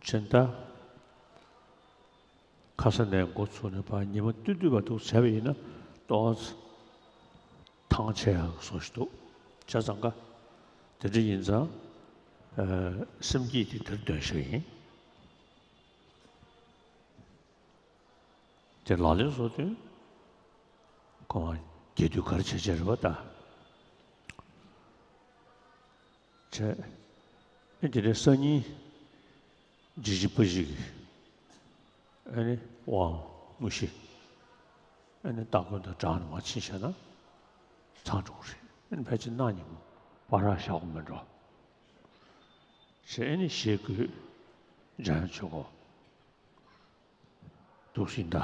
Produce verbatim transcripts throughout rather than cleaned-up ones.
ཕྱིན་ད། ཁ་ས་ནས་འགོ་ཚུགས་ནས་ཕར་ཉི་མ་སྟོད་སྟོད་བར་དུ་བྱས་པ་ཡིན་ན་ཏོག་ཙམ་ཐང་ཆད་ཡག་བཟོ་ཞིག་འདུག་བྱས་ཙང་ཀ་དེ་འདྲ་ཡིན་ཙང་། ཨ། སེམས་བསྐྱེད་དེ་དེར་འདོན་ཤག་ཡིན། དེ་ལག་ལེན་བཟོ་དུས་ཁོང་རྒྱས་བསྡུས་ག་རེ་བྱས་བྱས་རེད་པ་ད། བྱས། ཨེ་དེ་ནས་སང་ཉིན་ཇི་ཞིག་པ་ཞིག་གིས་ཨ་ནི་དབང་དངོས་གཞི་ཨ་ནི་སྟ་གོན་དང་སྦྲགས་ནས་མར་ཕྱིན་བཞག་ན་ཚང་འགྲོ་གི་རེད། ཨ་ནི་ཕལ་ཆེར་གནངས་ཉིན་མོ་པར་ར་བཞག་དགོས་མེད་འགྲོ། བྱས་ཨ་ནི་ཞེ་དགུའི་འཇམ་དབྱངས་ཆོས་འཁོར་འདུག་སེ་ཡིན་ད།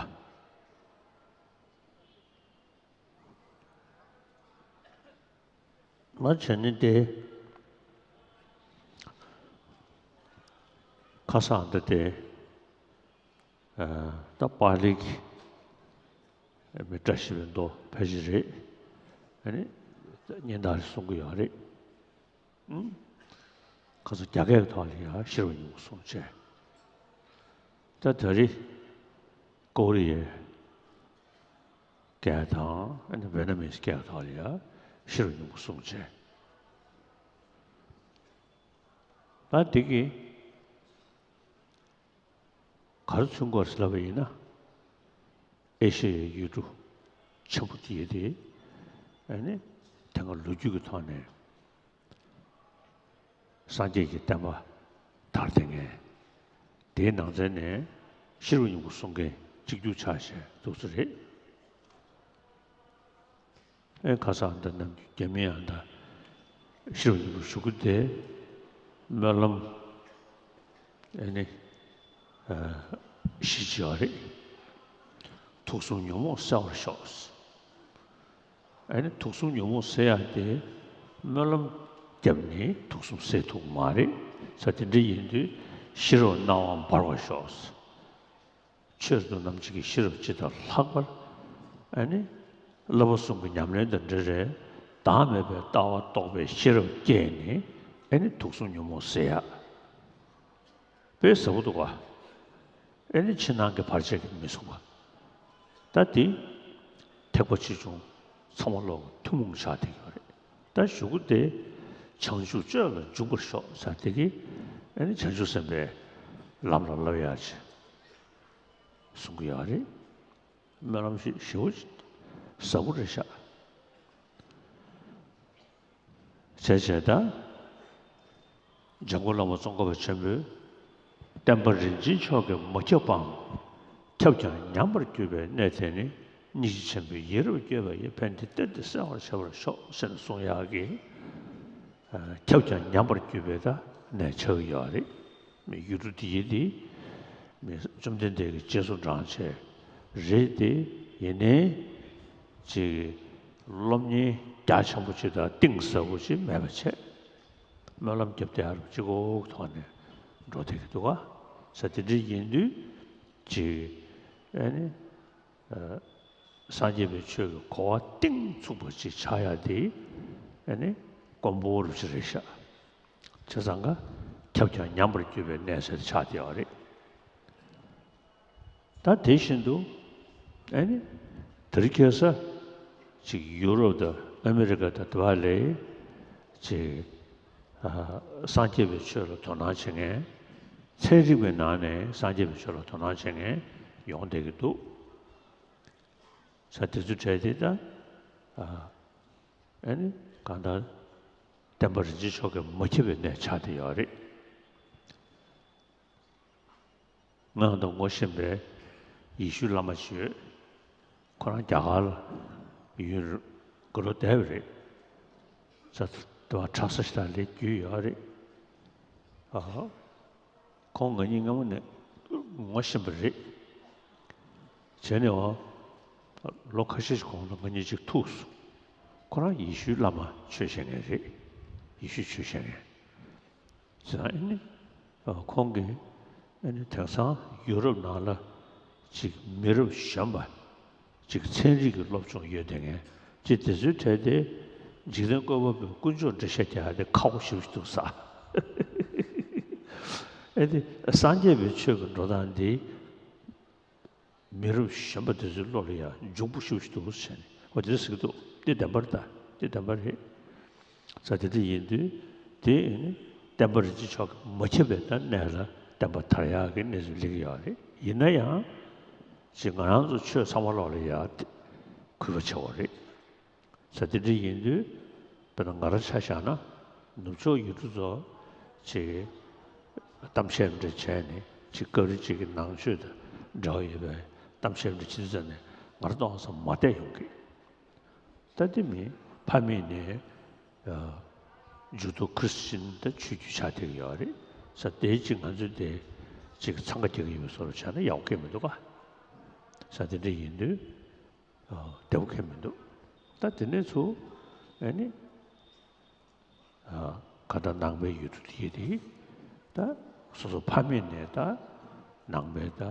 མ་བྱས་ནི་དེ། ཁ་སང་འདི་དེ། ཨ། ད་པཱ་ལི་གི་མི་བཀྲ་ཤིས་པའི་མདོ་ཕལ་ཆེར་རེད། ཨ་ནི་སྙན་དར་རེ་གསུང་གི་ཡོད་རེད། ཨང་། ཁ་སང་རྒྱ་སྐད་ཀྱི་ཐོག་ལ་ཡང་ཤེས་རབ་སྙིང་པོ་གསུངས་བྱས། ད་ད་རེས་ཀོ་རི་ཡའི་སྐད་དང་ཨ་ནི་ཝེ་ཏ་ནམ་སྐད་ཐོག་ལ་ཡང་ཤེས་རབ་སྙིང་པོ་གསུངས་བྱས། ད་འདི་གི་ག་རེ་མཚོན་དགོས་ཟེར་ལབ་པ་ཡིན་ན། ཨེ་ཤེ་ཡའི་ཡུལ་གྲུ་ཆེན་པོ་དེ་དེ་ཨ་ནི་དེ་སྔ་ལོ་རྒྱུས་ཀྱི་ཐོག་ནས། སངས་རྒྱས་ཀྱི་བསྟན་པ་དར་བསྡད་མཁན། དེའི་ནང་ཚན་ནས་ཤེས་རབ་སྙིང་པོ་གསུང་མཁན་གཅིག་གྱུར་ཆགས་བྱས་འདུག་ས་རེད། ཨེ་ཁ་སང་འདི་ནམ་རྒྱུན་རྒྱ་མི་ཡང་ད་ཤེས་རབ་སྙིང་པོ་ཞུ་གི་དེ་སྨོན་ལམ་ཨེ་ནི་ཨ་བཞི་བྱས་པ་རེད། དུག་གསུམ་ཉོན་མོངས་སེལ་བར་ཤོག་ཨ་ནི་དུག་གསུམ་ཉོན་མོངས་སེལ་ཡག་དེ་སྨོན་ལམ་བརྒྱབ་ནས་དུག་གསུམ་སེལ་ཐུབ་མ་རེད། ས་དེ་འདྲ་ཡིན་དུས་ཤེས་རབ་སྣང་བ་འབར་བར་ཤོག་ཆོས་སུ་རྣམ་འབྱེད་ཀྱི་ཤེས་རབ་ཇི་ལྟར་ལྷག་པར་ཨ་ནི་བསླབ་པ་གསུམ་གྱི་ཉམས་ལེན་དང་འབྲེལ་བའི་བདག་མེད་པའི་ལྟ་བ་རྟོགས་པའི་ཤེས་རབ་བསྐྱེད་ནས་ཨ་ནི་དུག་གསུམ་ཉོན་མོངས་སེལ་ཡག་དཔེ་ཟབ་པོ་འདུག་ག་ཨེ་ནི་ཕྱི་ནང་གི་བར་ཆད་ཀྱིས་མི་ཟུང་བ། ད་འདི་ཐེག་པ་ཆེ་ཆུང་ཚང་མ་ལོག་གི་ཐུན་མོང་ཆགས་བསྡད་ཡོད་རེད། ད་གཞུག་གུ་དེ་བྱང་ཆུབ་སྤྱོད་ལ་འཇུག་པར་ཤོག་ཟེར་དེ་གི་ཨེ་ནི་བྱང་ཆུབ་སེམས་དཔའི་ལམ་ལ་བསླབ་ཡག་ཅིག་གསུང་གི་ཡོད་རེད། སྨོན་ལམ་ཞིག་ཞེ་པོ་ཟབ་པོ་རེད་ཤག་བྱས་བྱས་ད། འཇམ་མགོན་བླ་མ་ཙོང་ཁ་པ་ཆེན་པོས་བསྟན་པ་རིན་ཆེན་མཆོག་གིས་མ་ཁྱབ་པའམ། ཁྱབ་ཀྱང་ཉམས་པར་གྱུར་པའི་གནས་དེ་ནི་སྙིང་རྗེ་ཆེན་པོས་ཡིད་རབ་བསྐྱོད་པ་ཡིས་ཕན་བདེ་གཏེར་དུ་གསལ་བར་བྱ་བར་ཤོག་ཟེར་ནས་གསུང་ཡག་གི་ཁྱབ་ཀྱང་ཉམས་པར་གྱུར་པའི་ད་གནས་ཆགས་ཀྱི་ཡོད་རེད། མི་ཡུལ་གྲུ་འདི་ཡི་འདི་མི་བཅོམ་ལྡན་འདས་ཀྱི་རྗེས་སུ་འབྲང་བྱས་རེད་དེ། ཡིན་ནའི་ཅིག་སློབ་གཉེར་རྒྱ་ཆེན་པོ་ཅིག་དང་གཏིང་ཟབ་པོ་ཅིག་མེད་པ་བྱས། སྨོན་ལམ་རྒྱབ་སྟེ་ཨ་རུ་གཅིག་པོ་ཐོག་ནས་འགྲོ་བསྡད་ཀྱི་འདུག་ག་ས་དེ་འདྲ་ཡིན་དུས་ཅིག་ཨ་ནི་ཨ་སངས་རྒྱས་པའི་ཆོས་ཀྱི་གོ་བ་གཏིང་ཚུགས་པ་ཅིག་ཆགས་ཡག་དེ་ཨ་ནི་དཀོན་པོ་རུ་ཅིག་རེད་ཤག་བྱས་ཙང་ཀ་ཁྱབ་ཀྱང་ཉམས་པར་གྱུར་པའི་གནས་ཟེར་ཆགས་བསྡད་ཡོད་རེད། ད་དེ་བཞིན་དུ་ཨ་ནི་དེ་རིང་ཁ་སང་ཅིག་ཡུ་རོབ་དང་ཨ་མེ་རི་ཀ་དང་དེ་བ་ལས་ཅིག་ཨ་སངས་རྒྱས་པའི་ཆོས་ལ་དོ་སྣང་བྱེད་མཁན། ཚན་རིག་པའི་ནང་ནས་སངས་རྒྱས་པའི་ཆོས་ལ་དོ་སྣང་བྱེད་མཁན་ཡོང་བསྡད་ཀྱི་འདུག་ས་དེ་ཚོའི་གྲས་དེ་ད་ཨ་ཨ་ནི་གང་ལྟར་བསྟན་པ་རིན་ཆེན་མཆོག་གིས་མ་ཁྱབ་པའི་གནས་ཆགས་བསྡད་ཡོད་རེད། ང་དང་ངོ་ཤེས་པའི་ཡེ་ཤུ་བླ་མ་ཞིག་ཡོད། ཁོ་རང་རྒྱ་གར་ལ་ཡུན་རིང་པོ་བསྡད་པ་རེད། ས་དེ་བ་གྲྭ་ས་ཞིག་དང་ལས་རྒྱུས་ཡོད་རེད། ཨ་ཁོང་ང་གཉིས་སྔ་མོ་ནས་ངོ་ཤེས་པ་རེད། བྱས་ནས་འོ་ལོ་ཁ་ཤས་ཤིག་གོང་ལ་ང་གཉིས་གཅིག་ཐུག་སོང་། ཁོ་རང་ཡེ་ཤུའི་བླ་མ་ཆོས་བཤད་མཁན་རེད། ཡེ་ཤུའི་ཆོས་བཤད་མཁན། ཟེར་ཨ་ནི། ཨ་ཁོང་གིས་ཨ་ནི་དེང་སང་ཡུ་རོབ་ནང་ལ་ཅིག་མི་རབས་གཞོན་པ་ཅིག་ཚན་རིག་གི་སློབ་སྦྱོང་ཡོད་བསྡད་མཁན་ཅིག་དེ་ཚོའི་གྲས་དེ་འཇིག་རྟེན་བཀོད་པ་པོའི་དཀོན་མཆོག་འགྲེལ་བཤད་རྒྱག་ཡ་དེ་ཁག་པོ་ཞེ་པོ་ཞིག་འདུག་ས། ཨེ་དེ་སངས་རྒྱས་པའི་ཆོས་ཀྱི་འགྲོ་སྟངས་འདི། མི་རབས་གཞོན་པ་དེ་ཚོའི་བློ་ལ་ཡང་འཇུག་པོ་ཞེ་པོ་ཞིག་འདུག་ཟེར་ནས། འོ་དེ་འདྲ་ཟེར་གྱི་འདུག་དེ་བདེན་པ་རེད་ད། དེ་བདེན་པ་རེད། ས་དེ་འདྲ་ཡིན་དུས། དེ་ནི་བསྟན་པ་རིན་པོ་ཆེ་མཆོག་གིས་མ་ཁྱབ་པའི་ད་གནས་ལ་བསྟན་པ་དར་ཡག་གི་གནས་ཚུལ་སླེབས་ཀྱི་ཡོད་རེད། ཡིན་ན་ཡང་། ཅིག་ང་རང་ཚོ་ཆོས་ཚང་མ་བློ་ལ་ཡང་གུས་པ་ཆེ་བ་རེད། ས་དེ་འདྲ་ཡིན་དུས། དཔེར་ན་ང་རང་ཆ་བཞག་ན། ནུབ་ཕྱོགས་ཡུལ་གྲུ་ཚོ་ཅིག་གཏམ་བཤད་འདྲ་བྱས་ནས། ཅིག་སྐབས་རེ་ཅིག་གི་ནང་ཆོས་དང་འབྲེལ་བ་ཡོད་པའི་གཏམ་བཤད་འདྲ་བྱེད་དུས་ཙམ་ནས། ང་རང་ཏོག་ཙམ་མ་བསྡད་ཡོང་གི། ད་དེ་མིན་ཕ་མེས་ནས་ཨ་འཇུག་ལྡོག་ཁ་སང་ད་ཆོས་བརྒྱུད་ཆགས་བསྡད་ཀྱི་ཡོད་རེད། ས་དེ་ཅིག་ང་ཚོས་དེ་ཅིག་འཚང་ཁ་རྒྱག་གི་ཡོད་པའི་བཟོ་འདྲ་བྱས་ན་ཡག་པོ་སྐད་མི་འདུག་ག་ས་དེ་འདྲ་ཡིན་དུས། ཨ་བདེ་པོ་ཁེལ་མི་འདུག་ད་དེ་ནས་ཚུར་ཨ་ནི། ཨ་ག་ད་ནང་པའི་ཡུལ་གྲུ་དེ་དེ་ད་སོ་སོ་ཕ་མེས་ནས་ད་ནང་པའི་ད་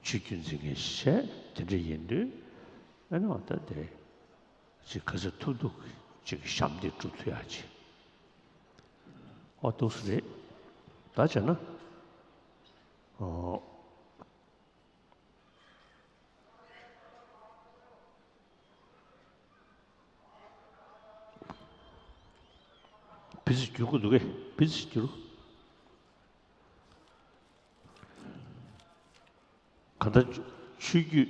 ཆོས་བརྒྱུད་འཛིན་མཁན་བྱས། དེ་འདྲ་ཡིན་དུས་ཨ་ནི་འོ་ད་དེ་ཅིག་ག་ཚོད་ཐུབ་ཐུབ་ཅིག་ཞབས་འདེགས་སྒྲུབ་ཐུབ་ཡག་ཅིག་འོ་འདུག་སེ་རེད། ད་བྱས་ན་ཨོ། བི་ཛི་བསྒྱུར་དགོས་འདུག་གས། བི་ཛི་བསྒྱུར། གང་ལྟར་ཆོས་བརྒྱུད་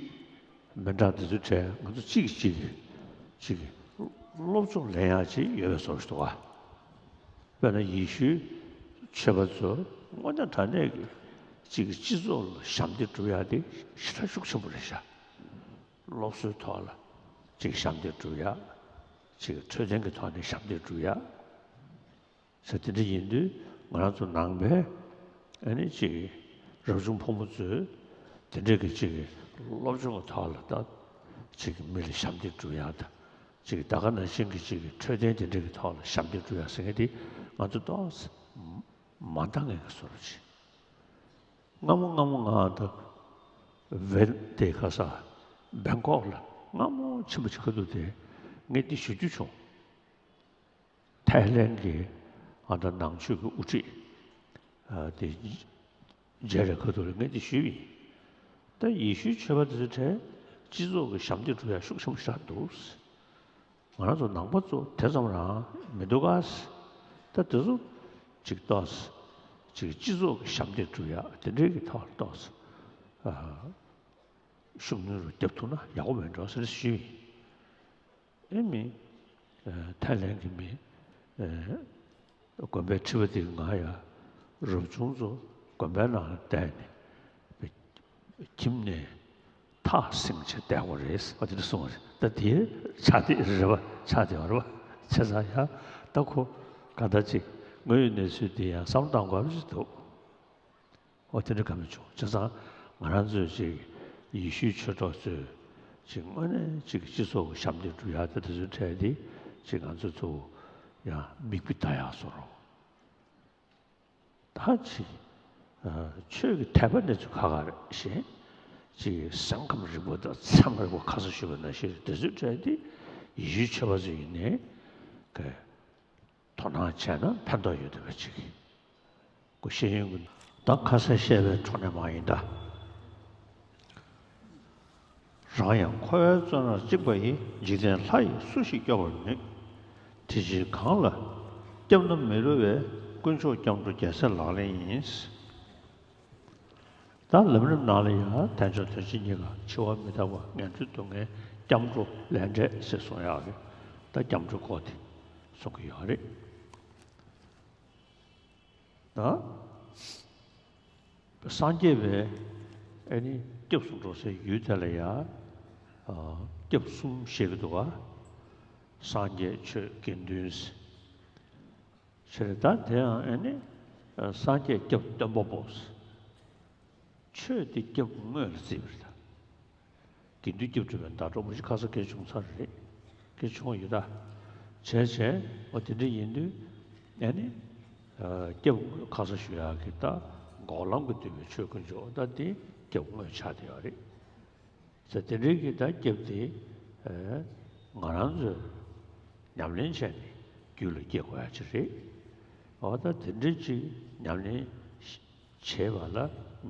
མི་འདྲ་དེ་ཚོའི་གྲས་ང་ཚོ་གཅིག་གིས་གཅིག་གིས་གཅིག་གིས་སློབ་སྦྱོང་ལེན་ཡག་ཅིག་ཡོད་པའི་བཟོ་ཞིག་འདུག་ག་དཔེར་ན་ཡེ་ཤུའི་ཆོས་པ་ཚོ་དངོས་གནས་དྲང་གནས་ཀྱི་གཅིག་གི་སྤྱི་ཚོགས་ལ་ཞབས་འདེགས་སྒྲུབ་ཡག་དེ་ཞེ་དྲག་ཤུགས་ཆེན་པོ་རེད་ཤག་སློབ་གསོའི་ཐོག་ལ་གཅིག་ཞབས་འདེགས་སྒྲུབ་ཡག་ཅིག་འཕྲོད་བསྟེན་གྱི་ཐོག་ནས་ཞབས་འདེགས་སྒྲུབ་ཡག་ཟེར་དེ་འདྲ་ཡིན་དུས། ང་རང་ཚོ་ནང་པའི་ཨ་ནི་ཅིག་རབ་བྱུང་ཕོ་མོ་ཚོས་དེ་འདྲ་གི་ཅིག་སློབ་སྦྱོང་གི་ཐོག་ལ་ད་ཅིག་མི་ལ་ཞབས་འདེགས་སྒྲུབ་ཡག་དང་། ཅིག་ད་ག་ནང་བཞིན་གྱི་ཅིག་འཕྲོད་བསྟེན་དེ་འདྲ་གི་ཐོག་ལ་ཞབས་འདེགས་སྒྲུབ་ཡག་ཟེར་མཁན་དེ་ང་ཚོ་ཏོག་ཙམ་མ་འདང་ངེས་ཀྱི་བཟོ་འདྲ་ཅིག་སྔ་མོ་སྔ་མོ་ང་ད་ཝེན་དེ་ག་ས་བེང་ཀོག་ལ་སྔ་མོ་ཕྱིན་པ་ཅིག་ཁ་ཐུག་དེ་ངས་འདི་ཞུ་རྒྱུ་བྱུང་། ཐའི་ལན་གྱི་ཨ་ད་ནང་ཆོས་ཀྱི་དབུ་ཁྲིད་ཨ་དེ་མཇལ་བའི་ཁ་ཐུག་ལ་ངས་འདི་ཞུས་པ་ཡིན། ད་ཡེ་ཤུའི་ཆོས་པ་དེ་ཚོའི་གྲས་སྤྱི་ཚོགས་ཀྱི་ཞབས་འདེགས་སྒྲུབ་ཡག་ཤུགས་ཆེན་པོ་ཞིག་འདུག་ང་རང་ཚོ་ནང་པ་ཚོ་དེ་ཙམ་རང་མི་འདུག་ག་ད་དེ་ཚོ་ཅིག་ཏོག་ཙམ་ཅིག་སྤྱི་ཚོགས་ཀྱི་ཞབས་འདེགས་སྒྲུབ་ཡག་དེ་འདྲའི་གི་ཐོག་ལ་ཏོག་ཙམ་ཨ་ཤུགས་སྣོན་རུ་བརྒྱབ་ཐུབ་ན་ཡག་པོ་མེད་འགྲོ་ཟེར་ཞུས་ཡིན། ཨེ་མི། ཨ་ཐའི་ལན་གྱི་མི། ཨ་དགོན་པའི་ཁྲི་པ་དེ་གིས་ང་ཡ་རབ་བྱུང་ཚོ་དགོན་པའི་ནང་ལ་བསྡད་ནས་ཁྱིམ་ནས་ཐག་བསྲིངས་བྱས་བསྡད་དགོས་རེད་ཟེར་བ་དེ་འདྲ་གསུངས་པ་རེད། ད་དེ་ཆགས་བསྡད་རེད་པ། ཆགས་བསྡད་པ་རེད་པ། བྱས་ཙང་ཡ་ད་ཁོ་ག་ད་ཅིག་དངོས་ཡོད་གནས་ཚུལ་འདི་ཡང་བསམ་བློ་གཏོང་དགོས་པ་ཞིག་འདུག་འོ་དེ་འདྲ་ག་མི་བྱུང་། བྱས་ཙང་ང་རང་ཚོས་ཅིག་ཡེ་ཤུའི་ཆོས་གྲོགས་ཚོས་ཅིག་དངོས་གནས་ཅིག་སྤྱི་ཚོགས་ཀྱི་ཞབས་འདེགས་སྒྲུབ་ཡག་དེ་དེ་ཚོའི་གྲས་དེ་ཅིག་ང་ཚོ་ཚོ་ཡང་མིག་དཔེ་ལྟ་ཡག་བཟོ་རོགས། ད་ཅིག་ཨ་ཆོས་ཀྱི་དད་པ་གནས་ཚུལ་ཁག་ཁག་རེད་ཤེས། ཅིག་སེམས་ཁམས་རིག་པ་དང་ཚེ་རིང་པོ་ཁ་སང་ཞུས་པ་ནང་བཞིན་དེ་ཚོའི་གྲས་དེ་ཡེ་ཤུའི་ཆོས་པ་ཚོ་ཡིན་ནའི་ག་དོ་སྣང་བྱས་ན་ཕན་ཐོགས་ཡོད་བསྡད་པ་ཅིག་ཁོ་ཤེས་ཡོན་གྱི་ད་ཁ་སང་བཤད་པའི་འཕྲོ་ནས་མ་ཡིན་ད། རང་ཡང་འཁོར་བའི་བཙོན་རར་བཅིངས་པ་ཡི། འཇིག་རྟེན་ལྷ་ཡིས་སུ་ཞིག་སྐྱོབ་པར་ནུས། དེ་ཕྱིར་གང་ལ་སྐྱབས་ན་མི་རུང་བའི། དཀོན་མཆོག་སྐྱབས་འགྲོ་རྒྱལ་སྲས་ལག་ལེན་ཡིན། ད་ལམ་རིམ་ནང་ལ་ཡང་དལ་འབྱོར་དོན་ཆེན་གཉིས་ཀ་འཆི་བ་མི་རྟག་པ་ངན་འགྲོའི་སྡུག་བསྔལ་སྐྱབས་འགྲོ་ལས་འབྲས་ཞེས་གསུང་ཡག་གི་ད་སྐྱབས་འགྲོའི་སྐོར་དེ་གསུང་གི་ཡོད་རེད། ད་སངས་རྒྱས་པའི་ཨ་ནི་སྐྱབས་སུ་འགྲོ་སའི་ཡུལ་དེ་ལ་ཡང་སྐྱབས་གསུམ་བཤད་ཀྱི་འདུག་ག་སངས་རྒྱས་ཆོས་དགེ་འདུན། ཟེར་ད་དེ་ཡང་ཨ་ནི་སངས་རྒྱས་སྐྱབས་སྟོན་པ་པོ། ཆོས་དེ་སྐྱབས་དངོས་ལ་བརྩིས་པ་རེད་ད། དགེ་འདུན་སྐྱབས་སྒྲུབ་པའི་ཟླ་གྲོགས་མ་གཞི་ཁ་སང་སྐད་བྱུང་ཚར་རེད། སྐད་བྱུང་བ་ཡོད་ད། བྱས་བྱས་འོ་དེ་འདྲ་ཡིན་དུས་ཨ་ནི་སྐྱབས་དངོས་ཁ་སང་ཞུ་ཡག་གི་ད་འགོག་ལམ་གྱིས་བསྡུས་པའི་ཆོས་དཀོན་མཆོག་ད་དེ་སྐྱབས་དངོས་ཆགས་བསྡད་ཡོད་རེད། ཟེར་དེ་འདྲའི་གི་ད་སྐྱབས་དེ་ང་རང་ཚོས་ཉམས་ལེན་བྱས་ནས་རྒྱུད་ལ་སྐྱེ་དགོས་ཡ་ཅིག་རེད། འོ་ད་དེ་འདྲའི་ཅིག་ཉམས་ལེན་ བྱེད་པ་ལ་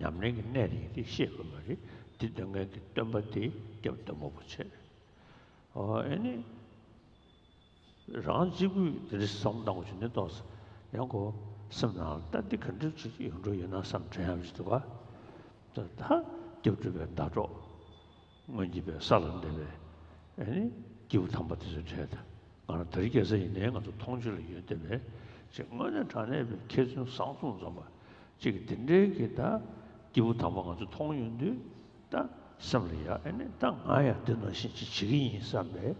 ཉམས་ལེན་གྱི་གནད་རེད་དེ་ཤེས་དགོས་པ་རེད། དེ་སྟོན་མཁན་གྱི་སྟོན་པ་དེ་སྐྱབས་སྟོན་པ་པོ་བྱས། ཨོ་ཨེ་ནི། རང་གཅིག་པུས་དེ་འདྲ་བསམ་བློ་བཏང་བ་ཞིག་ནི་ཏོག་ཙམ་ཡང་གོ་སེམས་ནང་ལ་ད་འདི་ག་འདྲ་ཅིག་ཡོང་འགྲོ་ཡོད་ན་བསམ་དྲན་ཡག་ཅིག་འདུག་ག་ད་ད་སྐྱབས་སྒྲུབ་པའི་ཟླ་གྲོགས་སྔོན་གྱི་པའི་ས་ལ་འདས་པའི་ཨེ་ནི་སྐྱེས་བུ་དམ་པ་དེ་ཚོའི་གྲས་དང་ང་རང་དེ་རིང་ཁ་སང་ཡིན་ནའི་ང་ཚོ་མཐོང་ཆོས་ལ་ཡོད་བསྡད་པའི་ཅིག་དངོས་གནས་དྲང་གནས་པའི་མཁས་བཙུན་བཟང་གསུམ་འཛོམས་པ་ཅིག་གི་དེ་འདྲའི་གི་ད་སྐྱེས་བུ་དམ་པ་ང་ཚོ་མཐོང་ཡོང་དུས། ད་སེམས་ལ་ཡ་ཨེ་ནི་ད་ང་ཡང་འདི་ནང་བཞིན་ཅིག་བྱེད་ཀྱི་ཡིན་བསམ་པའི་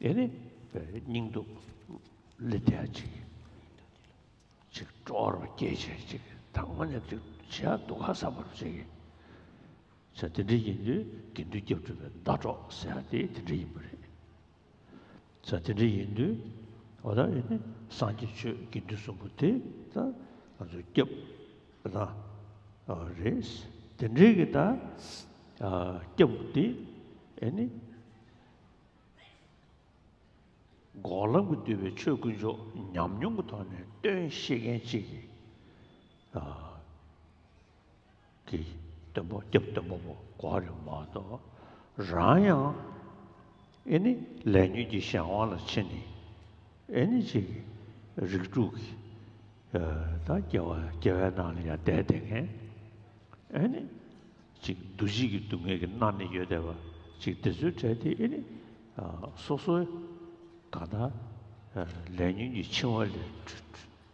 ཨེ་ནི་སྙིང་སྟོབས་སླེབས་བསྡད་ཡ་ཅིག་ཅིག་སྤྲོ་བ་སྐྱེས་བྱས་ཅིག་ད་དངོས་གནས་ཅིག་བྱེད་ཡ་སྡུག་ཁ་ཟ་བར་བྱེད་ཀྱི་ས་དེ་འདྲ་ཡིན་དུས་དགེ་འདུན་སྐྱབས་སྒྲུབ་པའི་ཟླ་གྲོགས་ཟེར་ཡ་དེ་དེ་འདྲ་ཡིན་པ་རེད། ས་དེ་འདྲ་ཡིན་དུས་འོ་ད་ཨེ་ནི་སངས་རྒྱས་ཆོས་དགེ་འདུན་གསུམ་པོ་དེ་ད་ང་ཚོ་སྐྱབས་ད་རེད། དེ་འདྲའི་གི་ད་སྐྱབས་དེ་ཨེ་ནི་འགོག་ལམ་གྱིས་བསྡུས་པའི་ཆོས་དཀོན་མཆོག་ཉམས་མྱོང་གི་ཐོག་ནས་སྟོན་ཤེས་མཁན་གཅིག་གི་གི་སྟོན་པ་སྐྱབས་སྟོན་པ་པོ་གོ་རེད་མ་གཏོགས་རང་ཡང་ཨེ་ནི་ལས་ཉོན་གྱི་གཞན་དབང་ལ་ཕྱིན་ནས་ཨེ་ནི་ཅིག་རིགས་དྲུག་གི་ད་སྐྱེ་བ་སྐྱེ་བའི་ནང་ལ་ཡང་བསྡད་བསྡད་མཁན་ཨེ་ནི་ཅིག་འདུ་བྱེད་ཀྱི་སྡུག་བསྔལ་གྱི་མནར་ནས་ཡོད་བསྡད་པ་ཅིག་དེ་ཚོའི་གྲས་དེ་ཨེ་ནི་སོ་སོའི་གང་ལྟར་ལས་ཉོན་གྱི་འཆིང་བ་ལས་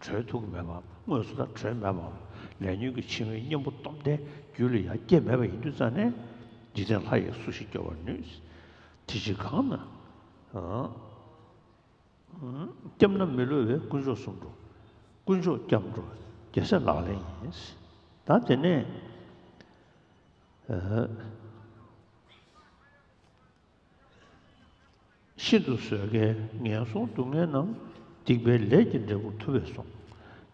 གྲོལ་ཐུབ་ཀྱི་མེད་པ་དངོས་སུ་ད་གྲོལ་མེད་པ་ལས་ཉོན་གྱི་འཆིང་བའི་གཉེན་པོ་སྟོབས་ལྡན་རྒྱུད་ལ་ཡང་སྐྱེས་མེད་པ་ཡིན་དུས་ཙང་ནས་འཇིག་རྟེན་ལྷ་ཡིས་སུ་ཞིག་སྐྱོབ་པར་ནུས། དེ་ཕྱིར་གང་ན་སྐྱབས་ན་མི་བསླུ་བའི་དཀོན་མཆོག་གསུམ་འགྲོ། དཀོན་མཆོག་སྐྱབས་འགྲོ་རྒྱལ་སྲས་ལག་ལེན་ཡིན། ད་དེ་ནས། ཤིན་ཏུ་བཟོད་དཀའི་ངན་སོང་སྡུག་བསྔལ་རྣམས། སྡིག་པའི་ལས་ཀྱི་འབྲས་བུར་ཐུབ་པས་སོ།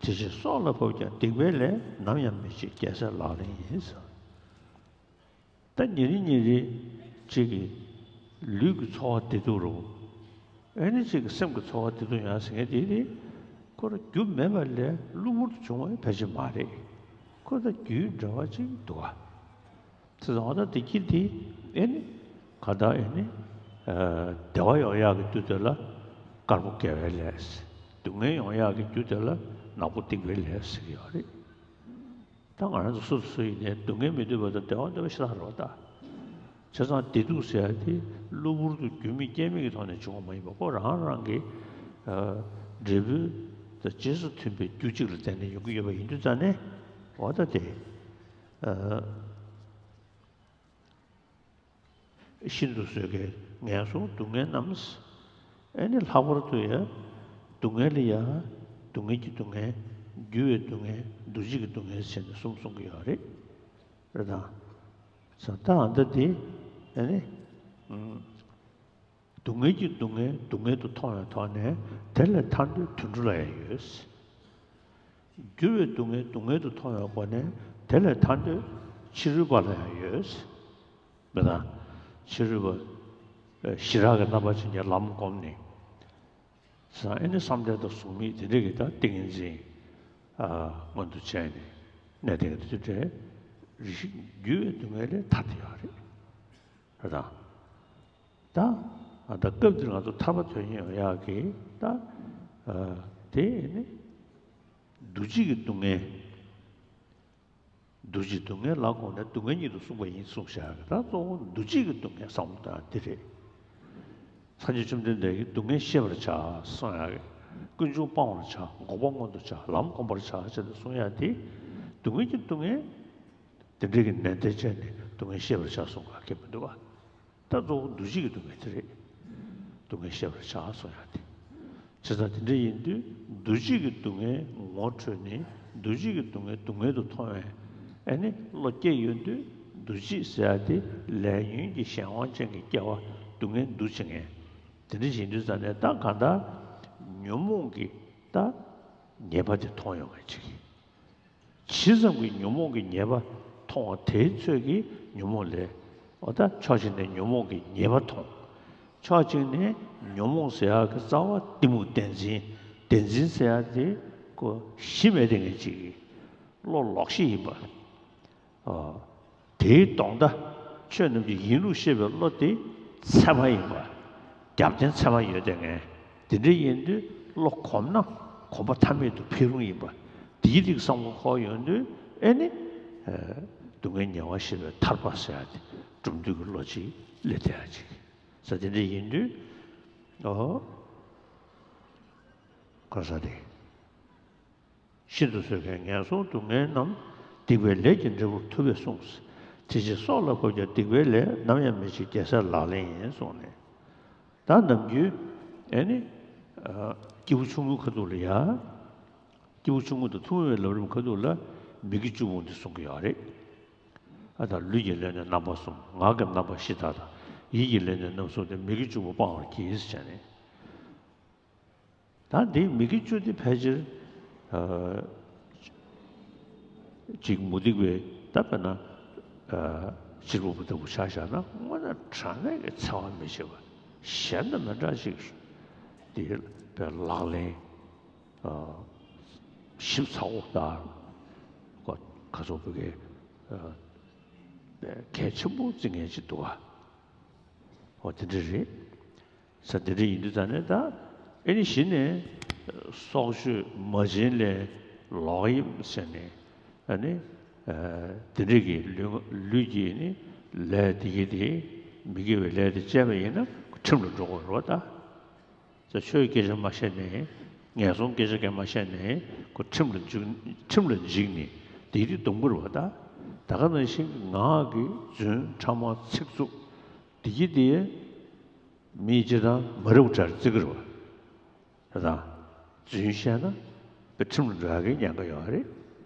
དེ་ཕྱིར་སྲོག་ལ་བབ་ཀྱང་སྡིག་པའི་ལས། ནམ་ཡང་མི་བྱེད་རྒྱལ་སྲས་ལག་ལེན་ཡིན་ཟེར། ད་ཉིན་རེ་ཉིན་རེ་གཅིག་གི་ལུས་ཀྱི་ཚོར་བ་བདེ་སྡུག་རུ། ཨེ་ནི་གཅིག་གི་སེམས་ཀྱི་ཚོར་བ་བདེ་སྡུག་ཡང་ཟེར་མཁན་དེ་ནི་ཁོ་ར་རྒྱུ་མེད་པ་ལས་གློ་བུར་དུ་བྱུང་བའི་ཕལ་ཆེར་མ་རེད། ཁོ་ད་རྒྱུའི་འབྲེལ་བ་གཅིག་འདུག་ག་དེ་ཙང་ད་བདེ་སྐྱིད་དེ་ཨེ་ནི་ག་ད་ཨེ་ནི་བདེ་བ་ཡོང་ཡག་གི་དུས་དེ་ལ་དཀར་པོ་དགེ་བའི་ལས། སྡུག་བསྔལ་ཡོང་ཡག་གི་རྒྱུ་དེ་ལ་ནག་པོ་སྡིག་པའི་ལས་ཟེར་གྱི་ཡོད་རེད། ད་ང་རང་ཚོ་སུ་དང་སུ་ཡིན་ནའི་སྡུག་བསྔལ་མི་འདོད་པ་དང་བདེ་བ་འདོད་པ་ཞེ་དྲག་རེད་པ་ད། བྱས་ཙང་བདེ་སྡུག་ཟེར་ཡ་དེ་གློ་བུར་དུ་རྒྱུ་མེད་རྐྱེན་མེད་ཀྱི་ཐོག་ནས་བྱུང་བ་མ་ཡིན་པ་ཁོ་རང་རང་གི་འབྲས་བུ་དང་རྗེས་སུ་མཐུན་པའི་རྒྱུ་གཅིག་ལ་བརྟེན་ནས་ཡོང་གི་ཡོད་པ་ཡིན་དུས་ཙང་ནས་འོ་ད་དེ། ཤིན་ཏུ་བཟོད་དཀའི་ངན་སོང་སྡུག་བསྔལ་རྣམས། ཨེ་ནི་ལྷག་པར་དུ་ཡང་སྡུག་བསྔལ་ལ་ཡང་སྡུག་བསྔལ་གྱི་སྡུག་བསྔལ། འགྱུར་བའི་སྡུག་བསྔལ། འདུ་བྱེད་ཀྱི་སྡུག་བསྔལ་ཟེར་ནས་གསུམ་གསུང་གི་ཡོད་རེད། རེད་དང་། ས་ད་ཨ་མདའ་འདི་ཨེ་ནི། སྡུག་བསྔལ་གྱི་སྡུག་བསྔལ་སྡུག་བསྔལ་དུ་མཐོང་བའི་ཐོག་ནས་དེ་ལས་ཐར་འདོད་དུད་འགྲོ་ལ་ཡང་ཡོད། འགྱུར་བའི་སྡུག་བསྔལ་སྡུག་བསྔལ་དུ་མཐོང་བའི་སྒོ་ནས་དེ་ལས་ཐར་འདོད་ཕྱི་རོལ་པ་ལ་ཡང་ཡོད། མི་དང་། ཕྱི་རོལ་པ། ཞི་རགས་ཀྱི་རྣམ་པ་ཅན་གྱི་ལམ་བསྒོམས་ནས། ས་ཨེ་ནི་བསམ་གཏན་དང་གཟུགས་མེད་དེ་འདྲ་གི་ད་ཏིང་ངེ་འཛིན་མངོན་དུ་བྱས་ནས་གནས་བསྡད་ཀྱི་དུས་དེ་རེ་ཞིག་འགྱུར་བའི་སྡུག་བསྔལ་ལས་ཐར་ཏེ་ཡོད་རེད། རེད་དང་། ད་ཨ་ད་སྐབས་འདིར་ང་ཚོ་ཐར་པ་དོན་གཉེར་ཡོང་ཡག་གི་ད་དེ་ནི་འདུ་བྱེད་ཀྱི་སྡུག་བསྔལ། འདུ་བྱེད་སྡུག་བསྔལ་ལ་དགོངས་ནས་སྡུག་བསྔལ་ཉིད་དུ་གསུངས་པ་ཡིན་གསུངས་བཞག་གི་ད་གཙོ་བོ་འདུ་བྱེད་ཀྱི་སྡུག་བསྔལ་བསམ་བློ་བཏང་འདི་རེད། སངས་རྒྱས་བཅོམ་ལྡན་འདས་ཀྱིས་སྡུག་བསྔལ་ཤེས་པར་བྱ་གསུངས་ཡག་གི་ཀུན་འབྱུང་སྤང་བར་བྱ། འགོག་པ་མངོན་དུ་བྱ། ལམ་བསྒོམ་པར་བྱ་ཞེས་གསུངས་ཡག་དེ་སྡུག་བསྔལ་གྱི་སྡུག་བསྔལ་དེ་འདྲ་གི་ནན་ཏན་བྱས་ནས་སྡུག་བསྔལ་ཤེས་པར་བྱ་གསུངས་པ་གལ་མི་འདུག་བ། ད་གཙོ་བོ་འདུ་བྱེད་ཀྱི་སྡུག་བསྔལ་དེ་རེད། སྡུག་བསྔལ་ཤེས་པར་བྱ་གསུངས་ཡག་དེ། བྱས་ཙང་དེ་འདྲ་ཡིན་དུས་འདུ་བྱེད་ཀྱི་སྡུག་བསྔལ་ངོ་འཕྲོད་ནས་འདུ་བྱེད་ཀྱི་སྡུག་བསྔལ་སྡུག་བསྔལ་དུ་མཐོང་བས་ཨ་ནི་བློ་སྐྱེ་ཡོང་དུས་འདུ་བྱེད་ཟེར་ཡག་དེ་ལས་ཉོན་གྱི་གཞན་དབང་ཅན་གྱི་སྐྱེ་བ་སྡུག་བསྔལ་འདུ་བྱེད་མཁན། དེ་འདྲ་ཡིན་དུས་ཙང་ནས་ད་གང་ལྟར་ཉོན་མོངས་ཀྱི་ད་ཉེས་པ་དེ་མཐོང་ཡོང་མཁན་ཅིག་ཇི་ཙམ་གྱིས་ཉོན་མོངས་ཀྱི་ཉེས་པ་མཐོང་བ་དེའི་ཚོད་ཀྱིས་ཉོན་མོངས་ལས། འོ་ད་ཕྱོགས་གཅིག་ནས་ཉོན་མོངས་ཀྱི་ཉེས་པ་མཐོང་། ཕྱོགས་གཅིག་ནས་ཉོན་མོངས་ཟེར་ཡག་གི་རྩ་བ་གཏི་མུག་བདེན་འཛིན། བདེན་འཛིན་ཟེར་ཡག་དེ་ཁོ་གཞི་མེད་དེ་ངེས་ཅིག་བློ་ལོག་ཤེས་ཡིན་པ། ཨ། དེའི་དོན་དག་ཆོས་རྣམས་ཀྱི་ཡིན་ལུགས་ཤེས་པའི་བློ་དེ་ཚད་མ་ཡིན་པ། རྒྱབ་རྟེན་ཚད་མ་ཡོད་དེ་ངས་དེ་འདྲ་ཡིན་དུས་བློ་གོམས་ན་གོམས་པ་ཐ་མེད་དུ་འཕེལ་རུང་ཡིན་པ། དེའི་རིགས་བསམ་བློ་འཁོར་ཡོང་དུས་ཨེ་ནི། ཨ། སྡུག་བསྔལ་ཉེ་བར་ཞི་བའི་ཐར་པ་ཟེར་ཡ་དེ་གྲུབ་འདོད་ཀྱི་བློ་ཅིག་སླེབས་བསྡད་ཡ་ཅིག་ཟེར། དེ་འདྲ་ཡིན་དུས། ཨོ། ག་ས་རེད། ཤིན་ཏུ་བཟོད་མཁས་ངན་སོང་སྡུག་བསྔལ་རྣམས། སྡིག་པའི་ལས་ཀྱིས་འབྲས་བུར་ཐུབ་པས་གསུངས། དེ་ཕྱིར་སྲོག་ལ་བབ་ཀྱང་སྡིག་པའི་ལས། ནམ་ཡང་མི་བྱེད་རྒྱལ་སྲས་ལག་ལེན་ཡིན་གསུངས་ནས། ད་ནམ་རྒྱུན་ཨེ་ནི། ཨ། སྐྱེས་བུ་ཆུང་ངུའི་ཁ་ཐུག་ལ་ཡ། སྐྱེས་བུ་ཆུང་ངུ་དང་ཐུན་མོང་བའི་ལམ་རིམ་ཁ་ཐུག་ལ་མི་དགེ་བཅུ་སྤོང་དེ་གསུང་གི་ཡོད་རེད། ཨ། ད་ལུས་ཀྱི་ལས་ནི་རྣམ་པ་གསུམ། ངག་གི་རྣམ་པ་བཞི་དག་དང་། ཡིད་ཀྱི་ལས་ནི་རྣམ་གསུམ་སྟེ། མི་དགེ་བཅུ་པོ་སྤང་བར་གྱིས་ཟེར་ནས། ད་འདིའི་མི་དགེ་བཅུ་འདི་ཕལ་ཆེར། ཨ། ཅིག་མུ་སྟེགས་པའི་ད་དཔེར་ན། ཨ། གཅེར་བུ་པོ་ལྟ་བུ་ཆ་བཞག་ན་དངོས་གནས་དྲང་གནས་ཀྱི་འཚེ་བ་མི་བྱེད་པ། གཞན་དང་མི་འདྲ་ཞིག་འདི་པའི་ལག་ལེན། ཨ། ཞིབ་ཚགས་པོ་ལྟར་ཁོ་ཁ་སོག་པོ་གི། ཨ། གལ་ཆེན་པོ་བརྩི་མཁན་ཅིག་འདུག་ག། འོ་དེ་འདྲ་རེད། ས་དེ་འདྲ་ཡིན་དུས་ད་ནས་ད་ཨེ་ནི་གཞི་ནས་སྲོག་གཅོད་མ་བྱིན་ལས་ལོག་གཡེམ་ཟེར་ནས་ཨ་ནི། ཨ། དེ་འདྲ་གི་ལུས་ལུས་ཀྱི་ནི་ལས་དེ་གི་དེ་མི་དགེ་བའི་ལས་དེ་བྱས་པ་ཡིན་ན་ཁྲིམས་ལ་འགྲོ་དགོས་རེད་པ་ད། ས་ཆོས་སྐད་ཆ་མ་བཤད་ནས་ངན་སོང་སྐད་ཆ་གང་མ་བཤད་ནས་ཁོ་ཁྲིམས་ལ་འཇུག་ཁྲིམས་ལ་འཇིགས་ནས་དེ་དེ་སྡོམ་དགོས་རེད་པ་ད། ད་ག་ནང་བཞིན་ངག་གི་རྫུན་ཕྲ་མ་ཚིག་རྩུབ་དེ་གི་དེ། མིས་སྤྱིར་བཏང་མ་རབས་གྲལ་བརྩི་གི་རེད་པ། རེད་དང་། རྫུན་བཤད་ན་དཔེ་ཁྲིམས་ལ་འགྲོ་ཡག་གི་ཉེན་ཁ་ཡོད་རེད།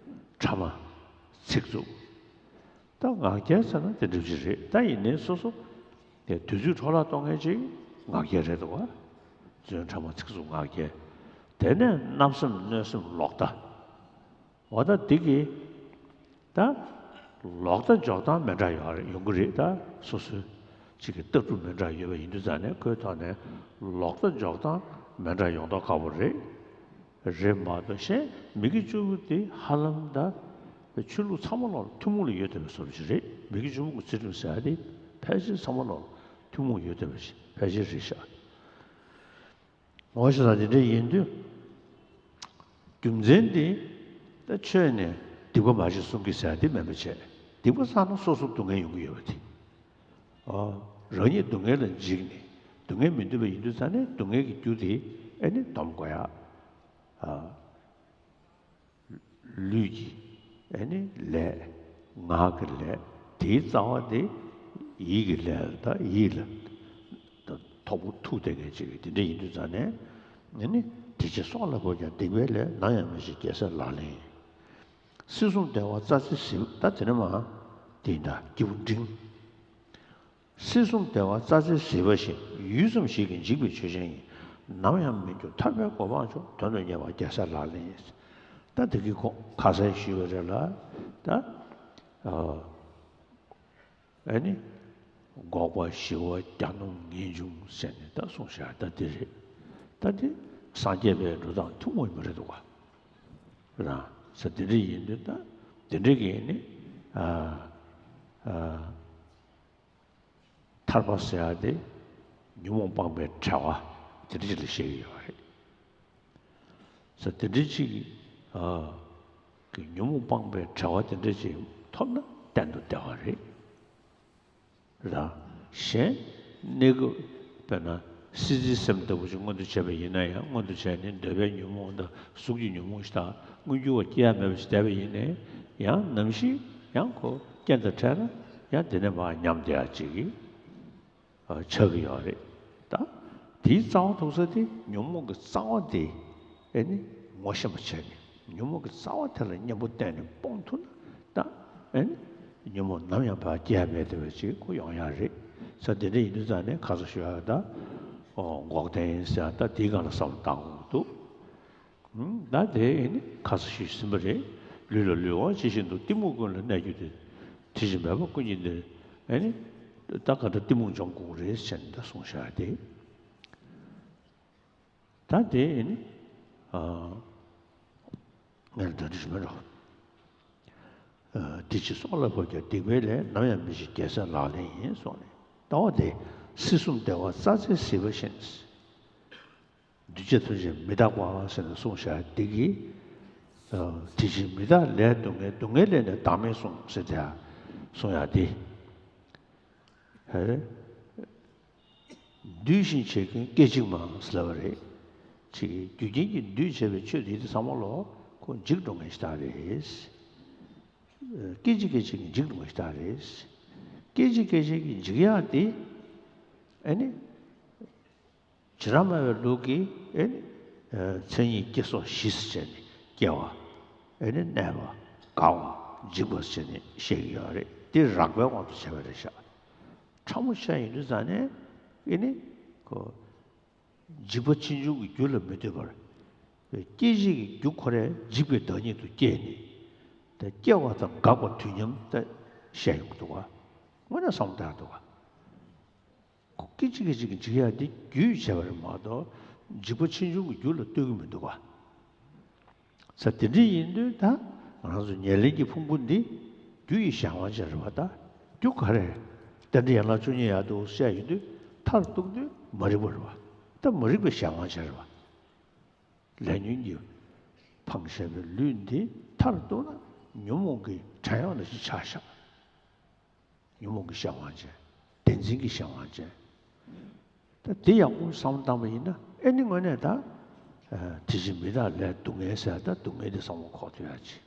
ཕྲ་མ། ཚིག་རྩུབ། ད་ངག་འཁྱལ་ཟེར་ན་དེ་འདྲ་ཅིག་རེད། ད་ཡིན་ནའི་སོ་སོ་དེ་དུས་ཚོད་འཕྲོ་བརླག་གཏོང་མཁན་ཅིག་ངག་འཁྱལ་རེད་འདུག་ག། རྫུན་ཕྲ་མ་ཚིག་རྩུབ་ངག་འཁྱལ། དེ་ནས་བརྣབ་སེམས་གནོད་སེམས་ལོག་ལྟ། འོ་ད་འདི་གི་ད་ལོག་ལྟ་འཇོག་སྟངས་མི་འདྲ་ཡོད་རེད། ཡོང་གི་རེད། ད་སོ་སོའི་གཅིག་གི་ལྟ་གྲུབ་མི་འདྲ་ཡོད་པ་ཡིན་དུས་ཙང་ནས་ཁོའི་ཐོག་ནས་ལོག་ལྟ་འཇོག་སྟངས་མི་འདྲ་ཡོང་མདོག་ཁ་པོ་རེད། རེད་མ་གཏོགས་གཞན་མི་དགེ་བཅུ་པོ་དེ་ཧ་ལམ་ད་ཆོས་ལུགས་ཚང་མ་ལོག་ལ་ཐུན་མོང་ལ་ཡོད་བསྡད་པའི་བཟོ་འདྲ་ཅིག་རེད། མི་དགེ་བཅུ་པོ་གི་ཚུལ་ཁྲིམས་ཟེར་ཡ་དེ་ཕལ་ཆེར་ཚང་མ་ལོག་ལ་ཐུན་མོང་ཡོད་བསྡད་པ་ཞིག་ཕལ་ཆེར་རེད་ཤག། ངོ་ཤེས་དང་དེ་འདྲ་ཡིན་དུས། རྒྱུ་མཚན་དེ། ད་ཆོས་ནས་སྡིག་པ་མ་བྱེད་གསུང་གི་ཟེར་དེ་མིན་པ་བྱས། སྡིག་པ་བསགས་ན་སོ་སོར་སྡུག་བསྔལ་ཡོང་གི་ཡོད་པ་དེ། ཨོ། རང་ཉིད་སྡུག་བསྔལ་ལ་འཇིགས་ནས་སྡུག་བསྔལ་མི་འདོད་པ་ཡིན་དུས་ཙང་ནས་སྡུག་བསྔལ་གྱི་རྒྱུ་དེ་ཨེ་ནི་སྡོམ་དགོས་ཡ། ཨ། ལུས་ཀྱི་ཨེ་ནི་ལས། ངག་གི་ལས། དེའི་རྩ་བ་དེ་ཡིད་ཀྱི་ལས་ལ་ད་ཡིད་ལ་ད་ཐོག་པོ་ཐུག་བསྡད་མཁན་ཅིག་གི་དེ་འདྲ་ཡིན་དུས་ཙང་ནས་ཨེ་ནི་དེ་ཕྱིར་སྲོག་ལ་བབ་ཀྱང་སྡིག་པའི་ལས། ནམ་ཡང་མི་བྱེད་རྒྱལ་སྲས་ལག་ལེན་ཡིན། སྲིད་གསུམ་བདེ་བ་རྩྭ་རྩེ་ཟིལ། ད་དེ་ནས་མ་དེ་ཡིན་ད་སྐྱེས་བུ་འབྲིང་། སྲིད་གསུམ་བདེ་བ་རྩྭ་རྩེར་གཟིགས་པ་བཞིན། ཡུད་ཙམ་ཞིག་གིས་འཇིག་པའི་ཆོས་ཅན་ཡིན། ནམ་ཡང་མི་འགྱུར་ཐར་པའི་གོ་འཕང་མཆོག། དོན་དུ་གཉེར་བ་རྒྱལ་སྲས་ལག་ལེན་ཡིན། ད་དེ་གི་ཁོ་ཁ་གསལ་ཞུས་པ་རེད་ལ། ད་ཨ་ནི་འགོག་པ་ཞི་བ་གྱ་ནོམ་ངེས་འབྱུང་ཟེར་ནས་ད་གསུངས་བཞག་ད་དེ་རེད། ད་དེ་སངས་རྒྱས་པའི་འགྲོ་སྟངས་ཐུན་མོང་མ་རེད་འདུག་ག། རང་ས་དེ་འདྲ་ཡིན་དུས་ད་དེ་འདྲ་གི་ནི་ཨ་ཨ། ཐར་པ་ཟེར་ཡ་དེ་ཉོན་མོངས་སྤངས་པའི་བྲལ་བ་དེ་འདྲ་ཅིག་ལ་བཤད་ཀྱི་ཡོད་རེད། ས་དེ་འདྲ་ཅིག་ཨ་གི་ཉོན་མོངས་སྤངས་པའི་བྲལ་བ་དེ་འདྲ་ཅིག་ཐོབ་ན་གཏན་དུ་བདེ་བ་རེད། ར། གཞན་གནས་སྐབས་དཔེར་ན་སྲིད་རྩེའི་སེམས་ལྟ་བུ་ཅིག་མངོན་དུ་བྱས་པ་ཡིན་ན་ཡང་། མངོན་དུ་བྱས་ནས་འདོད་པའི་ཉོན་མོངས་དང་གཟུགས་ཀྱི་ཉོན་མོངས་ཤིག་དང་མངོན་གྱུར་བ་སྐྱེ་ཡ་མེད་པ་ཞིག་བསྡད་པ་ཡིན་ནའི་ཡང་ནམ་ཞིག་ཡང་ཁོ་རྐྱེན་དང་འཕྲད་ན་ཡང་དེ་ནས་མར་ཉམས་བསྡད་ཡ་ཅིག་གི་ཨ་ཆགས་ཀྱི་ཡོད་རེད། ད་དེའི་རྩ་བ་ཐུག་ས་དེ་ཉོན་མོངས་ཀྱི་རྩ་བ་དེ་ཨེ་ནི་ངོ་ཤེས་པ་བྱས་ནས་ཉོན་མོངས་ཀྱི་རྩ་བ་དེ་ལ་གཉེན་པོ་བསྟེན་ནས་སྤོང་ཐུབ་ན་ད་ཨེ་ནི་ཉོན་མོངས་ནམ་ཡང་ཕར་སྐྱེ་ཡ་མེད་བསྡད་པ་ཅིག་ཁོ་ཡོང་ཡ་རེད། ས་དེ་འདྲ་ཡིན་དུས་ཙང་ནས་ཁ་ས་ཞུ་ཡ་ད་ཨོ་འགོག་བདེན་ཡིན་ཟེར་ཡ་ད་དེའི་སྒང་ལ་བསམ་བློ་བཏང་དགོས་འདུག། ད་དེ་ཨེ་ནི་ཁ་ས་ཞུས་ཟིན་པ་རེད། ལུས་ལ་ལུས་འོང་། ཇི་བཞིན་དུ་གཏི་མུག་ཀུན་ལ་གནས་གྱུར་ཏེ། དྲི་ཞིམ་མེད་པ་ཀུན་གྱི་ནི། ཨེ་ནི། ད་ག་འདྲ་གཏི་མུག་འཇོམས་དགོས་རེད་ཟེར་ནས་ད་གསུངས་བཞག་དེ། ད་དེ་ཨེ་ནི། ཨ། ངས་ད་དྲི་ཞིམ་མེད་འགྲོ། དེ་ཕྱི་སྲོག་ལ་བབ་ཀྱང་སྡིག་པའི་ལས། ནམ་ཡང་མི་བྱེད་རྒྱལ་སྲས་ལག་ལེན་ཡིན་གསུངས་ནས། ལྟ་བ་དེ་སྲིད་གསུམ་བདེ་བ་རྩྭ་རྩེའི་ཟིལ་པ་བཞིན། འདུས་བྱས་ཐམས་ཅད་མི་རྟག་པ་ཟེར་ནས་གསུངས་བཞག་འདི་གིས། དེ་བཞིན་མི་རྟག་ལས་སྡུག་བསྔལ། སྡུག་བསྔལ་ལས་ནི་བདག་མེད་གསུངས་ཟེར་དེ་གསུངས་ཡག་འདི། ཧེ། འདུས་ཤིང་བྱེད་ཀུན་སྐད་ཅིག་མ་ཟེར་བ་རེད། ཅིག་རྒྱུ་རྐྱེན་གྱིས་འདུས་བྱས་པའི་ཆོས་དེ་དེ་ཚང་མ་ལོ་ཁོ་འཇིག་འགྲོ་མཁན་ཞིག་རེད། སྐད་ཅིག་སྐད་ཅིག་གིས་འཇིག་འགྲོ་མཁན་ཞིག་རེད། སྐད་ཅིག་སྐད་ཅིག་གིས་འཇིག་ཡག་དེ། ཨེ་ནི། བྱེ་བྲག་སྨྲ་བའི་ལུགས་ཀྱིས་ཨེ་ནི། མཚན་ཉིད་སྐྱེ་སོགས་བཞི་ཟེར་བྱས་ནས་སྐྱེ་བ། ཨེ་ནི་གནས་པ། འགག་པ། འཇིག་པ་ཟེར་བྱས་ནས་བཤད་ཀྱི་ཡོད་རེད། དེ་རགས་པའི་དབང་དུ་བྱས་པ་རེད་ཤག་ཕྲ་མོ་བཤད་ཡོང་དུས་ཙང་ནས་ཨེ་ནི། ཁོ། འཇིག་པ་ཕྱིན་བྱུང་གི་རྒྱུ་ལ་མི་ལྟོས་པར། སྐྱེ་མཆེད་ཀྱི་རྒྱུ་ཁོ་རའི་འཇིག་པའི་བདག་ཉིད་དུ་སྐྱེས་ནས། དེ་སྐྱེ་བ་དང་འགག་པ་དུས་མཉམ་དུ་བཤད་ཡོང་གི་འདུག་ག་དངོས་གནས་བསམ་བློ་བཏང་འདུག་ག་སྐད་ཅིག་སྐད་ཅིག་གིས་འཇིག་ཡག་འདི་རྒྱུས་བྱས་པ་རེད་མ་གཏོགས། འཇིག་པ་ཕྱིན་བྱུང་གི་རྒྱུ་ལ་ལྟོས་ཀྱི་མི་འདུག་ག་ས་དེ་འདྲ་ཡིན་དུས་ད་ང་རང་ཚོ་ཉེར་ལེན་གྱི་ཕུང་པོ་འདི་རྒྱུ་ཡི་གཞན་དབང་ཅན་རེད་པ། ད་རྒྱུ་ག་རེ། རྟེན་འབྲེལ་ཡན་ལག་བཅུ་གཉིས་ཡག་འདུག་བཤད་ཡོང་དུས་མཐར་གཏུགས་དུས་མ་རིག་པ་རེད་པ། ད་མ་རིག་པའི་གཞན་དབང་ཅན་རེད་པ། ལས་ཉོན་གྱིས་འཕངས་བཞག་པའི་ལུས་འདི་མཐར་གཏུགས་ན་ཉོན་མོངས་ཀྱི་བྲན་གཡོག་ནང་བཞིན་ཆགས་བཞག་ཉོན་མོངས་ཀྱི་གཞན་དབང་ཅན། བདེན་འཛིན་གྱི་གཞན་དབང་ཅན། ད་འདི་ཡག་པོ་བསམ་བློ་བཏང་པ་ཡིན་ན་ཨེ་ནི་དངོས་གནས་ད། དེ་བཞིན་མི་རྟག་ལས་སྡུག་བསྔལ་ཟེར། ད་སྡུག་བསྔལ་དེ་བསམ་བློ་འཁོར་ཐུབ་ཡག་ཅིག་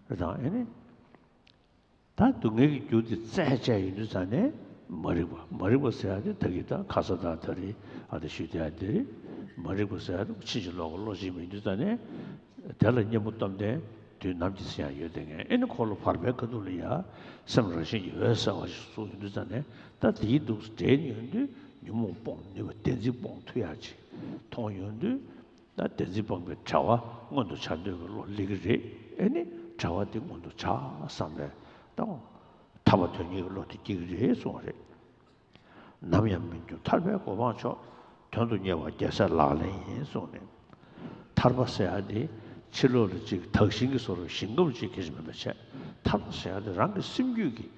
རེད། ད་ཨེ་ནི། ད་སྡུག་བསྔལ་གྱི་རྒྱུ་དེ་རྩད་བཅད་ཡོང་དུས་ཙང་ནས་མ་རིག་པ། མ་རིག་པ་ཟེར་ཡག་དེ་ད་གི་ད་ཁ་ས་ད་ད་རེས་ཨ་ད་ཞུས་བསྡད་ཡག་དེ་རེད། མ་རིག་པ་ཟེར་ཡག་དེ་ཕྱིན་ཅི་ལོག་གི་བློ་ཅིག་མིན་དུས་ཙང་ནས། དེ་ལ་གཉེན་པོ་སྟོབས་ལྡན་དུས་ནམ་གྱི་ཚེ་ཡང་ཡོད་དེ་ངས། ཨེ་ནི་འཁོར་ལོ་བར་པའི་ཁ་ཐུག་ལ་ཡ་སེམས་རང་བཞིན་གྱིས་འོད་གསལ་བ་ཞིག་གསུངས་ཡོང་དུས་ཙང་ནས། ད་དེའི་འདུག་འདྲེས་ནས་ཡོང་དུས་ཉོན་མོངས་སྤོང་ནུས་པ། བདེན་འཛིན་སྤོང་ཐུབ་ཡག་ཅིག་མཐོང་ཡོང་དུས། ད་བདེན་འཛིན་སྤངས་པའི་བྲལ་བ་མངོན་དུ་བྱ་འདོད་ཀྱི་བློ་སླེབས་ཀྱི་རེད། ཨེ་ནི་བྲལ་བ་དེ་མངོན་དུ་བྱ་བསམ་པའི་ད་ཐར་པ་དོན་གཉེར་གྱི་བློ་དེ་སྐྱེ་གི་རེད་གསུངས་པ་རེད། ནམ་ཡང་མི་འགྱུར་ཐར་པའི་གོ་འཕང་མཆོག་དོན་དུ་གཉེར་བ་རྒྱལ་སྲས་ལག་ལེན་ཡིན་གསུངས་ནས། ཐར་པ་ཟེར་ཡག་དེ་ཕྱི་ལོགས་ལ་ཅིག་དག་ཞིང་གི་བཟོ་འདྲ་ཞིང་ཁམས་ཅིག་གི་ཞིག་མིན་པ་བྱས། ཐར་པ་ཟེར་ཡག་དེ་རང་གི་སེམས་རྒྱུད་ཀྱི་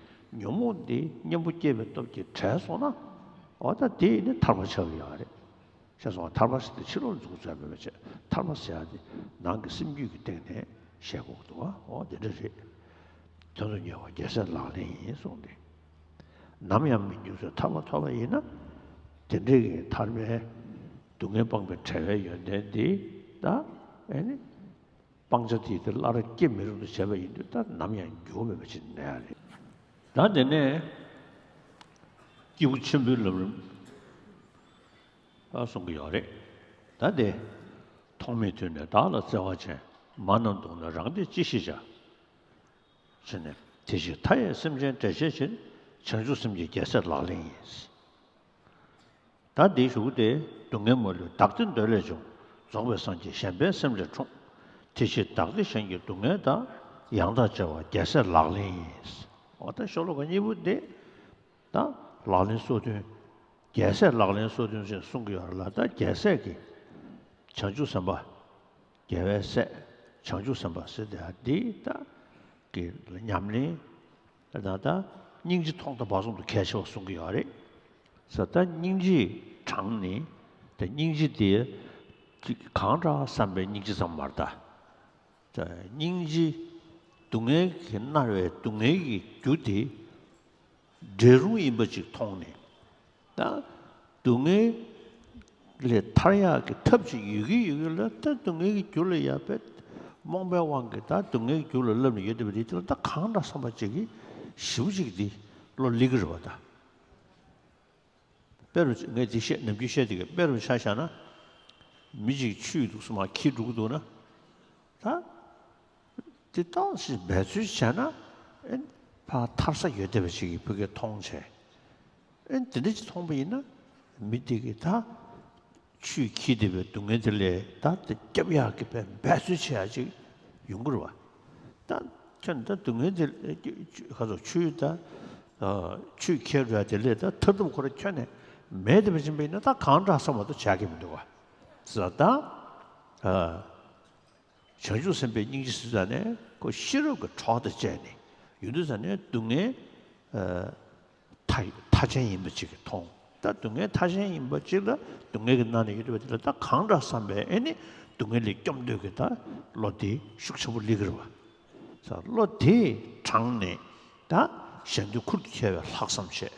ཉོན་མོངས་དེ་གཉེན་པོ་སྐྱེས་པའི་སྟོབས་ཀྱིས་བྲལ་སོང་ན། འོ་ད་དེ་ནི་ཐར་པ་ཆགས་ཀྱི་ཡོད་རེད། ཤེས་སོང་། ཐར་པ་ཟེར་དེ་ཕྱི་ལོགས་ལ་འཛུགས་ཚུལ་མེད་པ་བྱས། ཐར་པ་ཟེར་ཡག་དེ་ནང་གི་སེམས་རྒྱུད་ཀྱི་སྟེང་ནས་བཤད་དགོས་ཀྱི་འདུག་ག་འོ་དེ་འདྲ་རེད། དོན་དུ་གཉེར་བ་རྒྱལ་སྲས་ལག་ལེན་ཡིན་གསུངས་ཏེ། ནམ་ཡང་མི་འགྱུར་ཟེར། ཐར་པ་ཐོབ་པ་ཡིན་ན། དེ་འདྲའི་གི་ཐར་པའི་སྡུག་བསྔལ་སྤངས་པའི་བྲལ་བའི་ཡོན་ཏན་འདི་ད་ཨེ་ནི། སྤང་བྱ་དེ་དེ་སླར་སྐྱེ་མི་རུང་དུ་བྱས་པ་ཡིན་དུས་ད་ནམ་ཡང་འགྱུར་བ་མེད་པ་ཅིག་གནས་ཡག་རེད། ད་དེ་ནས་སྐྱེས་བུ་ཆེན་པོའི་ལམ་རིམ་ཨ་གསུང་གི་ཡོད་རེད། ད་དེ་ཐོག་མེད་དུས་ནས་བདག་ལ་བརྩེ་བ་ཅན། མ་རྣམས་སྡུག་ན་རང་བདེ་ཅི་ཞིག་བྱ། ཟེར་ནས། དེ་ཕྱིར་མཐའ་ཡས་སེམས་ཅན་བསྒྲལ་བྱའི་ཕྱིར། བྱང་ཆུབ་སེམས་ཀྱི་རྒྱལ་སྲས་ལག་ལེན་ཡིན། ད་འདིའི་གཞུག་གུ་དེ། སྡུག་བསྔལ་མ་ལུས་བདག་བདེ་འདོད་ལས་བྱུང་། རྫོགས་པའི་སངས་རྒྱས་གཞན་ཕན་སེམས་ལས་འཁྲུངས། དེ་ཕྱིར་བདག་བདེ་གཞན་གྱི་སྡུག་བསྔལ་དག། ཡང་དག་བརྗེ་བ་རྒྱལ་སྲས་ལག་ལེན་ཡིན། འོ་ད་ཤོ་ལོ་ཀ་གཉིས་པོ་འདི། ད་ལག་ལེན་སོ་བདུན། རྒྱལ་སྲས་ལག་ལེན་སོ་བདུན་ཞེས་གསུང་གི་ཡོད་རེད་ལ། ད་རྒྱལ་སྲས་ཀྱི་བྱང་ཆུབ་སེམས་དཔའ། རྒྱལ་བའི་སྲས། བྱང་ཆུབ་སེམས་དཔའ་ཟེར་དེ་འདི་ད་གི་ཉམས་ལེན་ད་ད་སྙིང་རྗེ་མཐོང་དང་བར་གསུམ་དུ་གལ་ཆེ་བ་གསུང་གི་ཡོད་རེད། ས་ད་སྙིང་རྗེ་དྲངས་ནས། ད་སྙིང་རྗེ་དེ་གང་འདྲ་བསམ་པའི་སྙིང་རྗེ་ཙམ་མ་རེད་ད། ད་སྙིང་རྗེ་སྡུག་བསྔལ་གྱིས་མནར་བའི་སྡུག་བསྔལ་གྱི་རྒྱུ་དེ། འབྲས་རུང་ཡིན་པ་ཅིག་མཐོང་ནས། ད་སྡུག་བསྔལ་ལས་ཐར་ཡག་གི་ཐབས་ཅིག་ཡོད་ཀྱི་ཡོད་ཀྱི་ལ། ད་སྡུག་བསྔལ་གྱི་རྒྱུ་ལ་ཡ་དཔེ་རྨོངས་པའི་དབང་གིས་ད་སྡུག་བསྔལ་གྱི་རྒྱུ་ལ་སླེབས་ནས་ཡོད་བསྡད་པ་དེ་དེ་ལ་ད་གང་འདྲ་བསམ་པ་ཅིག་གིས་ཞེ་པོ་ཅིག་འདི་བློ་སླེབས་ཀྱི་རེད་པ་ད། དཔེ་རུ་ངས་འདི་བཤད་ནམ་རྒྱུན་བཤད་བསྡད་ཀྱི། དཔེ་རུ་ཆ་བཞག་ན། མི་ཅིག་ཆུ་ཡི་འདུག་སེ་མར་འཁྱིལ་འགྲོ་གི་འདུག་ན། ད། དེ་ལྟ་ཞིག་འབད་རྩོལ་བྱས་ན། ཨེ། ཕར་ཐར་ས་ཡོད་བསྡད་པ་ཞིག་གི་ཕ་གིར་མཐོང་བྱས། ཨེ། དེ་འདྲ་ཅིག་མཐོང་པ་ཡིན་ན། མི་དེ་གིས་ད་ཆུས་འཁྱིལ་བསྡད་པའི་སྡུག་བསྔལ་དེ་ལས་ད་དེ་སྐྱོབ་ཡག་གི་འབད་རྩོལ་བྱེད་ཡག་ཅིག་ཡོང་གི་རེད་པ། ད་ཁྱོད་ད་སྡུག་བསྔལ་དེ་ལས་ཁ་ཚོ་ཆུས་ད་ཆུས་འཁྱེར་འགྲོ་ཡག་དེ་ལས་ད་ཐར་ཐབས་ཁོ་རང་ཁྱོན་ནས་མེད་བསྡད་པ་ཅིག་ཡིན་ན། ད་གང་འདྲ་བསམ་པ་ད་བྱ་གི་མི་འདུག་པ། ས་ད། བྱང་ཆུབ་སེམས་དཔའི་སྙིང་རྗེ་ཟེར་ཙང་ནས་ཁོ་ཤེས་རབ་ཀྱི་གྲོགས་དང་བཅས་ནས་ཡོད་དུས་ཙང་ནས་སྡུག་བསྔལ་མཐའ་མཐའ་ཅན་ཡིན་པ་ཅིག་གིས་མཐོང་། ད་སྡུག་བསྔལ་མཐའ་ཅན་ཡིན་པ་ཅིག་ལ་སྡུག་བསྔལ་གྱི་ནང་ནས་ཡོད་པ་དེ་ལ་ད་གང་འདྲ་བསམ་པས་ཨེ་ནི་སྡུག་བསྔལ་ལས་སྐྱོབ་འདོད་ཀྱི་ད་བློ་དེ་ཤུགས་ཆེན་པོ་སླེབས་ཀྱི་རེད་བ། ས་བློ་དེ་དྲངས་ནས་ད་གཞན་དོན་ཁུར་དུ་ཁྱེར་བའི་ལྷག་བསམ་བྱས།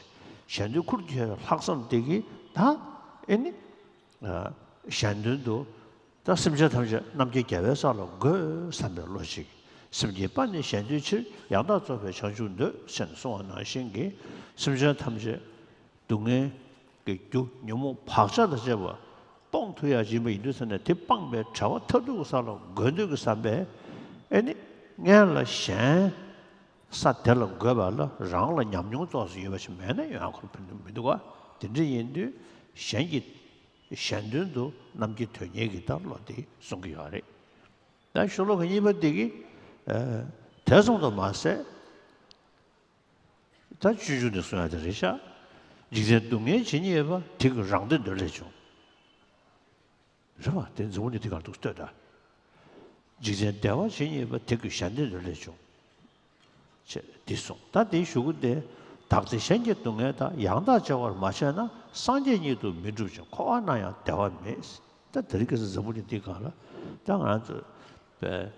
གཞན་དོན་ཁུར་དུ་ཁྱེར་བའི་ལྷག་བསམ་དེ་གིས་ད་ཨེ་ནི་གཞན་དོན་དུ་ད་སེམས་ཅན་ཐམས་ཅད་རྣམ་མཁྱེན་རྒྱལ་བའི་ས་ལ་འགོད་བསམ་པའི་བློ་ཞིག་སེམས་བསྐྱེད་པ་ནི་གཞན་དོན་ཕྱིར། ཡང་དག་རྫོགས་པའི་བྱང་ཆུབ་འདོད་ཅེས་གསུངས་པ་ནང་བཞིན་གྱི་སེམས་ཅན་ཐམས་ཅད་སྡུག་བསྔལ་གྱི་རྒྱུ་ཉོན་མོངས་བག་ཆགས་དང་བཅས་པ་སྤོང་ཐུབ་ཡག་ཡིན་པ་ཡིན་དུས་ཙང་ནས་དེ་སྤངས་པའི་བྱ་བ་མཐར་ཐུག་གི་ས་ལ་འགོད་འདོད་ཀྱི་བསམ་པས་ཨེ་ནི་སྔོན་ལ་གཞན་ས་དེ་ལ་འགོད་པ་ལ་རང་ལ་ཉམས་མྱོང་ཏོག་ཙམ་ཡོད་པ་ཞིག་མེད་ན་ཡོང་ཡག་ཁོ་ཕན་མི་འདུག་ག་དེ་འདྲ་ཡིན་དུས་གཞན་གྱི་གཞན་དོན་དུ་རྣམ་མཁྱེན་དོན་གཉེར་གྱི་ད་བློ་དེ་གསུང་གི་ཡོད་རེད། ད་ཤོ་ལོ་ཀ་གཉིས་པ་དེ་གི་ཨ་དེ་ཙམ་དུ་མ་ཟད། ད་སྤྱོད་འཇུག་ནས་གསུང་ཡག་དེ་རེད་ཤག་འཇིག་རྟེན་སྡུག་བསྔལ་ཇི་སྙེད་པ། དེ་ཀུན་རང་བདེ་འདོད་ལས་བྱུང་། རེད་པ། དེ་འཛམ་བུ་གླིང་འདི་གར་འདུག་ལྟོས་དང་། འཇིག་རྟེན་བདེ་བ་ཇི་སྙེད་པ། དེ་ཀུན་གཞན་བདེ་འདོད་ལས་བྱུང་། ཅེས་འདི་གསུངས། ད་དེའི་གཞུག་གུ་དེ། བདག་བདེ་གཞན་གྱི་སྡུག་བསྔལ་དག །ཡང་དག་བྱ་བར་མ་བྱས་ན། སངས་རྒྱས་ཉིད་དུ་མི་འགྲུབ་ཅིང་། །འཁོར་བ་ན་ཡང་བདེ་བ་མེད། ད་དེ་རིང་ཁ་སང་འཛམ་བུ་གླིང་འདི་སྒང་ལ་ད་ང་རང་ཚོ་པའི་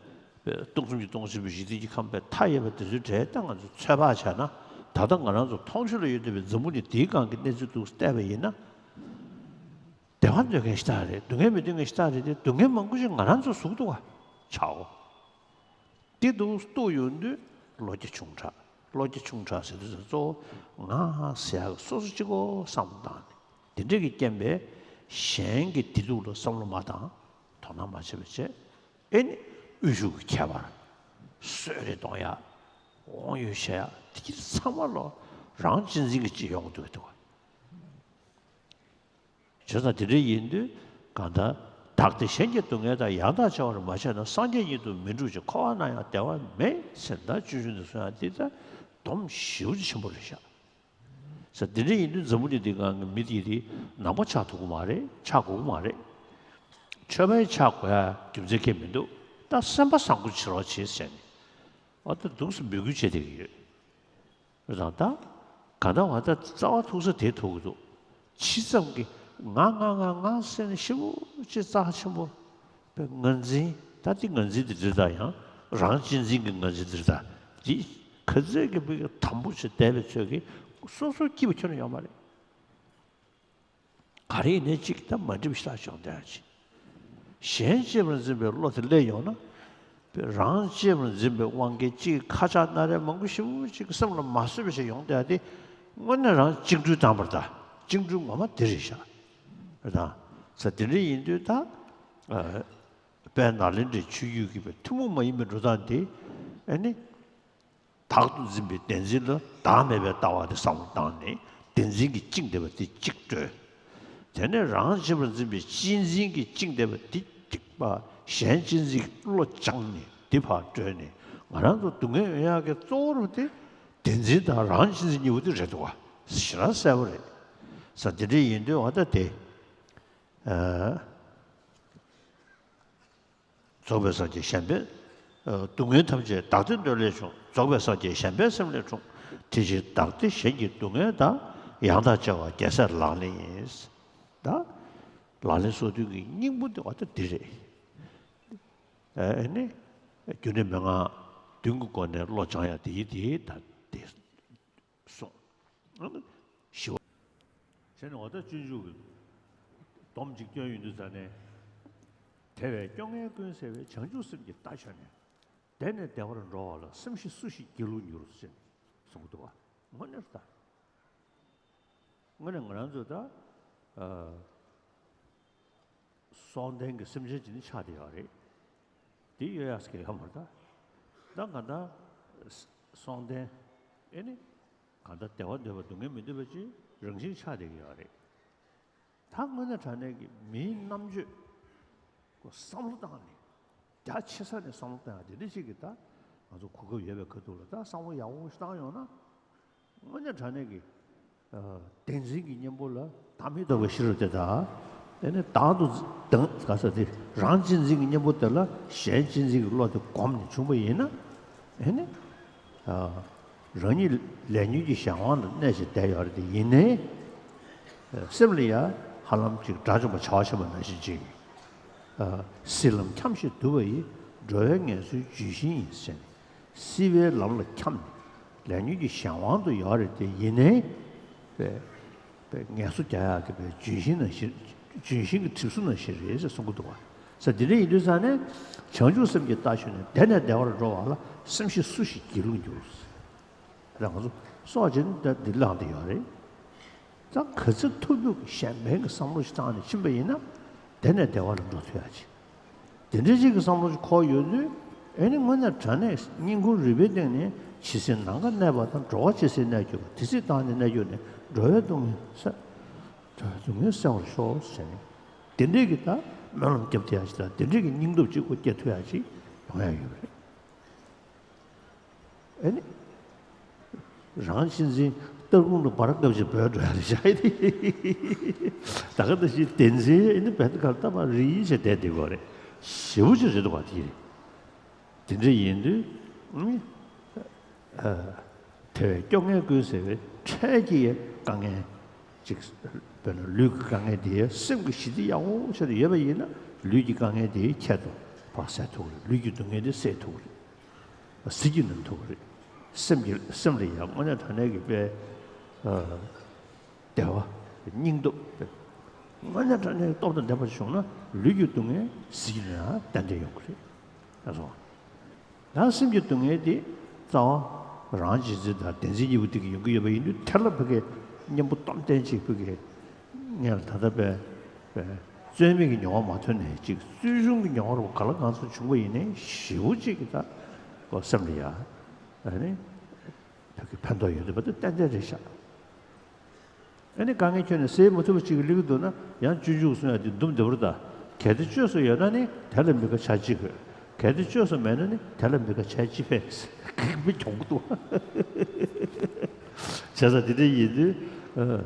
པའི་སྟོང་གསུམ་གྱི་སྟོང་གསུམ་པའི་འཇིག་རྟེན་གྱི་ཁམས་པའི་མཐའ་ཡས་པ་དེ་ཚོའི་གྲས་ད་ང་ཚོ་ཚོད་དཔག་བྱས་ན། ད་ལྟ་ང་རང་ཚོ་མཐོང་ཆོས་ལ་ཡོད་བསྡད་པའི་འཛམ་བུ་གླིང་འདིའི་སྒང་གི་གནས་ཚུལ་འདུག་བལྟས་པ་ཡིན་ན། བདེ་བ་འདོད་མཁན་ཞེ་དྲག་རེད། སྡུག་བསྔལ་མི་འདོད་མཁན་ཞེ་དྲག་རེད་དེ། སྡུག་བསྔལ་མང་པོ་ཞིག་ང་རང་ཚོ་ཟུག་འདུག་ག་ཆའོ། དེ་འདུག་རྟོགས་ཡོང་དུས་བློ་རྒྱ་ཆུང་དྲགས། བློ་རྒྱ་ཆུང་དྲགས་ཟེར་དུས་ཙམ་གཙོ་བོ་ང་ཟེར་ཡག་གི་སོ་སོ་གཅིག་པོ་བསམ་བློ་བཏང་ནས། དེ་འདྲ་གི་རྐྱེན་པས་གཞན་གྱི་བདེ་སྡུག་ལ་བསམ་བློ་མ་བཏང་། དོ་སྣང་མ་བྱས་པ་བྱས། ཨེ་ནི་དབུལ་ཕྱུག་གི་ཁྱད་པར། གསོད་རེས་གཏོང་ཡག་དབང་ཡོད་བྱེད་ཡག་དེ་གྱིས་ཚང་མ་ལོ་རང་གཅེས་འཛིན་གྱི་ཅིག་ཡོང་གི་འདུག་འདུག་ག་བྱས་ཙང་དེ་འདྲ་ཡིན་དུས་གང་ལྟར། བདག་བདེ་གཞན་གྱི་སྡུག་བསྔལ་དག །ཡང་དག་བྱ་བར་མ་བྱས་ན། སངས་རྒྱས་ཉིད་དུ་མི་འགྲུབ་ཅིང་། །འཁོར་བ་ན་ཡང་བདེ་བ་མེད། ཟེར་ད་སྤྱོད་འཇུག་ནས་གསུང་ཡག་འདི་ད་སྡོམ་ཞེ་པོ་ཅིག་ཆེན་པོ་རེད་ཤག་ས་འདི་འདྲ་ཡིན་དུས་འཛམ་བུ་གླིང་འདི་སྒང་གི་མི་དེ་དེ་ནང་པ་ཆགས་ཐུབ་ཀྱི་མ་རེད། ཆགས་དགོས་ཀྱི་མ་རེད། ཆོས་པའི་ཆགས་དགོས་ཡག་རྒྱུ་མཚན་གང་ཡང་མི་འདུག་ད་སེམས་པ་བཟང་པོ་བྱེད་རོགས་བྱེད་ཟེར་ནས་འོ་ད་འདུག་སེ་འབོད་སྐུལ་བྱེད་བསྡད་ཀྱི་ཡོད། རང་ད། གང་ལྟར་ང་ད་རྩ་བ་ཐུག་ས་དེ་ཐུག་གི་འདུག་ཇི་ཙམ་གྱིས་ང་ང་ང་ང་ཟེར་ནས་ཞེ་པོ་ཅིག་རྩ་ཆེན་པོ་པའི་ངར་འཛིན། ད་དེ་ངར་འཛིན་དེ་འདྲ་ད་ཡང་རང་གཅེས་འཛིན་གྱི་ངར་འཛིན་འདྲ་ད་དེ་ག་ཚོད་ཀྱི་མི་གི་དམ་པོ་བྱས་བསྡད་པའི་ཚོད་ཀྱིས་སོ་སོ་སྐྱིད་པ་ཁྱོན་ནས་ཡོད་མ་རེད། ག་རེ་ཡིན་ནའི་གཅིག་ད་མ་འགྲིག་པ་ཞིག་ལ་སྦྱོང་བསྡད་ཡག་ཅིག་གཞན་གཅེས་པར་འཛིན་པའི་བློ་དེ་སླེབས་ཡོང་ན། རང་གཅེས་པར་འཛིན་པའི་དབང་གིས་གཅིག་ཁ་ཆག་སྣ་རལ་མང་པོ་ཞེ་པོ་ཅིག་གི་སེམས་ལ་མ་བཟོད་པ་ཞིག་ཡོང་བསྡད་ཡག་དེ་དངོས་གནས་རང་བཅིངས་འགྲོལ་བཏང་བར་གདའ། བཅིངས་འགྲོལ་ངོ་མ་དེ་རེད་ཤག་རེད་དང་། ས་དེ་འདྲ་ཡིན་དུས་ད། ཨ། དཔལ་ནཱ་ལེནྡྲའི་ཆོས་བརྒྱུད་ཀྱི་པའི་ཐུན་མོང་མ་ཡིན་པའི་འགྲོ་སྟངས་དེ་ཨ་ནི། བདག་ཏུ་འཛིན་པའི་བདེན་འཛིན་ལ་བདག་མེད་པའི་ལྟ་བ་དེ་བསམ་བློ་བཏང་ནས་བདེན་འཛིན་གྱིས་བཅིངས་བསྡད་པ་དེ་གཅིག་བཀྲོལ། དེ་ནས་རང་གཅེས་པར་འཛིན་པའི་གཅེས་འཛིན་གྱིས་བཅིངས་བསྡད་པ་དེ་གཅིག་པ། གཞན་གཅེས་འཛིན་གྱི་བློ་སྦྱངས་ནས་དེ་ཕར་བཀྲོལ་ནས་ང་རང་ཚོ་སྡུག་བསྔལ་ཡོང་ཡག་གི་གཙོ་བོ་དེ་བདེན་འཛིན་དང་རང་གཅེས་འཛིན་གཉིས་པོ་དེ་རེད་འདུག་བ། ཞེ་དྲག་གསལ་པོ་རེད། ས་དེ་འདྲ་ཡིན་དུས་འོ་ད་དེ། ཨ། རྫོགས་པའི་སངས་རྒྱས་གཞན་ཕན། ཨ། སྡུག་བསྔལ་ཐམས་ཅད་བདག་བདེ་འདོད་ལས་བྱུང་། རྫོགས་པའི་སངས་རྒྱས་གཞན་ཕན་སེམས་ལས་འཁྲུངས། དེ་ཕྱིར་བདག་བདེ་གཞན་གྱི་སྡུག་བསྔལ་དག །ཡང་དག་བྱ་བ་རྒྱལ་སྲས་ལག་ལེན་ཡིན། ད་ལག་ལེན་སོ་བདུན་གྱི་སྙིང་པོ་འདི་བ་ད་འདི་རེད། ཨ་ནི། རྒྱུ་འབྲས་མན་ངག་བདུན་གྱི་སྒོ་ནས་བློ་སྦྱང་ཡག་དེ་ཡི་དེ་ད་དེ། གསུངས། ཞི་བ། བྱས་ནས་འོ་ད་སྤྱོད་འཇུག་གི་སྡོམ་གཅིག་བསྐྱོན་ཡོང་དུས་ཙ་ནས། དེ་བས་སྐྱོ་ངལ་ཀུན་སེལ་བའི། བྱང་ཆུབ་སེམས་ཀྱི་རྟ་ཞོན་ནས། བདེ་ནས་བདེ་བར་འགྲོ་བ་ལ། སེམས་ཤེས་སུ་ཞིག་སྒྱིད་ལུག་འགྱུར། ཞེས་གསུངས་འདུག་བ། དངོས་གནས་ད། དངོས་གནས་ང་རང་ཚོ་ད། ཨ། སྲོག་ལྡན་གྱི་སེམས་ཅན་ཅིག་ནི་ཆགས་བསྡད་ཡོད་རེད། དེ་ཡོད་ཡག་ཟེར་གྱི་ཡོད་མ་རེད་ད། ད་གང་ལྟར་སྲོག་ལྡན་ཨེ་ནི་གང་ལྟར་བདེ་བ་འདོད་པ་སྡུག་བསྔལ་མི་འདོད་པ་ཅིག་རང་བཞིན་ཆགས་བསྡད་ཀྱི་ཡོད་རེད། ད་དངོས་གནས་དྲང་གནས་ཀྱི་མིའི་རྣམ་དཔྱོད་ཀྱི་བསམ་བློ་བཏང་ནས་རྒྱ་ཆེ་ས་ནས་བསམ་བློ་བཏང་ཡག་དེ་འདྲ་ཅིག་གི་ད་ང་ཚོ་གོ་སྐབས་ཡོད་པའི་ཁ་ཐུག་ལ་ད་བསམ་བློ་ཡག་པོ་ཞིག་བཏང་ཡོང་ན། དངོས་གནས་དྲང་གནས་ཀྱི། ཨ། བདེན་འཛིན་གྱི་གཉེན་པོ་ལ་བདག་མེད་རྟོགས་པའི་ཤེས་རབ་དེ་དག་ དེ་ནི་དང་དུ་དང་ག་ས་དེ་རང་གཅེས་འཛིན་གྱི་གཉེན་པོ་དེ་ལ་གཞན་གཅེས་འཛིན་གྱི་བློ་དེ་གོམས་ནས་བྱུང་བ་ཡིན་ན། ཨེ་ནི། ཨ། རང་ཉིད་ལས་ཉོན་གྱི་གཞན་དབང་ལ་གནས་ཤིང་བསྡད་ཡོད་རེད་དེ་ཡིན་ནའི། ཨ། སེམས་ལ་ཡ་ཧ་ལམ་ཅིག་དགྲ་བཅོམ་པ་བྱ་བ་ཆེན་པོ་ནང་བཞིན་ཅིག་ཨ། སྲིད་ལམ་འཁྱམས་ཤིང་དུབ་པ་ཡིས། འགྲོ་བའི་ངལ་གསོའི་ལྗོན་ཤིང་ཡིན་ཟེར་ནས། སྲིད་པའི་ལམ་ལ་འཁྱམས་ནས་ལས་ཉོན་གྱི་གཞན་དབང་དུ་ཡོད་རེད་དེ་ཡིན་ནའི། པའི་པའི་ངལ་གསོ་རྒྱག་ཡག་གི་པའི་ལྗོན་ཤིང་ནང་བཞིན། ལྗོན་ཤིང་གི་གྲིབ་གཟུགས་ནང་བཞིན་རེད་ཟེར་གསུང་གི་འདུག་བ། ས་འདི་འདྲ་ཡིན་དུས་ཙང་ནས་བྱང་ཆུབ་སེམས་ཀྱི་རྟ་ཞོན་ནས་བདེ་ནས་བདེ་བར་འགྲོ་བ་ལ་སེམས་ཤེས་སུ་ཞིག་སྒྱིད་ལུག་འགྱུར། ད་ང་ཚོ་སྲོག་ཅིག་ནི་ད་འདི་ལངས་བསྡད་ཡོད་རེད། ད་ག་ཚོད་ཐུབ་ཐུབ་གཞན་ཕན་གྱི་བསམ་བློ་ཞིག་བཏང་ནས་ཕྱིན་པ་ཡིན་ན་བདེ་ནས་བདེ་བ་ལ་འགྲོ་ཐུབ་ཡ་ཅིག་དེ་འདྲའི་ཅིག་གི་བསམ་བློ་ཞིག་འཁོར་ཡོད་དུས། ཨེ་ནི་དངོས་གནས་དྲང་གནས་སྙིང་ཁུང་རུས་པའི་གཏིང་ནས་ཇི་སྲིད་ནམ་མཁའ་གནས་པ་དང་། འགྲོ་བ་ཇི་སྲིད་གནས་གྱུར་པ། དེ་སྲིད་བདག་ནི་གནས་གྱུར་ནས། འགྲོ་བའི་སྡུག་བསྔལ་སེལ། འགྲོ་བའི་སྡུག་བསྔལ་སེལ་བར་ཤོག་ཟེར་ནས། དེ་འདྲའི་གི་ད་སྨོན་ལམ་རྒྱབ་ཐུབ་ཡ་ཅིག་དང་། དེ་འདྲའི་གི་སྙིང་སྟོབས་ཅིག་ཁོ་སྐྱེ་ཐུབ་ཡ་ཅིག་ཡོང་ཡ་ཡོད་པ་རེད། ཨེ་ནི། རང་གཅེས་འཛིན་སྟར་ཁུང་དུ་འབར་སྐབས་ཀྱི་བོད་འགྲོ་ཡ་རེད་ཤག་ད་ག་ད་ཞིག་བདེན་འཛིན་ཨེ་ནི་བད་ཀར་ལྟ་བ་རི་ཡིན་ཞེས་བསྡད་དེ་གོ་རེད། ཞེ་པོ་ཅིག་རེད་འདུག་བ་དེ་རེད། དེ་འདྲ་ཡིན་དུས། ཨ། དེ་བས་སྐྱོ་ངལ་ཀུན་སེལ་བའི་འཕྲལ་གྱི་དཀའ་ངལ་ཅིག་དཔེར་ན་ལུས་ཀྱི་དཀའ་ངལ་དེ་སེམས་ཀྱི་ཞི་བདེ་ཡག་པོ་ཆེ་རུ་ཡོད་པ་ཡིན་ན། ལུས་ཀྱི་དཀའ་ངལ་དེ་ཁྱད་དུ་འཕགས་སེལ་ཐུབ་རེད། ལུས་ཀྱི་སྡུག་བསྔལ་དེ་སེལ་ཐུབ་རེད། ཟིལ་གྱིས་གནོན་ཐུབ་རེད། སེམས་ཀྱི་སེམས་ལ་ཡང་དངོས་གནས་དྲང་གནས་ཀྱི་དཔེ། ཨ། བདེ་བ། སྙིང་སྟོབས། དངོས་གནས་དྲང་གནས་སྟོབས་དང་ལྡན་པ་ཞིག་བྱུང་ན་ལུས་ཀྱི་སྡུག་བསྔལ་ཟིལ་གྱིས་གནོན་ཡང་ཏན་ཏན་ཡོང་གི་རེད། ལགས་སོ། ཡང་སེམས་ཀྱི་སྡུག་བསྔལ་དེ་རྩ་བ་རང་གཅེས་འཛིན་དང་བདེན་འཛིན་གཉིས་པོ་དེ་གིས་ཡོང་གི་ཡོད་པ་ཡིན་དུས། དེ་ལ་ཕ་གིའི་གཉེན་པོ་སྟོབས་ལྡན་ཅིག་ཕ་གིའི་ངས་ལ་ད་ལྟ་པའི་པའི་རྩོད་མེད་ཀྱི་མྱོང་བ་མ་ཐོན་ནའི་ཅིག་རྩོད་གཞུང་གི་མྱོང་བ་རུ་ག་ལ་གང་འཚམ་བྱུང་བ་ཡིན་ནའི་ཞེ་པོ་ཅིག་གི་ད་ཁོ་སེམས་ལ་ཡ། ཨ་ནི། ཕ་གི་ཕན་ཐོགས་ཡོད་པ་དེ་ཏན་ཏན་རེད་ཤག་ཨ་ནི་དཀའ་ངལ་ཁྱོན་ནས་སེལ་མ་ཐུབ་པ་ཅིག་སླེབས་ཀྱི་འདུག་ན་ཡང་སྤྱོད་འཇུག་གསུང་ཡ་དེ་འདུམ་བདེ་པོ་རེད་ད། གལ་ཏེ་བཅོས་སུ་ཡོད་ན་ནི་དེ་ལ་མི་དགའ་བྱ་ཅི་དགོས། གལ་ཏེ་བཅོས་སུ་མེད་ན་ནི་དེ་ལ་མི་དགའ་བྱ་ཅི་ཕན། མི་གྱོང་གི་འདུག་བྱས་ཙང་དེ་འདྲ་ཡིན་དུས། ཨ།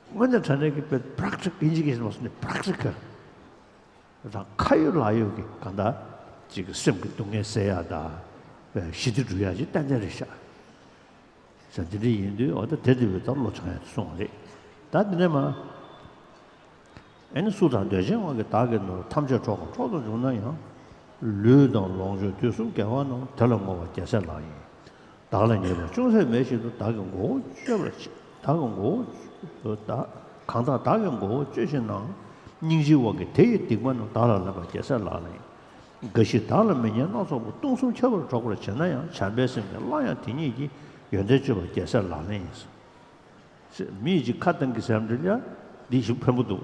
དངོས་གནས་དྲང་གནས་ཀྱི་པའི་པྲག་ཅིག་ཨིན་ཇི་སྐད་ནས་མ་གསུངས་ནས་པྲག་ཅིག་ག་དང་ཁ་ཡོད་ལག་ཡོད་ཀྱི་གང་ལྟར་ཅིག་སེམས་ཀྱི་སྡུག་བསྔལ་སེལ་ཡ་དང་། ཞི་བདེ་སྒྲུབ་ཡ་ཅིག་ཏན་ཏན་རེད་ཤག་ཟེར་འདི་འདྲ་ཡིན་དུས། འོ་ད་དེ་འདི་བས་ད་བློ་བྱང་ཡ་དེ་གསུངས་པ་རེད། ད་འདི་ནས་མ། ཨེ་ནི་སུ་དང་འདོད་ཆེན་དབང་གིས་བདག་གི་ནོར་ཐམས་ཅད་འཕྲོག་གམ་འཕྲོག་ཏུ་འཇུག་ན་ཡང་། ལུས་དང་ལོངས་སྤྱོད་དུས་གསུམ་དགེ་བ་རྣམས། དེ་ལ་བསྔོ་བ་རྒྱལ་སྲས་ལག་ལེན་ཡིན། བདག་ལ་ཉེས་པ་ཅུང་ཟད་མེད་བཞིན་དུ། བདག་གི་མགོ་བོ་གཅོད་པར་བྱེད། བདག་གི་མགོ་བོ་བདག་གང་དག་བདག་གི་མགོ་བོ་གཅོད་བྱེད་ན། སྙིང་རྗེའི་དབང་གིས་དེ་ཡི་སྡིག་པ་རྣམས། བདག་ལ་ལེན་པ་རྒྱལ་སྲས་ལག་ལེན་ཡིན། འགའ་ཞིག་བདག་ལ་མི་སྙན་སྣ་ཚོགས་པ། གཏུང་གསུམ་ཁྱབ་པར་སྒྲོག་པར་བྱེད་ན་ཡང་། བྱམས་པའི་སེམས་ཀྱིས་སླར་ཡང་དེ་ཉིད་ཀྱི། ཡོན་ཏན་སྤྱོད་པ་རྒྱལ་སྲས་ལག་ལེན་ཡིན། མི་ཡིས་ཅིག་ཁ་བཏང་གི་ཟེར་འདྲ་ལ་འདི་ཞིག་ཕན་པོ་འདུག་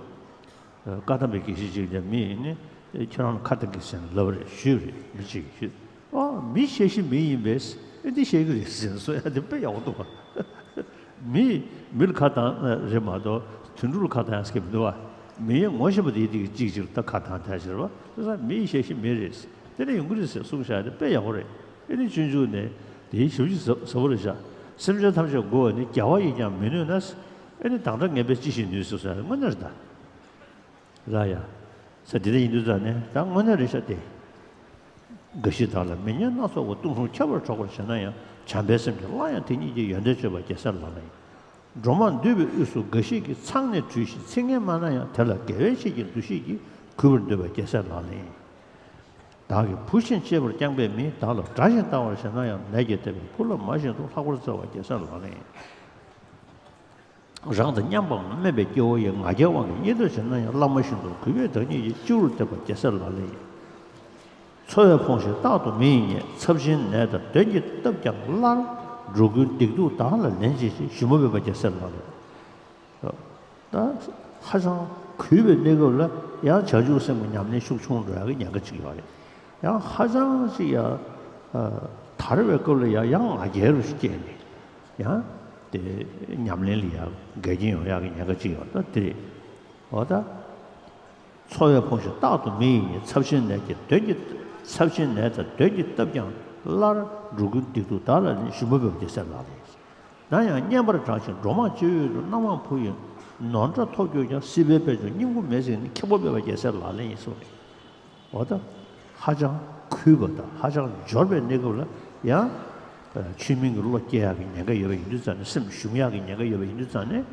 བཀའ་གདམས་པའི་དགེ་བཤེས་ཅིག་ཀྱང་མི་ཡིས་ནི་ཁྱེད་རང་ལ་ཁ་བཏང་གི་ཟེར་ལབ་རེད། ཞུས་རེད། མི་གཅིག་གིས་ཞུས། ཨ། མི་བཤད་གཞི་མི་ཡིན་པས་ཨེ་འདི་བཤད་གི་རེད་ཟེར་གསུང་ཡ་དེ་དཔེ་ཡག་པོ་འདུག་བ། མི་མི་ལ་ཁ་བཏང་རེད་མ་གཏོགས་དུད་འགྲོ་ལ་ཁ་བཏང་ཡ་ཟེར་གི་མི་འདུག་བ། མི་ཡིས་ངོ་ཤེས་པ་དེ་དེ་གི་གཅིག་གཅིག་ལ་ད་ཁ་བཏང་ཐལ་ཟེར་བ། དེ་ས་མི་ཡིས་བཤད་གཞི་མི་རེད། དེ་ནས་ཡོང་གི་རེད་ཟེར་གསུངས་བཞག་དེ་དཔེ་ཡག་པོ་རེད། ཨེ་ནི་སྤྱོད་འཇུག་ནས་དེའི་ཞབས་ཕྱི་ཟབ་ཟབ་པོ་རེད་བཞག་སེམས་ཅན་ཐམས་ཅད་མགུ་བ་ནི། རྒྱལ་བ་ཡིས་ཀྱང་མི་ནུས་ན། ཨེ་ནི་བདག་འདྲ་ངན་པས་ཅི་ཞིག་ནུས་ཟེར་སོང་། དངོས་གནས་རེད་ད། ར་ཡ། ས་དེ་འདྲ་ཡིན་དུས་ཙང་ནས་ད་དངོས་གནས་རེད་ཤག་སྟེ། འགའ་ཞིག་བདག་ལ་མི་སྙན་སྣ་ཚོགས་པ། གཏུང་གསུམ་ཁྱབ་པར་སྒྲོག་པར་བྱེད་ན་ཡང་། བྱམས་པའི་སེམས་ཀྱིས་སླར་ཡང་དེ་ཉིད་ཀྱི། ཡོན་ཏན་སྤྱོད་པ་རྒྱལ་སྲས་ལག་ལེན་ཡིན། འགྲོ་མང་འདུས་པའི་དབུས་སུ་འགའ་ཞིག་གིས། ཚིག་ངན་མ་ན་ཡང་། དེ་ལ་དགེ་བའི་བཤེས་ཀྱི་འདུ་ཤེས་ཀྱིས། གུས་པར་འདུད་པ་རྒྱལ་སྲས་ལག་ལེན་ཡིན། བདག་གིས་བུ་བཞིན་གཅེས་པར་བསྐྱངས་པའི་མི། བདག་ལ་དགྲ་བཞིན་ལྟ་བར་བྱེད་ན་ཡང་། ནད་ཀྱིས་ཐེབས་པའི་བུ་ལ་མ་བཞིན་དུ། ལྷག་པར་བརྩེ་བ་རྒྱལ་སྲས་ལག་ལེན་ཡིན། རང་དང་མཉམ་པའམ་དམན་པའི་སྐྱེ་བོ་ཡི། ང་རྒྱལ་དབང་གིས་བརྙས་བསྟོད་བྱེད་ན་ཡང་། བླ་མ་བཞིན་དུ་གུས་པས་བདག་ཉིད་ཀྱི། སྤྱི་བོར་གཏད་པ་རྒྱལ་སྲས་ལག་ལེན་ཡིན། འཚོ་བས་ཕོངས་ཤིང་རྟག་ཏུ་མི་ཡིས་བརྙས། ཚབས་ཆེན་ནད་དང་གདོན་གྱིས་བཏབ་ཀྱང་སླར། འགྲོ་ཀུན་སྡིག་སྡུག་བདག་ལ་ལེན་བྱེད་ཅིང་། ཞིབ་མོ་འབད་པ་རྒྱལ་སྲས་ལག་ལེན་ཡིན། ད་ཧ་ཅང་གུས་པའི་གནས་སྐབས་ལ་ཡང་བྱང་ཆུབ་སེམས་ཀྱི་ཉམས་ལེན་ཤུགས་ཆུང་འགྲོ་ཡག་གི་ཉེན་ཁ་ཅིག་ཡོད་རེད། ཡང་ཧ་ཅང་ཅིག་ཡང་དར་བའི་སྐབས་ལ་ཡང་ཡང་ང་རྒྱལ་རུ་སྐྱེས་ནས་ཡང་དེ་ཉམས་ལེན་ལ་ཡང་འགལ་རྐྱེན་ཡོང་ཡག་གི་ཉེན་ཁ་ཅིག་ཡོད། ད་དེ་རེད། འོ་ད། འཚོ་བས་ཕོངས་ཤིང་རྟག་ཏུ་མི་ཡིས་བརྙས། ཚབས་ཆེན་ནད་ཀྱི་གདོན་གྱིས། ཚབས་ཆེན་ནད་དང་གདོན་གྱིས་བཏབ་ཀྱང་སླར། འགྲོ་ཀུན་སྡིག་སྡུག་བདག་ལ་ལེན། ཞིབ་མོ་འབད་པ་རྒྱལ་སྲས་ལག་ལེན་ཡིན། ན་ཡང་སྙན་པར་བསྒྲགས་ཤིང་འགྲོ་མང་སྤྱི་བོའི་དུས། རྣམ་མང་བུ་ཡིས་ ནོར་འདྲ་ཐོབ་རྒྱུ་ཀྱང་སྲིད་པའི་དཔལ་འབྱོར་སྙིང་པོ་མེད་ཟེར་ནས་ཁེ་པོ་མེད་པ་རྒྱལ་སྲས་ལག་ལེན་ཡིན་གསུངས་རེད། འོ་ད། ཧ་ཅང་གུས་པ་དང་ཧ་ཅང་འབྱོར་པའི་གནས་སྐབས་ལ་ཡང་། ཆོས་མིན་གྱི་བློ་སྐྱེ་ཡག་གི་ཉེན་ཁ་ཡོད་པ་ཡིན་དུས་ཙང་ནས། སེམས་ཞུམ་ཡག་གི་ཉེན་ཁ་ཡོད་པ་ཡིན་དུས་ཙང་ནས།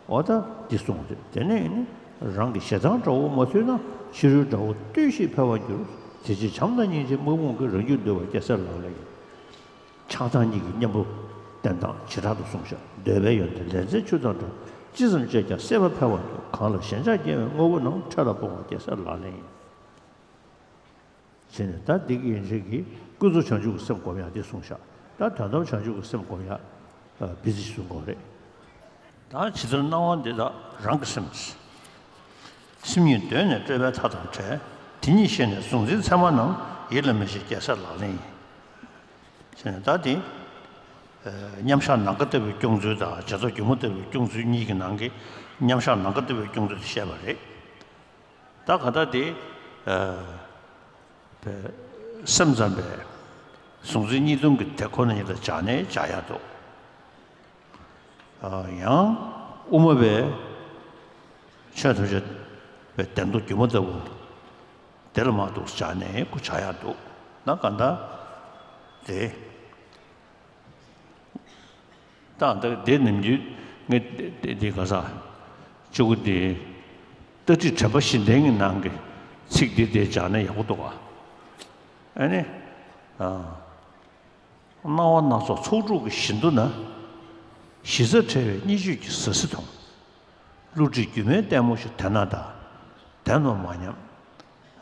འོ་ད་འདི་གསུངས་རེད། དེ་ནས་ནི་རང་གི་ཞེ་སྡང་དགྲ་བོ་མ་ཐུལ་ན། ཕྱི་རོལ་དགྲ་བོ་ལྟོས་ཤིག་འཕེལ་བར་འགྱུར། དེ་ཕྱིར་བྱམས་དང་སྙིང་རྗེ་དམག་དཔུང་གིས། རང་རྒྱུད་འདུལ་བར་རྒྱལ་སྲས་ལག་ལེན་ཡིན། ཆགས་སྡང་གཉིས་ཀྱི་གཉེན་པོ་བསྟེན་སྟངས་བྱེ་བྲག་ཏུ་གསུངས་ཤག་འདོད་པའི་ཡོན་ཏན་ལས་མཛད་ཆུ་དང་འདྲ། ཅི་ཙམ་སྤྱད་ཀྱང་སྲེད་པ་འཕེལ་བར་འགྱུར། གང་ལ་ཞེན་ཆགས་སྐྱེ་བའི་དངོས་པོ་རྣམས། འཕྲལ་ལ་སྤོང་བ་རྒྱལ་སྲས་ལག་ལེན་ཡིན། བྱས་ནས་ད་འདི་གི་ཡན་ཆད་ཀྱིས་ཀུན་རྫོབ་བྱང་ཆུབ་ཀྱི་སེམས་སྒོམ་ཡག་འདི་གསུངས་ཤག་ད་དོན་དམ་བྱང་ཆུབ་ཀྱི་སེམས་སྒོམ་ཡག་ཨ་བི་ཟི་གསུང་དགོས་རེད། ད་ཇི་ལྟར་སྣང་བ་འདི་དག་རང་གི་སེམས། སེམས་ཉིད་གདོད་ནས་སྤྲོས་པའི་མཐའ་དང་བྲལ། དེ་ཉིད་ཤེས་ནས་གཟུང་འཛིན་མཚན་མ་རྣམས། ཡིད་ལ་མི་བྱེད་རྒྱལ་སྲས་ལག་ལེན་ཡིན། ཟེར་ནས་ད་དེ། ཨ་མཉམ་བཞག་ནམ་མཁའ་ལྟ་བུའི་སྐྱོང་ཚུལ་དང་། བྱེ་བྲག་སྒྱུ་མ་ལྟ་བུའི་སྐྱོང་ཚུལ་གཉིས་ཀྱི་ནང་གི་མཉམ་བཞག་ནམ་མཁའ་ལྟ་བུའི་སྐྱོང་ཚུལ་དེ་བཤད་པ་རེད། ད་ག་ད་དེ། ཨ་པའི་སེམས་ཙམ་པས་གཟུང་འཛིན་གཉིས་སྟོང་གི་དེ་ཁོ་ན་ཉིད་ལ་སྦྱར་ནས་སྦྱར་ཡག་འདུག་ཨ་ཡང་དབུ་མ་པས་ཆོས་ཐམས་ཅད་པའི་བདེན་རྟོག་སྒྱུ་མ་ལྟ་བུ་དེ་ལ་མ་གཏོགས་སྦྱར་ནས་ཁོ་སྦྱར་ཡག་འདུག་ན་ག་ད་དེ། ད་ད་དེ་ནམ་རྒྱུན་ངས་དེ་དེ་ག་ས་གཅིག་པུ་དེ། ལྟ་ཁྲིད་དྲན་པ་བཞི་ལྡན་གྱི་ནང་གི་ཚིག་འདི་དེ་སྦྱར་ན་ཡག་པོ་འདུག་ག་ཨ་ནི། ཨ། སྣང་བ་སྣ་ཚོགས་ཚོགས་དྲུག་གི་བཞི་མདོ་ན། གཞི་རྩ་བྲལ་བའི་གཉིས་བརྗོད་ཀྱི་ཟ་ཟི་མཐོང་། བསླུ་བྲིད་སྒྱུ་མའི་ལྟད་མོ་ཞིག་དེ་ན་གདའ། བདེན་ནོ་མ་སྙམ།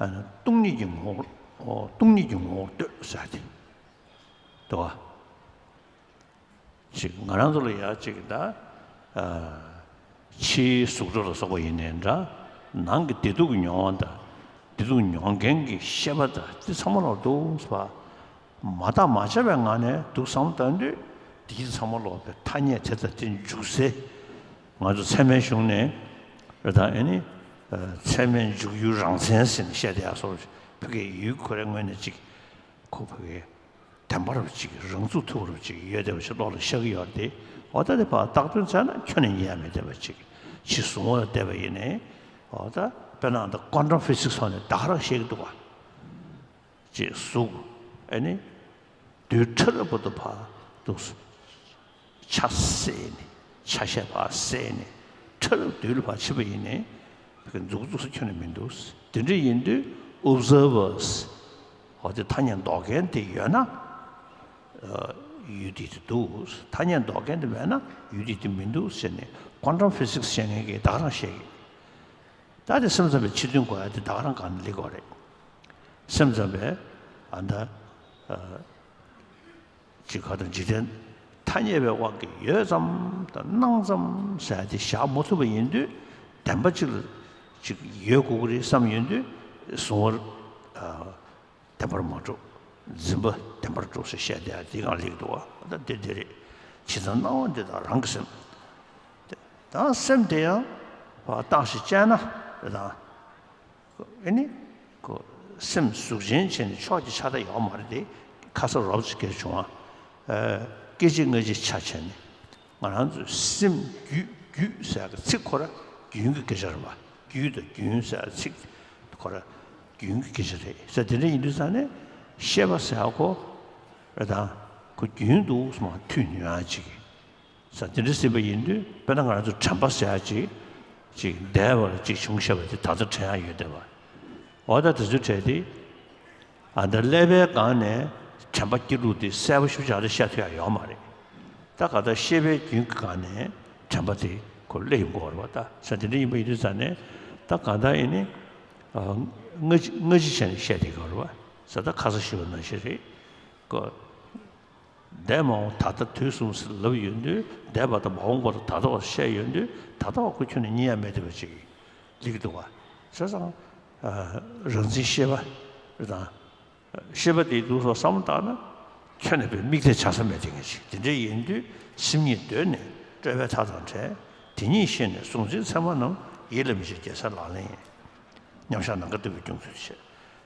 ཨ་ནི་སྟོང་ཉིད་ཀྱི་ངོ་བོར། ཨོ་སྟོང་ཉིད་ཀྱི་ངོ་བོར་ལྟོས་ཟེར་ཏེ། འདུག་ག་ཅིག་ང་རང་ཚོ་ལ་ཡ་ཅིག་ད། ཨ། ཕྱིའི་གཟུགས་སྒྲ་ལ་སོགས་པ་ཡིན་ནའི་འདྲ། ནང་གི་བདེ་སྡུག་གི་མྱོང་བ་དང་། བདེ་སྡུག་མྱོང་མཁན་གྱི་ཤེས་པ་དང་དེ་ཚང་མ་ལ་འདུག་ཟེར་བ། མ་བརྟགས་མ་དཔྱད་པའི་ངང་ནས་འདུག་བསམ་བཏང་དུས། དེ་ཚང་མ་ལོག་པའི་ཐ་སྙད་དེ་དང་དེ་འཇུག་སའི། ང་ཚོ་ཚད་མའི་གཞུང་ནས་རེད་ད། ཨ་ནི་ཚད་མའི་འཇུག་ཡུལ་རང་མཚན་ཟེར་ནས་བཤད་བསྡད་ཡག་སོགས། ཕ་གིའི་ཡུལ་ཁོ་རའི་ངོས་ནས་ཅིག་ཁོ་ཕ་གིའི་བདེན་པ་རུ་ཅིག་རང་ཚུགས་ཐུབ་རུ་ཅིག་ཡོད་བསྡད་པ་ཞིག་བློ་ལ་ཤར་གྱི་ཡོད་རེད་དེ། འོ་ད་དེ་ཕར་བརྟག་དོན་བཙལ་ན་ཁྱོན་ནས་རྙེད་ཡ་མེད་བསྡད་པ་ཅིག་ཕྱི་གཟུང་བ་ལ་བལྟས་པ་ཡིན་ནའི། འོ་ད་དཔེར་ན་ད་ཀོན་ཊམ་ཕི་སིག་སི་ཐོག་ནས་ད་ག་རང་བཤད་ཀྱི་འདུག་བ། ཅེས་གཟུགས། ཨ་ནི། རྡུལ་ཕྲ་རབ་བར་དུ་ཕར་འདུག་ཆ་བསྲེས་ནས། ཆ་ཤས་ཕར་བསྲེས་ནས། ཕྲ་རབ་རྡུལ་ལ་ཕར་ཕྱིན་པ་ཡིན་ནའི། འཛུགས་འཛུགས་ས་ཁྱོན་ནས་མི་འདུག་དེ་འདྲ་ཡིན་དུས་ཨོབ་ཛར་བར་སི། འོ་དེ་ཐ་སྙད་འདོགས་མཁན་དེ་ཡོད་ན། ཨ། ཡུལ་དེ་དེ་འདུག་ཐ་སྙད་འདོགས་མཁན་དེ་མེད་ན་ཡུལ་དེ་དེ་མི་འདུག་ཟེར་ནས་ཀོན་ཊམ་ཕི་སིག་སི་བཤད་མཁན་གྱིས་ད་ག་རང་བཤད་ཀྱི། ད་དེ་སེམས་ཙམ་པའི་ཕྱི་དོན་གོ་ཡ་དེ་ད་ག་རང་གང་ལ་ལི་གོ་རེད། སེམས་ཙམ་པས་ཨ་ད། ཨ། ཅིག་ག་དང་འཇིག་རྟེན་ཐ་སྙད་པའི་དབང་གིས་ཡོད་ཙམ་དང་སྣང་ཙམ་ཟེར་ཡ་དེ་བཞག་མ་ཐུབ་པ་ཡིན་དུས། བདེན་པ་ཅིག་ལ་ཅིག་ཡོད་དགོས་ཀྱི་རེད་བསམ་ཡོང་དུས། གཟུང་བ། ཨ། བདེན་པར་མ་གྲུབ། འཛིན་པ་བདེན་པར་གྲུབ་ཟེར་བཤད་བསྡད་ཡ་དེ་གང་ལེགས་འདུག་བ། ད་དེ་དེ་རེད། ཇི་ལྟར་སྣང་བ་འདི་དག་རང་གི་སེམས། ད་སེམས་དེ་ཡང་བརྟགས་ཤིང་དཔྱད་ན་རེད་ད། ཨེ་ནི། ཁོ་སེམས་གཟུགས་ཅན་བྱས་ནས་ཕྱོགས་ཀྱི་ཆ་ད་ཡོད་མ་རེད་དེ། ཁ་ས་རོབ་ཙམ་སྐད་བྱུང་བ། ཨ། སྐད་ཅིག་སྔ་ཕྱི་ཆ་བྱས་ནས། ང་རང་ཚོའི་སེམས་རྒྱུད་རྒྱུད་ཟེར་གི་ཚིག་ཁོ་ར་རྒྱུན་གྱི་སྐད་ཆ་རེད་པ། རྒྱུད་དང་རྒྱུན་ཟེར་གི་ཚིག་ཁོ་ར་རྒྱུན་གྱི་སྐད་ཆ་རེད་ཟེར། དེ་འདྲ་ཡིན་དུས་ཙང་ནས་ཤེས་པ་ཟེར་གོ་རེད་ད། ཁོ་རྒྱུན་དུ་མ་མཐུད་ཉོན་ཅིག་ཟེར། དེ་འདྲ་ཟེར་བ་ཡིན་དུས་དཔེར་ན་ང་རང་ཚོ་དྲན་པ་ཟེར་ཅིག་ཅིག་འདས་པ་ལ་ཅིག་བྱུང་ཤེས་པ་དེ་ད་ལྟ་དྲན་ཡ་ཡོད་བསྡད་པ། འོ་ད་དེ་ཚོའི་གྲས་དེ། ཨ། ད་ཀླད་པའི་སྒང་ནས་དྲན་པ་སྐྱེ་ལུགས་དེ་གསལ་པོ་ཞེ་པོ་ཅིག་ད་བཤད་ཐུབ་ཡ་ཡོད་མ་རེད། ད་ག་ད་ཤེས་པའི་རྒྱུན་གྱི་སྒང་ནས་དྲན་པ་དེ་ཁོ་སླེབས་ཡོང་གི་ཡོད་རེད་པ། ད་ས་དེ་འདྲ་ཡིན་པ་ཡིན་དུས་ཙང་ནས་ད་ག་ད་ཨེ་ནི། ཨ། སྔ་ཕྱི་སྔ་ཕྱི་བྱས་ནས་བཤད་བསྡད་ཀྱི་ཡོད་རེད་པ། ས་ད་ཁ་ས་ཞུས་པ་ནང་བཞིན་རེད་ཀོ། འདས་མ་འོངས་ད་ལྟ་དུས་གསུམ་ཟེར་ལབ་ཡོང་དུས། འདས་པ་དང་མ་འོངས་པ་དང་ད་ལྟ་བ་བཤད་ཡོང་དུས། ད་ལྟ་བ་ཁོ་ཁྱོན་ནས་རྙེད་ཡ་མེད་བསྡད་པ་ཅིག་ལེགས་འདུག་བ། བྱས་ཙང་། ཨ། རང་འཛིན་ཤེས་པ་རེད་ད། ཤེས་པ་དེའི་ལུགས་སོགས་བསམ་བློ་བཏང་ན། ཁྱོན་ནས་པའི་དམིགས་གཏད་ཆགས་ས་མེད་དེ་ངེས་ཅིག་དེ་འདྲ་ཡིན་དུས་སེམས་ཉིད་གདོད་ནས་སྤྲོས་པའི་མཐའ་དང་བྲལ། དེ་ཉིད་ཤེས་ནས་གཟུང་འཛིན་མཚན་མ་རྣམས། ཡིད་ལ་མི་བྱེད་རྒྱལ་སྲས་ལག་ལེན་ཡིན། མཉམ་བཞག་ནམ་མཁའ་ལྟ་བུའི་སྐྱོང་ཚུལ་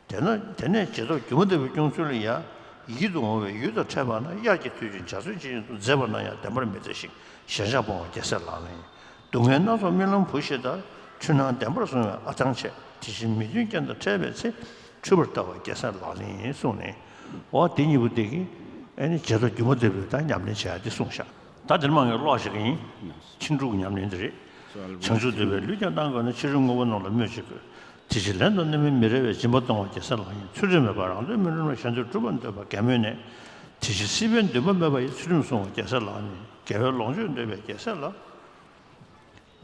བྱེད། དེས་ན་དེ་ནས་བྱེ་བྲག་སྒྱུ་མ་ལྟ་བུའི་སྐྱོང་ཚུལ་ལ་ཡང་། ཡིད་དུ་འོང་བའི་ཡུལ་དང་ཕྲད་པ་ན་དབྱར་གྱི་དུས་ཀྱི་འཇའ་ཚོན་ཇི་བཞིན་དུ། མཛེས་པ་ན་ཡང་བདེན་པར་མི་མཛེས་ཤིང་། ཞེན་ཆགས་སྤོང་བ་རྒྱལ་སྲས་ལག་ལེན་ཡིན། སྡུག་བསྔལ་སྣ་ཚོགས་རྨི་ལམ་བུ་བཞི་ལྟར། འཁྲུལ་སྣང་བདེན་པར་བཟུང་བས་ཨ་ཐང་ཆད། དེ་བཞིན་མི་མཐུན་རྐྱེན་དང་འཕྲད་པའི་ཚེ། འཁྲུལ་པར་ལྟ་བ་རྒྱལ་སྲས་ལག་ལེན་ཡིན་གསུངས་ནས། འོ་དེ་གཉིས་པོ་དེ་གིས་ཨེ་ནི་བྱེ་བྲག་སྒྱུ་མ་ལྟ་བུའི་ད་ཉམས་ལེན་བྱེད་ཡ་དེ་གསུངས་བཞག་ད་དེར་མ་ངས་ཀློག་བཞག་གི་ཡིན། ཕྱིན་དྲུག་གི་ཉམས་ལེན་དེ་རེད། བྱང་ཆུབ་འདོད་པའི་ལུས་ཀྱང་བཏང་དགོས་ན། ཕྱི་རོལ་དངོས་པོ་རྣམས་ལ་སྨོད་བྱེད་དགོས། དེ་ཕྱིར་ལན་དང་གནོད་མིན་མི་རེ་བས། སྦྱིན་པ་གཏོང་བ་རྒྱལ་སྲས་ལག་ལེན། ཚུལ་ཁྲིམས་མེད་པར་རང་དོན་མི་འགྲུབ་ན། གཞན་དོན་སྒྲུབ་པར་འདོད་པ་གད་མོ་ནས། དེ་ཕྱིར་སྲིད་པའི་འདུན་པ་མེད་པ་ཡི། ཚུལ་ཁྲིམས་བསྲུང་བ་རྒྱལ་སྲས་ལག་ལེན། དགེ་བའི་ལོངས་སྤྱོད་འདོད་པའི་རྒྱལ་སྲས་ལ།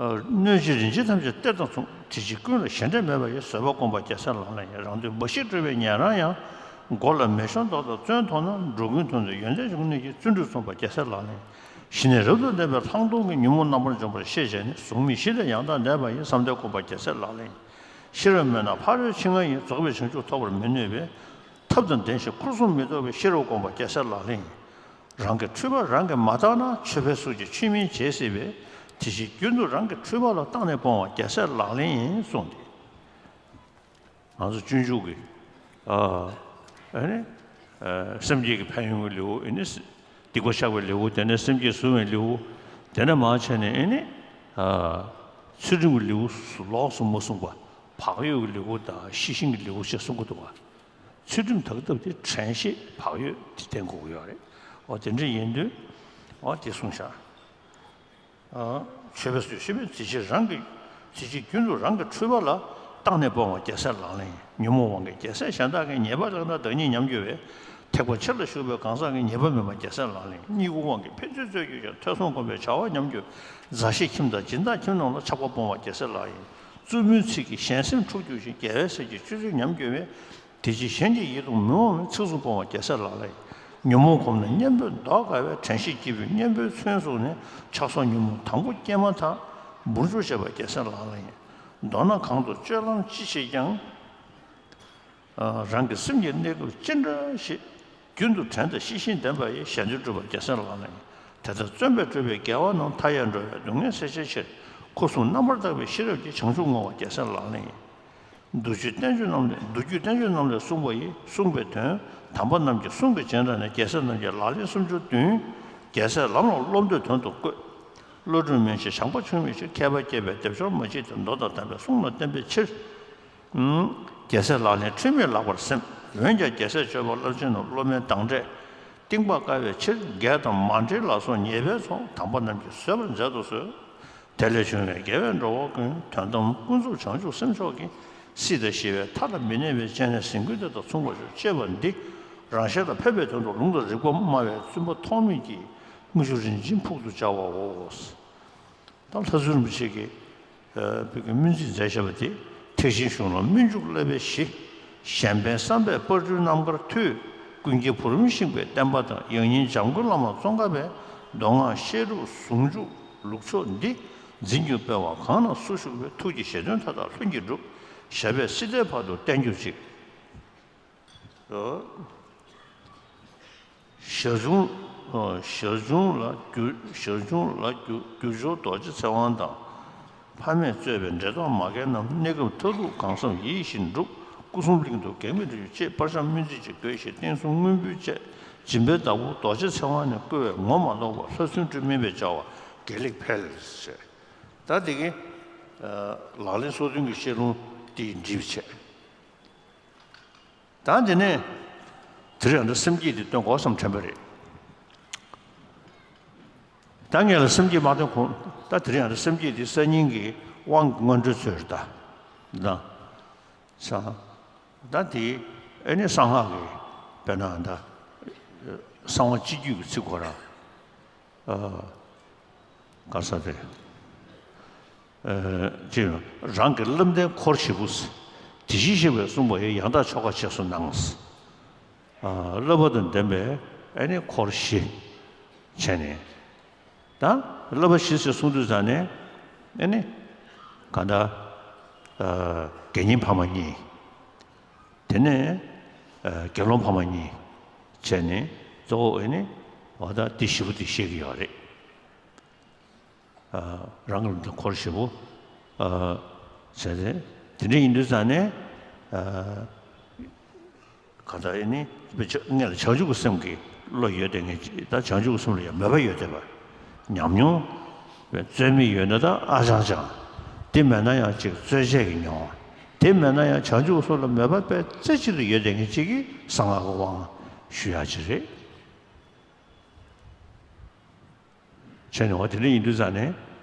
གནོད་བྱེད་རིན་ཆེན་ཐམས་ཅད་གཏེར་དང་མཚུངས། དེ་ཕྱིར་ཀུན་ལ་ཞེ་འགྲས་མེད་པ་ཡི། བཟོད་པ་བསྒོམ་པ་རྒྱལ་སྲས་ལག་ལེན་ཡིན། རང་དོན་འབའ་ཞིག་སྒྲུབ་པའི་ཉན་རང་ཡང་། མགོ་ལ་མེ་ཤོང་རྡོག་དང་བཙོན་ཐོགས་ན། འགྲོ་ཀུན་དོན་དུ་ཡོན་ཏན་གཞུང་གནས་ཀྱི། བརྩོན་འགྲུས་མཚུངས་པ་རྒྱལ་སྲས་ལག་ལེན་ཡིན། ཞི་གནས་རབ་ཏུ་ལྡན་པའི་ལྷག་མཐོང་གིས། ཉོན་མོངས་རྣམ་པར་འཇོམས་པར་ཤེས་བྱས་ནས། གཟུང་མེད་བཞི་ལས་ཡང་དག་འདས་པ་ཡི། བསམ་གཏན་བསྒོམ་པ་རྒྱལ་སྲས་ལག་ལེན་ཡིན། ཤེས་རབ་མེད་ན་ཕ་རོལ་ཕྱིན་ལྔ་ཡིས། རྫོགས་པའི་བྱང་ཆུབ་ཐོབ་པར་མི་ནུས་པས། ཐབས་དང་ལྡན་ཞིང་འཁོར་གསུམ་མི་ལྡོག་པའི། ཤེས་རབ་བསྒོམ་པ་རྒྱལ་སྲས་ལག་ལེན་ཡིན། རང་གི་འཁྲུལ་པ་རང་གིས་མ་བརྟགས་ན། ཆོས་པའི་གཟུགས་ཀྱིས་ཆོས་མིན་བྱེད་སྲིད་པས། དེ་ཕྱིར་རྒྱུན་དུ་རང་གི་འཁྲུལ་པ་ལ། བརྟགས་ནས་སྤོང་བ་རྒྱལ་སྲས་ལག་ལེན་ཡིན་གསུངས་ཏེ། ང་ཚོ་སྤྱོད་འཇུག་གི་ཨ་ཨ་ནི་ཨ་སེམས་བསྐྱེད་ཀྱི་ཕན་ཡོན་གྱི་ལེའུ། ཨ་ནི་སྡིག་པ་བཤགས་པའི་ལེའུ། དེ་ནས་སེམས་བསྐྱེད་གཟུང་བའི་ལེའུ། དེ་ནས་མར་བྱས་ནས་ཨ་ནི་ཨ་ཚུལ་ཁྲིམས་ཀྱི་ལེའུ་ལོགས་སུ་མ་གསུངས་པ། བག་ཡོད་ཀྱི་ལེའུ་དང་ཤེས་བཞིན་གྱི་ལེའུ་ཞེས་གསུང་གི་འདུག་པ། ཚུལ་ཁྲིམས་དག་ཐབས་དེ་དྲན་ཤེས་བག་ཡོད་དེ་བསྟེན་དགོས་ཀྱི་ཡོད་རེད། འོ་དེ་འདྲ་ཡིན་དུས་འོ་དེ་གསུངས་བཞག་ཨ་ཆོས་པའི་བཟོད་ཤེས་པས། དེ་ཕྱིར་རང་གི་དེ་ཕྱིར་རྒྱུན་དུ་རང་གི་འཁྲུལ་པ་ལ། བརྟགས་ནས་སྤོང་བ་རྒྱལ་སྲས་ལག་ལེན་ཡིན། ཉོན་མོངས་དབང་གིས་རྒྱལ་སྲས་གཞན་དག་གི། ཉེས་པ་ལེགས་ན་བདག་ཉིད་ཉམས་འགྱུར་བས། ཐེག་པ་ཆེ་ལ་ཞུགས་པའི་གང་ཟག་གི། ཉེས་པ་མེད་པ་རྒྱལ་སྲས་ལག་ལེན་ཡིན། གཉིད་ཁུག་དབང་གིས་ཕན་ཚུན་རྩོད་གྱུར་ཀྱང་། ཐོས་བསམ་སྒོམ་པས་བྱ་བ་ཉམས་འགྱུར་བས། མཛའ་བཤེས་ཁྱིམ་དང་སྦྱིན་བདག་ཁྱིམ་རྣམས་ལ། ཆགས་པ་སྤོང་བ་རྒྱལ་སྲས་ལག་ལེན་ཡིན། རྩུབ་མོའི་ཚིག་གིས་གཞན་སེམས་འཁྲུགས་གྱུར་ཅིང་། རྒྱལ་བའི་སྲས་ཀྱི་སྤྱོད་ཚུལ་ཉམས་འགྱུར་བས། དེ་ཕྱིར་གཞན་གྱི་ཡིད་དུ་མི་འོང་བའི། ཚིག་གཟུགས་སྤོང་བ་རྒྱལ་སྲས་ལག་ལེན་ཡིན། ཉོན་མོངས་གོམས་ན་གཉེན་པོས་བཟློག་དཀའ་བས། དྲན་ཤེས་སྐྱེས་བུས་གཉེན་པོའི་མཚན་བཟུང་ནས། ཆགས་སོགས་ཉོན་མོངས་དང་པོ་སྐྱེས་མ་ཐག། འབུར་འཇོག་བྱེད་པ་རྒྱལ་སྲས་ལག་ལེན་ཡིན། མདོར་ན་གང་དུ་སྤྱོད་ལམ་ཅི་བྱེད་ཀྱང་། རང་གི་སེམས་ཀྱི་གནས་སྐབས་ཅི་འདྲ་ཞིག་རྒྱུན་དུ་དྲན་དང་ཤེས་བཞིན་ལྡན་པ་ཡིས། གཞན་དོན་སྒྲུབ་པ་རྒྱལ་སྲས་ལག་ལེན་ཡིན། དེ་ལྟར་བརྩོན་པས་བསྒྲུབས་པའི་དགེ་བ་རྣམས། མཐའ་ཡས་འགྲོ་བའི་སྡུག་བསྔལ་སེལ་བྱའི་ཕྱིར། འཁོར་གསུམ་རྣམ་པར་དག་པའི་ཤེས་རབ་ཀྱིས། བྱང་ཆུབ་བསྔོ་བ་རྒྱལ་སྲས་ལག་ལེན་ཡིན། བསྡུ་བྱེད་བསྟན་བཅོས་རྣམས་ལས། མདོ་རྒྱུད་བསྟན་བཅོས་རྣམས་ལས་གསུངས་པ་ཡི། གསུངས་པའི་དོན་དམ་པ་རྣམས་ཀྱི་གསུང་གི་རྗེས་འབྲངས་ནས། རྒྱལ་སྲས་རྣམས་ཀྱི་ལག་ལེན་སུམ་ཅུ་བདུན། རྒྱལ་སྲས་ལམ་ལ་སློབ་འདོད་དོན་དུ་བཀོད། བློ་གྲོས་མན་ཆད་བྱམས་པ་བྱུང་བའི་ཕྱིར། མཁས་པ་སྐྱེས་པས་སྡེབ་སྦྱོར་མ་བྱེད་དེ། མདོ་དང་ལྡན་པའི་གསུང་ལ་བརྟེན་པའི་ཕྱིར། རྒྱལ་སྲས་ལག་ལེན་འཁྲུལ་མེད་ལགས་པར་སེམས། འོན་ཀྱང་རྒྱལ་སྲས་སྤྱོད་པ་རླབས་ཆེན་རྣམས། སློབ་མའི་དང་འབྲས་གཏིང་དཔག་དཀའ་བའི་ཕྱིར། བགེགས་དང་མ་འདྲེས་ལ་སོགས་ཉེས་པའི་ཚོགས། དམ་པ་རྣམས་ཀྱིས་བཟོད་པར་མཛད་དུ་གསོལ། དེ་ལས་བྱུང་བའི་དགེ་བས་འགྲོ་བ་ཀུན། དོན་དམ་ཀུན་རྫོབ་བྱང་ཆུབ་སེམས་མཆོག་གི། སྲིད་དང་ཞི་བའི་མཐའ་ལ་མི་གནས་པའི། སྤྱན་ནི་གཟིགས་སྐུ་དེ་དང་མཚུངས་པར་སྤྱོད། ཅེས་པ་འདི་རང་གཞན་ལ་ཕན་པའི་དོན་དུ་ལུང་དང་རིགས་པ་སྨྲ་བའི་བཙུན་པ་ཐོགས་མེད་ཀྱིས་དངུལ་ཆུ་རིན་ཆེན་ཕུག་ཏུ་སྦྱར་བའོ། ད་ལྷ་བཙུན་རིན་པོ་ཆེ་གིས་བོད་ཀྱི་སྨོན་ཚིག་མཛད་བཞག་པ་དེ། ཐེག་ཆེན་གཞུང་ལ་སྨོན་འཇུག་བསླབ་པའི་གཞི། གཞན་ཕན་བསམ་པས་དཔལ་སྤྲུལ་རྣམ་དཀར་མཐུས། ཀུན་མཁྱེན་བུ་རམ་ཤིང་པའི་བསྟན་པ་དང་། ཡང་སྙིང་འཇམ་མགོན་བླ་མ་ཙོང་ཁ་པའི། མདོ་སྔགས་བཤད་སྒྲུབ་ཟུང་འཇུག་ལུགས་མཆོག་འདི། འཛིན་སྐྱོང་སྤེལ་བ་གང་ན་སུ་བཞུགས་པའི། ཐུགས་ཀྱི་བཞེད་དོན་མཐའ་དག་ལྷུན་གྱིས་འགྲུབ། ཞབས་པད་སྲིད་མཐའི་བར་དུ་བརྟན་གྱུར་ཅིག། ཞར་བྱུང་། ཞར་བྱུང་ལ་བསྒྱུར། ཞར་བྱུང་ལ་བསྒྱུར། བསྒྱུར་ཆོག་རྡོ་རྗེ་ཚེ་དབང་དང་། ཕ་མས་གཙོས་པའི་འབྲེལ་ཐོགས་མ་རྒན་རྣམས། གནས་སྐབས་མཐར་ཐུག་གང་བསམ་ཡིད་བཞིན་འགྲུབ། སྐུ་གསུམ་གླིང་དུ་གེགས་མེད་འགྲུབ་ཅེས། པར་བྱང་སྨོན་ཚིག་ཅིག་དགོས་ཞེས། བསྟན་སྲུང་དངོས་འབུལ་བཅས། སྦྱིན་པའི་བདག་པོ་རྡོ་རྗེ་ཚེ་དབང་ནས་བསྐུལ་བས་ངོ་མ་ལོག་པར། ལྷ་བཙུན་སྤྲུལ་སྨན་པས་སྦྱར་བ་དགེ་ལེགས་འཕེལ། ད་དེ་གིན་ལག་ལེན་སོ་བདུན་གྱི་བཤད་ལུང་དེ་ཡིས་འགྲིག་པ་བྱས། ད་འདི་ནས་དེ་རིང་ཡང་འདྲ་སེམས་བསྐྱེད་འདི་སྟོན་དགོས་བསམ་དྲན་པ་རེད། ད་ངས་ལ་སེམས་བསྐྱེད་མ་སྟོན་གོང་ད་དེ་རིང་ཡང་འདྲ་སེམས་བསྐྱེད་འདི་གསར་རྙིང་གི་དབང་གི་སྔོན་འགྲོའི་ཚུལ་རེད་ད། ད་ས་ད་དེ་ཨེ་ནི་གསང་སྔགས་ཀྱི་དཔེར་ན་ད་གསང་བ་སྤྱི་རྒྱུད་ཀྱི་ཚིག་གོ་ར། ག་ས་དེ། ཅེས་རང་གི་བསླབ་ལྡན་འཁོར་བཞི་པོ། དེ་བཞིན་གཤེགས་པས་གསུངས་པ་ཡི། ཡང་དག་ཆོ་ག་རྗེས་སུ་གནང་། བསླབ་པ་དང་ལྡན་པའི་ཨེ་ནི་འཁོར་བཞི་བྱས་ནས། ད་བསླབ་པ་བཞི་ཟེར་གསུངས་དུས་ཙང་ནས་ཨེ་ནི་གང་ལྟར་དགེ་བསྙེན་ཕ་མ་གཉིས། དེ་ནས་དགེ་སློང་ཕ་མ་གཉིས་བྱས་ནས་གཙོ་བོ་ཨེ་ནི་འོ་ད་འདི་བཞི་པོ་འདི་བཤད་ཀྱི་ཡོད་རེད། རང་གི་ལུང་དང་འཁོར་བཞི་པོ། ཟེར་ཏེ། དེ་འདྲ་ཡིན་དུས་ཙང་ནས། ག་ད་ཨེ་ནི། སྔོན་ལ་བྱང་ཆུབ་ཀྱི་སེམས་ཀྱི་བློ་ཡོད་དེ་ངས་ད་བྱང་ཆུབ་ཀྱི་སེམས་ལ་ཡང་མོས་པ་ཡོད་དེ་བ། ཉམས་མྱོང་ བའི་རྩོད་མེད་ཡོད་ན་ད་ཨ་ཅང་ཅང་། དེ་མེད་ན་ཡང་ཅིག་རྩོད་བྱེད་ཀྱི་མྱོང་བ། དེ་མེད་ན་ཡང་བྱང་ཆུབ་སོགས་ལ་མོས་པ་དཔེ་རྩེ་གཅིག་ཏུ་ཡོད་བསྡད་མཁན་ཅིག་གིས་གསང་སྔགས་ཀྱི་དབང་ཞུ་ཡག་ཅིག་རེད། བྱས་ནས་འོ་དེ་འདྲ་ཡིན་དུས་ཙང་ནས།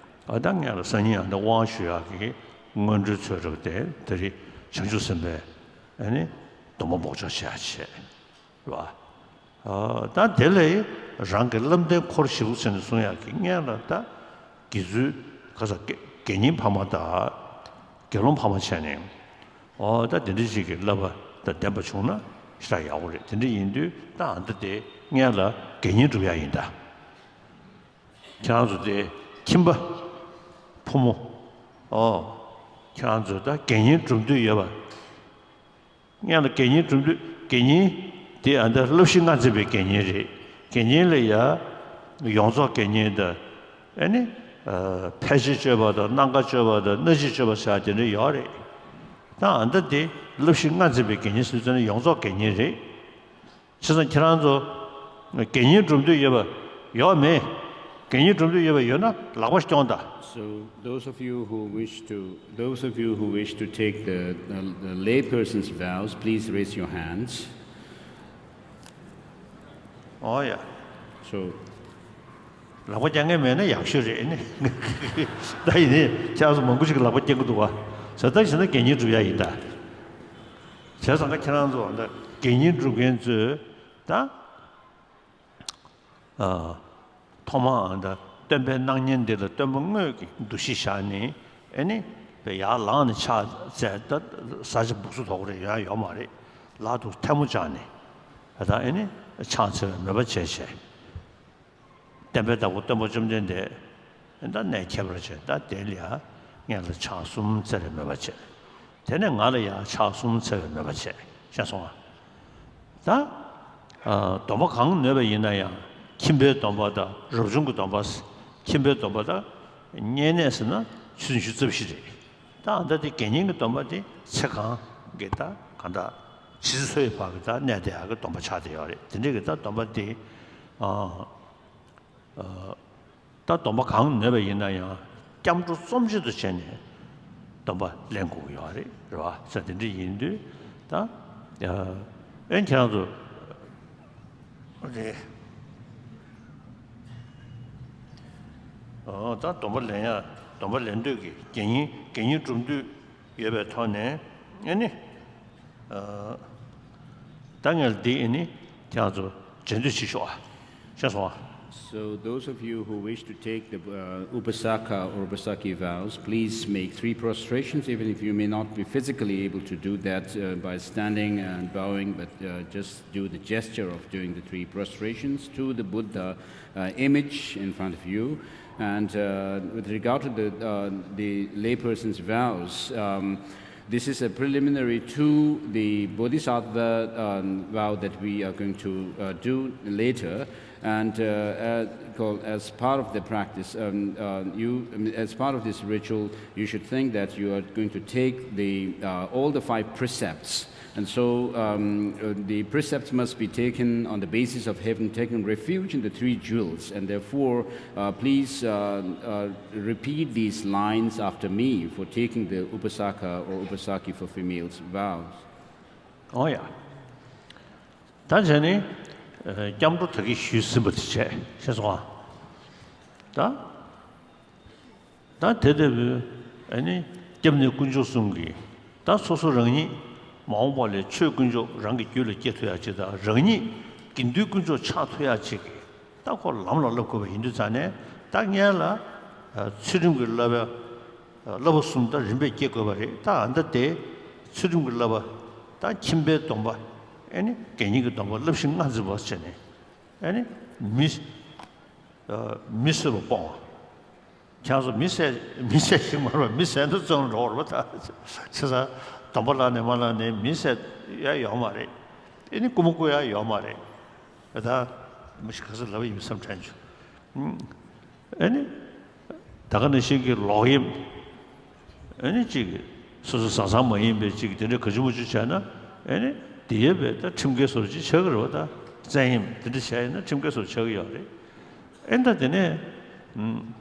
ཨ་ད་ངས་ལ་སང་ཉིན་ཨ་ད་དབང་ཞུ་ཡག་གི་སྔོན་འགྲོའི་ཚུལ་རབ་དེ་ད་རེས་བྱང་ཆུབ་སེམས་དཔའི་ཨ་ནི་སྡོམ་པ་འབོགས་ཆོག་བྱེད་ཡག་བྱས། རེད་བ། ཨ་ད་དེ་ལས་རང་གི་བསླབ་ལྡན་འཁོར་བཞི་པོ་ཟེར་ནས་གསུང་ཡག་གི་སྔོན་ལ་ད་དགེ་ཚུལ་ག་ས་དགེ་བསྙེན་ཕ་མ་དང་དགེ་སློང་ཕ་མ་བྱས་ནས། ཨོ་ད་དེ་འདྲ་ཞིག་གི་བསླབ་པ་དང་ལྡན་པ་བྱུང་ན་ཞེ་དྲག་ཡག་པོ་རེད། དེ་འདྲ་ཡིན་དུས་ད་ཨ་ད་དེ་སྔོན་ལ་དགེ་བསྙེན་སྒྲུབ་ཡག་ཡིན་ད། ཁྱེད་རང་ཚོ་དེ་ཁྱིམ་པ་ཕོ་མོ། ཨོ། ཁྱེད་རང་ཚོ་ད་དགེ་བསྙེན་སྒྲུབ་འདོད་ཡོད་པ། སྔོན་ལ་དགེ་བསྙེན་སྒྲུབ་འདོད། དགེ་བསྙེན་དེ་ཨ་ད་བསླབ་གཞི་ལྔ་འཛིན་པའི་དགེ་བསྙེན་རེད། དགེ་བསྙེན་ལ་ཡ་ཡོངས་རྫོགས་དགེ་བསྙེན་དང་། ཨེ་ནི། ཕལ་ཆེར་སྤྱོད་པ་དང་། སྣ་འགའ་སྤྱོད་པ་དང་། སྣ་གཅིག་སྤྱོད་པ་ཟེར་ཡག་དེ་འདྲ་ཡོད་རེད། ད་ཨ་ད་དེ་བསླབ་གཞི་ལྔ་འཛིན་པའི་དགེ་བསྙེན་ཟེར་ཙང་ནི་ཡོངས་རྫོགས་དགེ་བསྙེན་རེད། བྱས་ཙང་ཁྱེད་རང་ཚོ་དགེ་བསྙེན་སྒྲུབ་འདོད་ཡོད་པ་ཡོད་མེད། དགེ་བསྙེན་སྒྲུབ་འདོད་ཡོད་པ་ཡོད་ན་ལག་པ་སྐྱོང་དང་། So those of you who wish to, those of you who wish to take the, the, the lay person's vows, please raise your hands. ཨོ་ཡ། So ལག་པ་རྒྱག་མཁན་མེད་ན་ཡག་ཤོས་རེད་ནི། ད་ཡིན་ནའི་ཁྱེད་རང་ཚོ་མང་པོ་ཞིག་གིས་ལག་པ་རྒྱག་གི་འདུག་བ། བྱས་ཙང་ད་བྱས་ན་དགེ་བསྙེན་སྒྲུབ་ཡག་ཡིན་ད། བྱས་ཙང་ཁྱེད་རང་ཚོ་ད་དགེ་བསྙེན་སྒྲུབ་མཁན་ཚོས་ད། ཨ། ཐོག་མར་ད་སྟོན་པའི་སྣང་བརྙན་འདི་ལ་སྟོན་པ་དངོས་ཀྱི་འདུ་ཤེས་བཞག་ནས། ཨེ་ནི། ཡར་ལངས་ནས་ཕྱག་འཚལ། ད་ས་ཆ་སྦུག་སུ་དོག་རེ་ཡོང་ཡ་ཡོད་མ་རེད། ལག་ཏུ་ཐལ་མོ་སྦྱར་ནས། ད་ཨེ་ནི་ཕྱག་འཚལ་བའི་མོས་པ་བྱས་བྱས། བསྟན་པའི་བདག་པོ་སྟོན་པ་བཅོམ་ལྡན་འདས་ད་གནས་ཁྱད་པར་ཅན། ད་དེ་ལ་ཡང་སྔོན་ལ་ཕྱག་གསུམ་འཚལ་བའི་མོས་པ་བྱས། དེ་ནས་ང་ལ་ཡང་ཕྱག་གསུམ་འཚལ་བའི་མོས་པ་བྱས། ཤེས་སོང་ང་། ད་ཨ་སྡོམ་པ་གང་ནོད་པ་ཡིན་ན་ཡང་། ཁྱིམ་པའི་སྡོམ་པ་དང་རབ་བྱུང་གི་སྡོམ་པ། ཁྱིམ་པའི་སྡོམ་པ་དང་བསྙེན་གནས་ཟེར་ན་ཆུ་ཚོད་ཉི་ཤུ་རྩ་བཞི་རེད། ད་ཨ་ད་དེ་དགེ་བསྙེན་གྱི་སྡོམ་པ་དེ་ཚེ་གང་གི་ད་གང་ལྟར་ཇི་སྲིད་འཚོ་བའི་བར་གྱི་ད་གནས་བསྡད་ཡག་གི་སྡོམ་པ་ཆགས་བསྡད་ཡོད་རེད། དེ་འདྲའི་གི་ད་སྡོམ་པ་དེ། ཨ། ཨ། ད་སྡོམ་པ་གང་ནོད་པ་ཡིན་ན་ཡང་སྐྱབས་འགྲོ་རྩོམ་གཅིག་ཏུ་བྱས་ནས་སྡོམ་པ་ལེན་དགོས་ཀྱི་ཡོད་རེད། རེད་བ། ས་དེ་འདྲ་ཡིན་དུས་ད། ཨ། ཨེ་ཁྱེད་རང་ཚོ། རེད། ཨོ་ད་སྡོམ་པ་ལེན་ཡ། སྡོམ་པ་ལེན་འདོད་ཀྱི་དགེ་བསྙེན། དགེ་བསྙེན་སྒྲུབ་འདོད་ཡོད་པའི་ཐོག་ནས་ཨེ་ནི། ཨ། ད་ངས་འདི་ཨེ་ནི་ཁྱེད་རང་ཚོ་འགྲན་བསྡུར་བྱེད་ཤོག་ཨ། ཤེས་སོང་ཨ། So those of you who wish to take the uh, Upasaka or Upasaki vows, please make three prostrations, even if you may not be physically able to do that uh, by standing and bowing, but uh, just do the gesture of doing the three prostrations to the Buddha uh, image in front of you. And uh, with regard to the, uh, the layperson's vows, um, this is a preliminary to the Bodhisattva um, vow that we are going to uh, do later. And uh, as, called, as part of the practice, um, uh, you, um, as part of this ritual, you should think that you are going to take the, uh, all the five precepts. And so um, uh, the precepts must be taken on the basis of having taken refuge in the three jewels, and therefore uh, please uh, uh, repeat these lines after me for taking the Upasaka or Upasaki for females vows. ཨོ་ཡ། ད་བྱས་ནས་སྐྱབས་འགྲོ་ད་གིན་ཞུས་ཟིན་པ་དེ་བྱས། ཤེས་སོང་ཨ། ད། ད་དེ་ལྟ་བུའི་ཨ་ནི་སྐྱབས་གནས་དཀོན་མཆོག་གསུམ་གྱིས་ད་སོ་སོ་རང་ཉིད་མ་འོངས་པ་ལ་ཆོས་དཀོན་མཆོག་རང་གི་རྒྱུད་ལ་སྐྱེ་ཐུབ་ཡག་ཅིག་དང་། རང་ཉིད་དགེ་འདུན་དཀོན་མཆོག་ཆགས་ཐུབ་ཡག་ཅིག་གི་ད་ཁོ་ལམ་ལ་བསླབ་དགོས་པ་ཡིན་དུས་ཙང་ནས། ད་སྔོན་ལ་ཚུལ་ཁྲིམས་ཀྱི་བསླབ་པ། བསླབ་པ་གསུམ་ད་རིམ་པས་སྐྱེ་དགོས་པ་རེད། ད་ཨ་ད་དེ་ཚུལ་ཁྲིམས་ཀྱི་བསླབ་པ། ད་ཁྱིམ་པའི་སྡོམ་པ། ཨེ་ནི་དགེ་བསྙེན་གྱི་སྡོམ་པ། བསླབ་གཞི་ལྔ་འཛིན་པ་བྱས་ནས། ཨེ་ནི་མི་མི་གསོད་པ་སྤོང་བ། ཁྱེད་ཚོ་མི་བསད། མི་བསད་ཞིག་མ་རེད་པ། མི་བསད་ན་བཙོན་འགྲོ་བར་པ། ད་བྱས་ཙང་སྡོམ་པ་བླངས་ནས་མ་བླངས་ནས་མི་བསད་ཡ་ཡོད་མ་རེད། ཨེ་ནི་རྐུན་མ་རྐུ་ཡ་ཡོད་མ་རེད། ད་མི་ཞིག་ག་ཚོད་ལབ་ཡིན་བསམ་དྲན་བྱུང་། ཨེ་ནི་ད་ག་ནང་བཞིན་གྱི་ལོག་གཡེམ། ཨེ་ནི་གཅིག་སོ་སོ་བཟང་བཟང་མ་ཡིན་པའི་གཅིག་དེ་འདྲ་ག་ཅི་མ་ཅི་བྱས་ན། ཨེ་ནི་དེ་ཡས་པའི་ད་ཁྲིམས་འགལ་བཟོ་འདྲ་ཅིག་ཆགས་ཀྱི་རེད་པ། ད་བཙན་གཡེམ་དེ་འདྲ་བྱས་ཡིན་ན་ཁྲིམས་འགལ་བཟོ་འདྲ་ཆགས་ཀྱི་ཡོད་རེད། ཨེ་ད་དེ་ནས།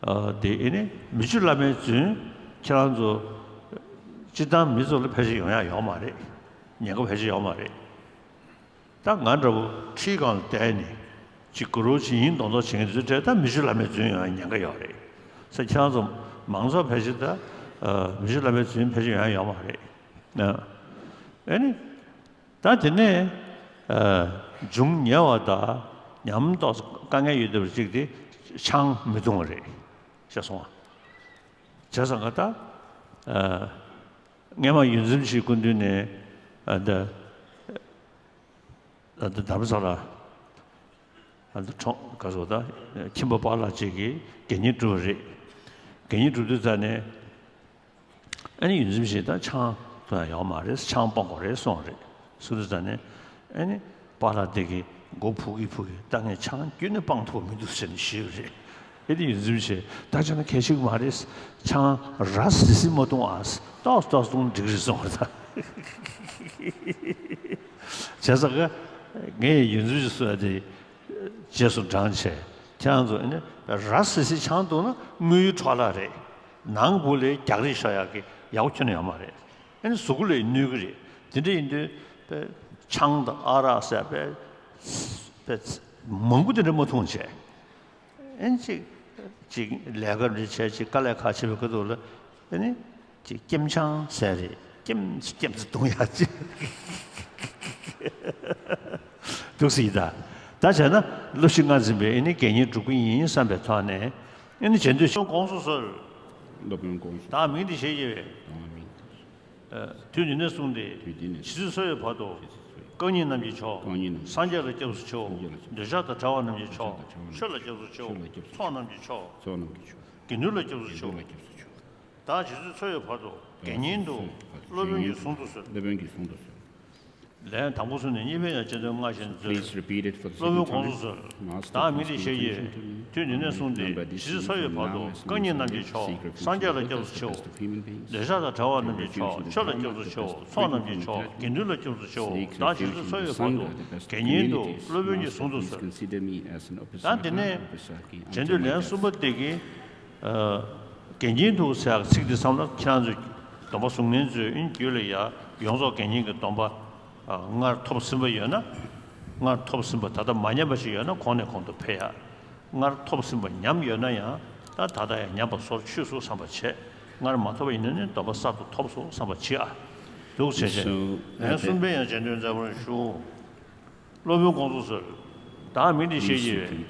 ཨ་དེ་ཨེ་ནི་མི་བཅུ་བླ་མའི་རྫུན་ཁྱེད་རང་ཚོ་སྤྱིར་བཏང་མི་ཚོ་ལ་ཕལ་ཆེར་ཡོང་ཡ་ཡོད་མ་རེད། ཉེན་ཁ་ཕལ་ཆེར་ཡོད་མ་རེད། ད་ང་འདྲ་བོ་ཁྲིའི་སྒང་ལ་བསྡད་ནས་ཅིག་གུ་རུ་ཇི་ཡིན་གདོང་ཐོག་བྱེད་མཁན་དེ་ཚོའི་གྲས་ད་མི་བཅུ་བླ་མའི་རྫུན་ཡོང་ཡ་ཉེན་ཁ་ཡོད་རེད། ས་ཁྱེད་རང་ཚོ་མང་ཚོགས་ཕལ་ཆེར་ད་ཨ་མི་བཅུ་བླ་མའི་རྫུན་ཕལ་ཆེར་ཡོང་ཡ་ཡོད་མ་རེད། ཨ་ཨེ་ནི། ད་དེ་ནས་ཨ་འབྱུང་ཉེ་བ་དང་ཉམས་རྟོགས་དཀའ་ངལ་ཡོད་བསྡད་པ་གཅིག་དེ་ཆང་མི་འཐུང་བ་རེད་ཤེས་སོང་ང་། བྱས་ཙང་ག་ད་ཨ་སྔས་མ་ཡུལ་འཛིན་ཞིག་སྐུ་མདུན་ནས་ཨ་འདི་ཨ་འདི་དྷ་རམ་ས་ལ་ཨ་འདི་གྲོང་ག་སོ་ད་ཁྱིམ་པ་པཱ་ལགས་གཅིག་གིས་དགེ་བསྙེན་སྒྲུབ་པ་རེད། དགེ་བསྙེན་སྒྲུབ་དུས་ཙ་ནས། ཨ་ནི་ཡུལ་འཛིན་ཞིག་ད་ཆང་འཐུང་ཡ་ཡོད་མ་རེད། ཆང་སྤང་དགོས་རེད་གསུངས་རེད། གསུངས་དུས་ཙ་ནས་ཨ་ནི་པཱ་ལགས་དེ་གི་མགོ་ཕུག་གི་ཕུག་གི་ད་ངས་ཆང་ཁྱོན་ནས་སྤང་ཐུབ་མི་འདུག་ཟེར་ནས་ཞུས་པ་རེད། ཨེ་དེ་ཡུལ་འཛིན་ཞིག་ད་ཆང་གལ་ཆེ་གི་མ་རེད། ཆང་ར་བཟི་བཟི་མ་འཐུང་ཨ། ཏོག་ཏོག་འཐུང་འགྲིག་རེད་གསུངས་རེད་ད། བྱས་ཙང་ག་ངས་ཡུལ་འཛིན་ཞིག་གསུངས་ཡ་དེ། རྗེས་སུ་འབྲང་བྱས། ཁྱེད་རང་ཚོ་ཨ་ནི་ར་བཟི་བཟི་ཆང་འཐུང་ན་དངུལ་འཕྲོ་བརླག་རེད། ནང་སྒོ་ལས་རྒྱག་རེས་ཤོར་ཡག་གི་ཡག་པོ་ཁྱོན་ནས་ཡོད་མ་རེད། ཨ་ནི་གཟུགས་པོ་ལ་གནོད་གི་རེད། དེ་འདྲ་ཡིན་དུས་པས་ཆང་དང་ཨ་རག་ཟེར་པས་པས་མང་པོ་དེ་འདྲ་མ་འཐུང་བྱས། ཨ་ནི་ཅིག་ཅིག་ལས་ཀ་འདྲ་བྱས་ཅིག་དཀའ་ལས་ཁག་བྱེད་པའི་སྐབས་དུས་ལ་ཨ་ནི། ཅིག་སྐྱེམས་ཆང་ཟེར་རེད། སྐྱེམས་སྐྱེམས་ཚེ་བཏུང་ཡག་ཅིག་འདུག་སྲིད་ད། ད་བྱས་ན་སློབ་གཞི་ལྔ་འཛིན་པའི་ཨེ་ནི་དགེ་བསྙེན་སྒྲུབ་ཀྱི་ཡིན་བསམ་པའི་ཐོག་ནས་ཨེ་ནི་བྱེད་འདོད་ཆེན་དགོངས་སུ་གསོལ། སློབ་དཔོན་དགོངས་སུ། བདག་མིང་འདི་ཞེས་བགྱི་བས། བདག་མིང་འདི་ཞེས་བགྱི། དུས་འདི་ནས་བཟུང་སྟེ། དུས་འདི་ནས་བཟུང་སྟེ། ཇི་སྲིད་འཚོ་བའི་བར་དུ། ཇི་སྲིད་འཚོ་བའི་བར་དུ། རྐང་གཉིས་རྣམས་ཀྱི་མཆོག། རྐང་གཉིས་རྣམས་ཀྱི་མཆོག། སངས་རྒྱས་ལ་སྐྱབས་སུ་མཆིའོ། སངས་རྒྱས་ལ་སྐྱབས་སུ་མཆིའོ། འདོད་ཆགས་དང་བྲལ་བ་རྣམས་ཀྱི་མཆོག། ཆོས་ལ་སྐྱབས་སུ་མཆིའོ། ཆོས་ལ་སྐྱབས་སུ་མཆིའོ། ཚོགས་རྣམས་ཀྱི་མཆོག། ཚོགས་རྣམས་ཀྱི་མཆོག། དགེ་འདུན་ལ་སྐྱབས་སུ་མཆིའོ། དགེ་འདུན་ལ་སྐྱབས་སུ་མཆིའོ། བདག་ཇི་སྲིད་འཚོ་བའི་བར་དུ། དགེ་བསྙེན་དུ། བདག་ཇི་སྲིད་འཚོ་བའི་བར་དུ། སློབ་དཔོན་གྱིས་གསུང་དུ་གསོལ། སློབ་དཔོན་གྱིས་གསུང་དུ་གསོལ། ལན། དང་པོ་གསུམ་ནས་གཉིས་པའི་ཡང་སྤྱི་དོན་སྔར་བཞིན་མཛོད། Please repeat it for the second time. སློབ་དཔོན་དགོངས་སུ་གསོལ། Master, བདག་མིང་འདི་ཞེས་བགྱི། དུས་འདི་ནས་བཟུང་སྟེ་ཇི་སྲིད་འཚོ་བའི་བར་དུ་རྐང་གཉིས་རྣམས་ཀྱི་མཆོག། སངས་རྒྱས་ལ་སྐྱབས་སུ་མཆིའོ། འདོད་ཆགས་དང་བྲལ་བ་རྣམས་ཀྱི་མཆོག། ཆོས་ལ་སྐྱབས་སུ་མཆིའོ། ཚོགས་རྣམས་ཀྱི་མཆོག། དགེ་འདུན་ལ་སྐྱབས་སུ་མཆིའོ། བདག་ཇི་སྲིད་འཚོ་བའི་བར་དུ་དགེ་བསྙེན་དུ། སློབ་དཔོན་གྱིས་གསུང་དུ་གསོལ། ད་དེ་ནས་བྱེད་འདོད་ལན་གསུམ་པ་དེ་གིས། ཨ། དགེ་བསྙེན་དུ་ཟེར་ཡག་ཚིག་འདི་བསམ་ན་ཁྱེད་རང་ཚོས་སྡོམ་པ་བཟུང་མཁན་ཚོས་ཨིན་རྒྱུད་ལ་ཡ་ཡོངས་རྫོགས་དགེ་བསྙེན་གྱི་སྡོམ་པ་ཨ་སྔར་ཐོབ་ཟིན་པ་ཡོད་ན། སྔར་ཐོབ་ཟིན་པ་ད་ལྟ་མ་ཉམས་པ་ཞིག་ཡོད་ན་གོང་ནས་གོང་དུ་འཕེལ་ཡག་སྔར་ཐོབ་ཟིན་པ་ཉམས་ཡོད་ན་ཡང་ད་ད་ལྟ་ཡང་ཉམས་པ་སོར་ཆུད་སོང་བསམ་པ་བྱས། སྔར་མ་ཐོབ་པ་ཡིན་ན་ནི་སྡོམ་པ་གསར་དུ་ཐོབ་སོང་བསམ་པ་བྱེད་ཨ། འདུག་བྱས་བྱས། ལན་གསུམ་པའི་ཡང་བྱེད་འདོད་མཛད་པར་ཞུ། སློབ་དཔོན་དགོངས་སུ་གསོལ། བདག་མིང་འདི་ཞེས་བགྱི་བས།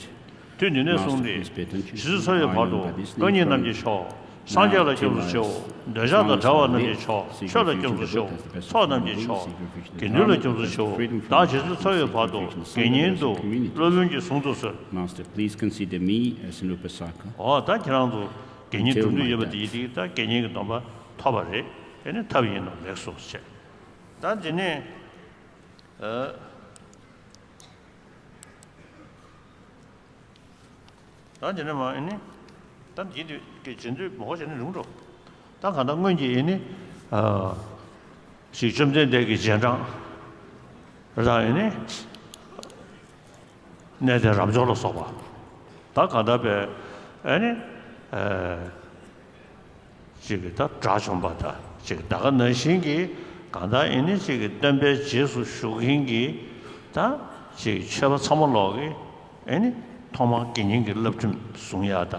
དུས་འདི་ནས་བཟུང་སྟེ། ཇི་སྲིད་འཚོ་བའི་བར་དུ་རྐང་གཉིས་རྣམས་ཀྱི་མཆོག། སངས་རྒྱས་ལ་སྐྱབས་སུ་མཆིའོ། འདོད་ཆགས་དང་བྲལ་བ་རྣམས་ཀྱི་མཆོག། ཆོས་ལ་སྐྱབས་སུ་མཆིའོ། ཚོགས་རྣམས་ཀྱི་མཆོག། དགེ་འདུན་ལ་སྐྱབས་སུ་མཆིའོ། བདག་ཇི་སྲིད་འཚོ་བའི་བར་དུ་དགེ་བསྙེན་དུ། སློབ་དཔོན་གྱིས་གསུང་དུ་གསོལ། Master, please consider me as an upasaka. འོ་ད་ཁྱེད་རང་ཚོ་དགེ་བསྙེན་སྒྲུབ་འདོད་ཡོད་པ་དེ་ཡིན་དེ་ད་དགེ་བསྙེན་གྱི་སྡོམ་པ་ཐོབ་པ་རེད། དེ་ནི་ཐབས་ཡིན་ནོ་ལེགས་སོ་ཞེས། ད་དེ་ནས། ཨ། ད་དེ་ནས་མ་ཨེ་ནི། ད་འདི་དུས་ཀྱི་རྗེས་ཟློས་མོ་བྱས་ནས་རུང་འགྲོ། ད་གང་ལྟར་སྔོན་གྱི་ཨེ་ནི། ཨ། ཞིག་བཅོམ་ལྡན་འདས་ཀྱི་རྗེས་འབྲང་། རང་ཨེ་ནི། གནས་བརྟན་རབ་འབྱོར་ལ་སོགས་པ། ད་གང་ལྟར་པའི་ཨེ་ནི། ཨ། ཅིག་གིས་ད་དགྲ་བཅོམ་པ་དང་ཅིག་ད་ག་ནང་བཞིན་གྱི་གང་ལྟར་ཨེ་ནི་ཅིག་གིས་སྟོན་པའི་རྗེས་སུ་ཞུགས་མཁན་གྱི་ད་ཅིག་ཆོས་པ་ཚང་མ་ལོག་གི་ཨེ་ནི་ཐོག་མར་དགེ་བསྙེན་གྱི་བསླབ་ཁྲིམས་བཟུང་ཡ་ད་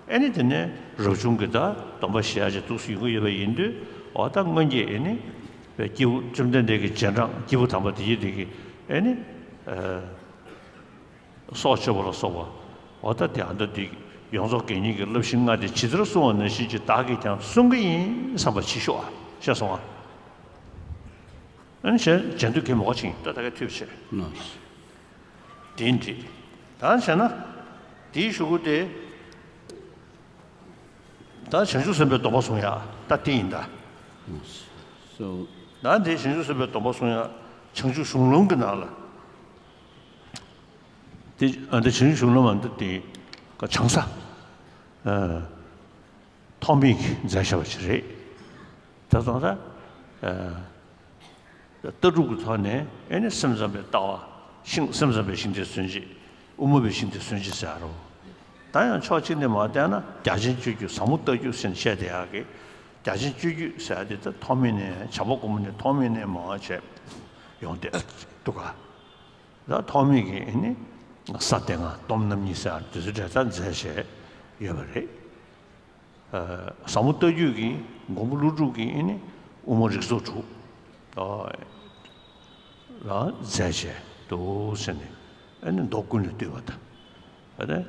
ཨེ་ནི་དེ་ནས་རབ་བྱུང་གི་ད་སྡོམ་པ་བཞེས་ཡ་ཅིག་འདུག་སེ་ཡོང་གི་ཡོད་པ་ཡིན་དུས་འོ་ད་སྔོན་གྱི་ཨེ་ནི་པའི་སྐྱེས་བུ་བཅོམ་ལྡན་འདས་ཀྱི་རྗེས་འབྲང་སྐྱེས་བུ་དམ་པ་དེ་ཡི་དེ་གི་ཨེ་ནི། སྲོག་གཅོད་པ་ལ་སོགས་པ། འོ་ད་དེ་ཨ་མདོ་འདི་ཡོངས་རྫོགས་དགེ་བསྙེན་གྱི་བསླབ་གཞི་ལྔ་དེ་ཇི་ལྟར་གསུངས་པ་ནང་བཞིན་གྱི་བདག་གིས་ཀྱང་བསྲུང་གི་ཡིན་བསམ་པ་ཅིག་ཤོག་ཨ། ཤེས་སོང་ཨ། ཨ་ནི་བྱས་བྱས་འདུག་གི་མོ་ཅིག་ད་ད་གའི་ཐུབ་ཆེ། དེ་འདྲ། ད་བྱས་ན་དེའི་གཞུག་གུ་དེ་ད་བྱང་ཆུབ་སེམས་དཔའི་སྡོམ་པ་བཟུང་ཡ་ད་དེ་ཡིན་ད། So ད་དེ་བྱང་ཆུབ་སེམས་དཔའི་སྡོམ་པ་བཟུང་ཡ་བྱང་ཆུབ་གཞུང་ལུགས་ཀྱི་ནང་ལ། དེ་ཨ་འདི་བྱང་ཆུབ་ལམ་མ་འདི་དེ་ག་བྱང་ས་ཨ་ཐོག་མེད་ཀྱི་མཛད་བྱ་བ་ཞིག་རེད། ད་དང་ད་ཨ་ལྟ་གྲུབ་ཀྱི་ཐོག་ནས་ཨེ་ནི་སེམས་ཙམ་པའི་ལྟ་བ་ཤིང་སེམས་ཙམ་པའི་ཤིང་རྟའི་མཚོན་བྱེད་དབུ་མ་པའི་ཤིང་རྟའི་མཚོན་བྱེད་ཟེར་རོ། ད་ཡང་ཕྱོགས་གཅིག་ནས་མར་བལྟས་ན་རྒྱ་ཆེན་སྤྱོད་རྒྱུ་ཟབ་མོ་ལྟ་རྒྱུ་ཟེར་ནས་བཤད་བསྡད་ཡག་གི། རྒྱ་ཆེན་སྤྱོད་རྒྱུ་ཟེར་ཡག་དེ་ད་ཐོག་མེད་ནས་བྱམས་པ་མགོན་པོ་ནས་ཐོག་མེད་ནས་མར་བྱས་ཡོང་བསྡད་འདུག་ག། ད་ཐོག་མེད་ཀྱི་ཨ་ནི་ས་སྡེ་ལྔ་སྡོམ་རྣམ་གཉིས་ཟེར་ཡག་དེ་ཚོ་གྲས་ད་མཛད་བྱས་ཡོད་པ་རེད། ཨ། ཟབ་མོ་ལྟ་རྒྱུད་ཀྱི་མགོན་པོ་ཀླུ་སྒྲུབ་ཀྱི་ཨ་ནི་དབུ་མ་རིགས་ཚོགས་དྲུག་ཨ་ལ་མཛད་བྱས་འདུག་ཟེར་ནས། ཨ་ནི་མདོ་ཀུན་ལས་བཏུས་པ་དང་། ཨ་ནི་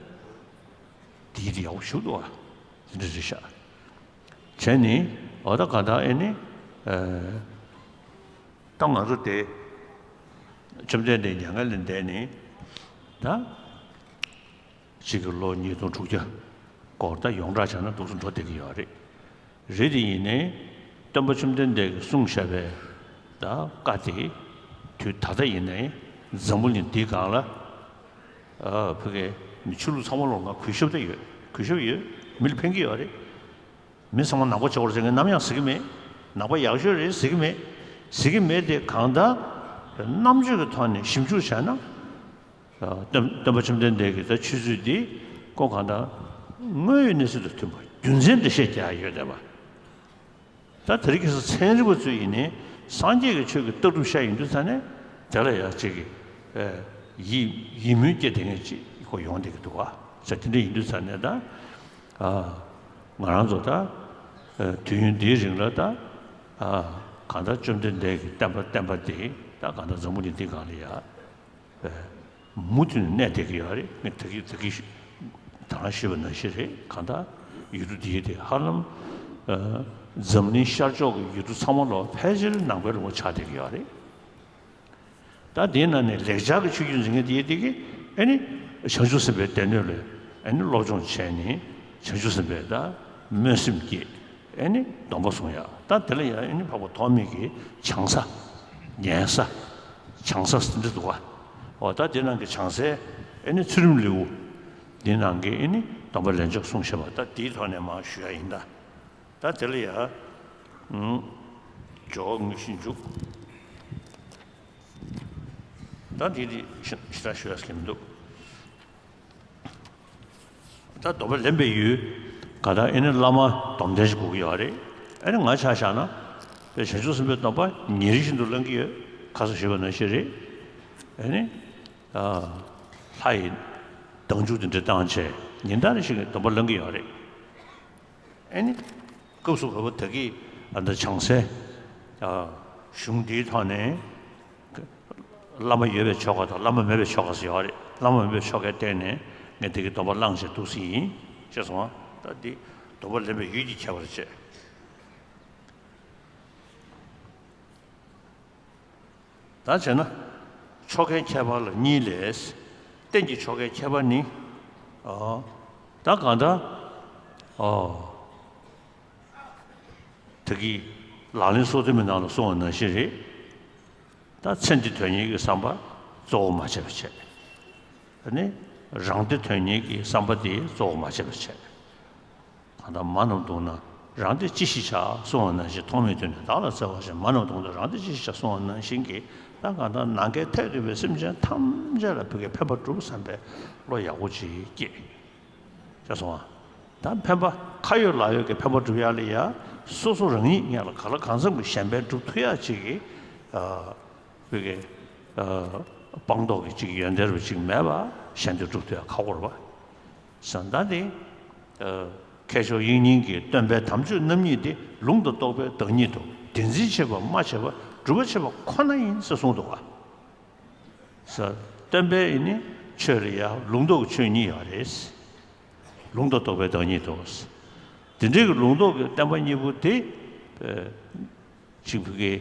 དེའི་དེ་ཡག་པོ་ཞིག་འདུག་ཨ། དེ་འདྲ་རེད་ཤག། བྱས་ནས་འོ་ད་ག་ད་ཨ་ནི་ཨ། ད་ང་ཚོ་དེ་བཅོམ་ལྡན་འདས་མྱ་ངན་ལས་འདས་ནས་ད་གཅིག་གི་ལོ་ཉིས་སྟོང་དྲུག་བརྒྱ་སྐོར་ད་ཡོངས་གྲགས་བྱས་ན་འདུག་སེ་འགྲོ་བསྡད་ཀྱི་ཡོད་རེད། རེད་དེ་ཡིན་ནའི་སྟོན་པ་བཅོམ་ལྡན་འདས་ཀྱིས་གསུངས་བཞག་པའི་ད་བཀའ་དེ་དུས་ད་ལྟ་ཡིན་ནའི་འཛམ་བུ་གླིང་འདིའི་སྒང་ལ་ཨ་ཕ་གི་མི་ཆོས་ལུགས་ཚང་མ་ལོག་ང་གུས་ཞབས་ད་ཡོད། གུས་ཞབས་ཡོད། མི་ལ་ཕན་གྱི་ཡོད་རེད། མི་ཚང་མ་ནག་པོ་བྱེད་དགོས་རེད་ཟེར་མཁན་ནམ་ཡང་ཟེར་གྱི་མེད། ནག་པ་ཡག་ཤོས་རེད་ཟེར་གྱི་མེད། ཟེར་གྱི་མེད་དེ་གང་ལྟར་རྣམ་དཔྱོད་ཀྱི་ཐོག་ནས་ཞིབ་འཇུག་བྱས་ན། ཨ། སྟོན་སྟོན་པ་བཅོམ་ལྡན་འདས་ཀྱི་ད་ཆོས་ཚུལ་འདི་ཁོ་གང་ལྟར་དངོས་ཡོད་གནས་ཚུལ་དང་མཐུན་པ་རྒྱུ་མཚན་འགྲེལ་བཤད་རྒྱག་ཡ་ཡོད་བསྡད་པ། ད་དེ་རིང་ཁ་སང་ཚན་རིག་པ་ཚོས་ཡིན་ནའི་སངས་རྒྱས་ཀྱི་ཆོས་ཀྱི་ལྟ་གྲུབ་བཤད་ཡོང་དུས་ཙ་ནས་དེ་ལ་ཡང་གཅིག་གི་ཨེ་ཡིད་ཡིད་སྨོན་སྐྱེ་བསྡད་མཁན་ཅིག་ཁོ་ཡོང་བསྡད་ཀྱི་འདུག་ག། ས་དེ་འདྲ་ཡིན་དུས་ཙ་ནས་ད་ཨ་ང་རང་ཚོ་ད་ཨེ་དུས་ཡུན་འདིའི་རིང་ལ་ད་ཨ་གང་ལྟར་བཅོམ་ལྡན་འདས་ཀྱི་བསྟན་པ་བསྟན་པ་དེ་ད་གང་ལྟར་འཛམ་བུ་གླིང་འདིའི་སྒང་ལ་ཡ། མུ་མཐུད་ནས་གནས་བསྡད་ཀྱི་ཡོད་རེད། ངས་ད་གིན་ད་གིན་ད་རང་ཞུས་པ་ནང་བཞིན་རེད། གང་ལྟར་ཡུལ་གྲུ་འདིའི་དེ་ཧ་ལམ་ཨ་འཛམ་གླིང་ཤར་ཕྱོགས་ཀྱི་ཡུལ་གྲུ་ཚང་མ་ལོ་ཕལ་ཆེར་ནང་པའི་ལུང་པ་ཆགས་བསྡད་ཀྱི་ཡོད་རེད། ད་དེའི་ནང་ནས་ལེགས་སྦྱར་གྱི་ཆོས་བརྒྱུད་འཛིན་མཁན་དེ་དེ་གིས་ཨ་ནི་བྱང་ཆུབ་སེམས་དཔའི་སྡེ་སྣོད་ལ་ཨ་ནི་སློབ་སྦྱོང་བྱས་ནས་བྱང་ཆུབ་སེམས་དཔའི་ད་སྨོན་སེམས་བསྐྱེད། ཨེ་ནི་སྡོམ་པ་བཟུང་ཡག། ད་དེ་ལ་ཡང་ཨེ་ནི་འཕགས་པ་ཐོགས་མེད་ཀྱི་བྱང་ས། ཉན་ས། བྱང་ས་འདི་འདུག་ག། འོ་ད་དེ་ནང་གི་བྱང་སའི་ཨེ་ནི་ཚུལ་ཁྲིམས་ལེའུ་འདི་ནང་གི་ཨེ་ནི་སྡོམ་པ་ལན་ཆགས་གསུངས་བཞག་པ་ད་དེའི་ཐོག་ནས་མར་ཞུ་ཡ་ཡིན་ད། ད་དེ་ལ་ཡང་ཨུམ་ཇོ་བོ་དངོས་གཞི་འཇུག། ད་འདི་འདི་ཞེ་དྲག་ཞུ་ཡ་ཟེར་མི་འདུག། ད་སྡོམ་པ་ལེན་པའི་ཡུལ་ག་ད་ཨེ་ནི་བླ་མ་སྡོམ་ལྡན་ཞིག་དགོས་ཀྱི་ཡོད་རེད། ཨེ་ནི་ང་ཆ་བཞག་ན་དཔེ་བྱང་ཆུབ་སེམས་དཔའི་སྡོམ་པ་ཉིན་རེ་བཞིན་དུ་ལེན་གྱི་ཡོད། ཁ་སང་ཞུས་པ་ནང་བཞིན་རེད། ཨེ་ནི་ཨ་ལྷ་ཡི་བདག་འཇུག་དེ་འདྲ་བཏང་བྱས་ཉིན་ལྟར་ཞིག་སྡོམ་པ་ལེན་གྱི་ཡོད་རེད། ཨེ་ནི། སྐབས་སུ་བབ་པ་ད་གིན་ཨ་ད་བྱང་སའི་ཨ་གཞུང་འདིའི་ཐོག་ནས་བླ་མ་ཡོད་པའི་ཆོ་ག་དང་བླ་མ་མེད་པའི་ཆོ་ག་ཟེར་ཡོད་རེད། བླ་མ་མེད་པའི་ཆོ་གའི་སྟེང་ནས་ངས་ད་གིན་སྡོམ་པ་བླངས་བྱས་འདུག་སེ་ཡིན། ཅེས་གསུངས་པ། ད་འདི་སྡོམ་པ་ལེན་པའི་ཡུལ་གྱི་ཁྱད་པར་བྱས། ད་བྱས་ན། ཆོ་གའི་ཁྱད་པར་ལ་གཉིས་ལས། རྟེན་གྱི་ཆོ་གའི་ཁྱད་པར་ནི། ཨོ། ད་གང་ལྟར། ཨོ། ད་གིན་ལག་ལེན་སོ་བདུན་པའི་ནང་ལ་གསུངས་པ་ནང་བཞིན་རེད། ད་ཚེ་འདི་དོན་གཉེར་གྱི་བསམ་པ་གཙོ་བོ་མ་བྱས་པ་བྱས། ཨ་ནི་རང་སྡེ་དོན་གཉེར་གྱི་བསམ་པ་དེ་གཙོ་བོ་མ་བྱས་པ་བྱས། གང་ལྟར་མ་རྣམས་བསྡུངས་ན་རང་སྡེ་ཅི་ཞིག་བྱ་གསུངས་པ་ནང་བཞིན། ཐོགས་མེད་དུས་ནས་བདག་ལ་བརྩེ་བ་ཞེས། མ་རྣམས་བསྡུངས་ན་རང་སྡེ་ཅི་ཞིག་བྱ་གསུངས་པ་ནང་བཞིན་གྱི། ད་གང་ལྟར་ནམ་མཁའི་མཐས་གཏུགས་པའི་སེམས་ཅན་ཐམས་ཅད་ལ་བོད་ཀྱི་ཕན་པ་སྒྲུབ་བསམ་པའི་བློ་ཡག་པོ་ཅིག་སྐྱེས། ཅེས་གསུངས་པ། ད་ཕན་པ་ཁ་ཡོད་ལག་ཡོད་ཀྱི་ཕན་པ་སྒྲུབ་ཡག་ལ་ཡ་སོ་སོ་རང་ཉིད་སྔོན་ལ་གང་ལ་གང་འཚམ་གྱི་གཞན་ཕན་སྒྲུབ་ཐུབ་ཡག་ཅིག་གི། ཨ། བོད་ཀྱི་ཨ་སྤངས་རྟོགས་ཀྱི་ཅིག་ཡོན་ཏན་རུ་ཅིག་མེད་པ་གཞན་དོན་སྒྲུབ་ཐུབ་ཡག་ཁག་པོ་རེད་པ། བཟང་ད་དེ། ཨ། མཁས་མཆོག་དབྱིག་གཉེན་གྱིས་སྟོན་པའི་དམ་ཆོས་རྣམ་གཉིས་ཏེ། ལུང་དང་རྟོགས་པའི་བདག་ཉིད་དོ། དེ་འཛིན་བྱེད་པ་སྨྲ་བྱེད་པ། སྒྲུབ་པ་བྱེད་པ་ཁོ་ན་ཡིན་ཟེར་གསུངས་འདུག་པ། ས། སྟོན་པའི་ཨེ་ནི་ཆོས་ལ་ཡ་ལུང་རྟོགས་ཀྱི་ཆོས་གཉིས་ཡོད་རེད། ལུང་དང་རྟོགས་པའི་བདག་ཉིད་དོ། དེ་འདྲའི་གི་ལུང་རྟོགས་ཀྱི་བསྟན་པ་གཉིས་པོ་དེ། ཨ། གཅིག་པུ་གི་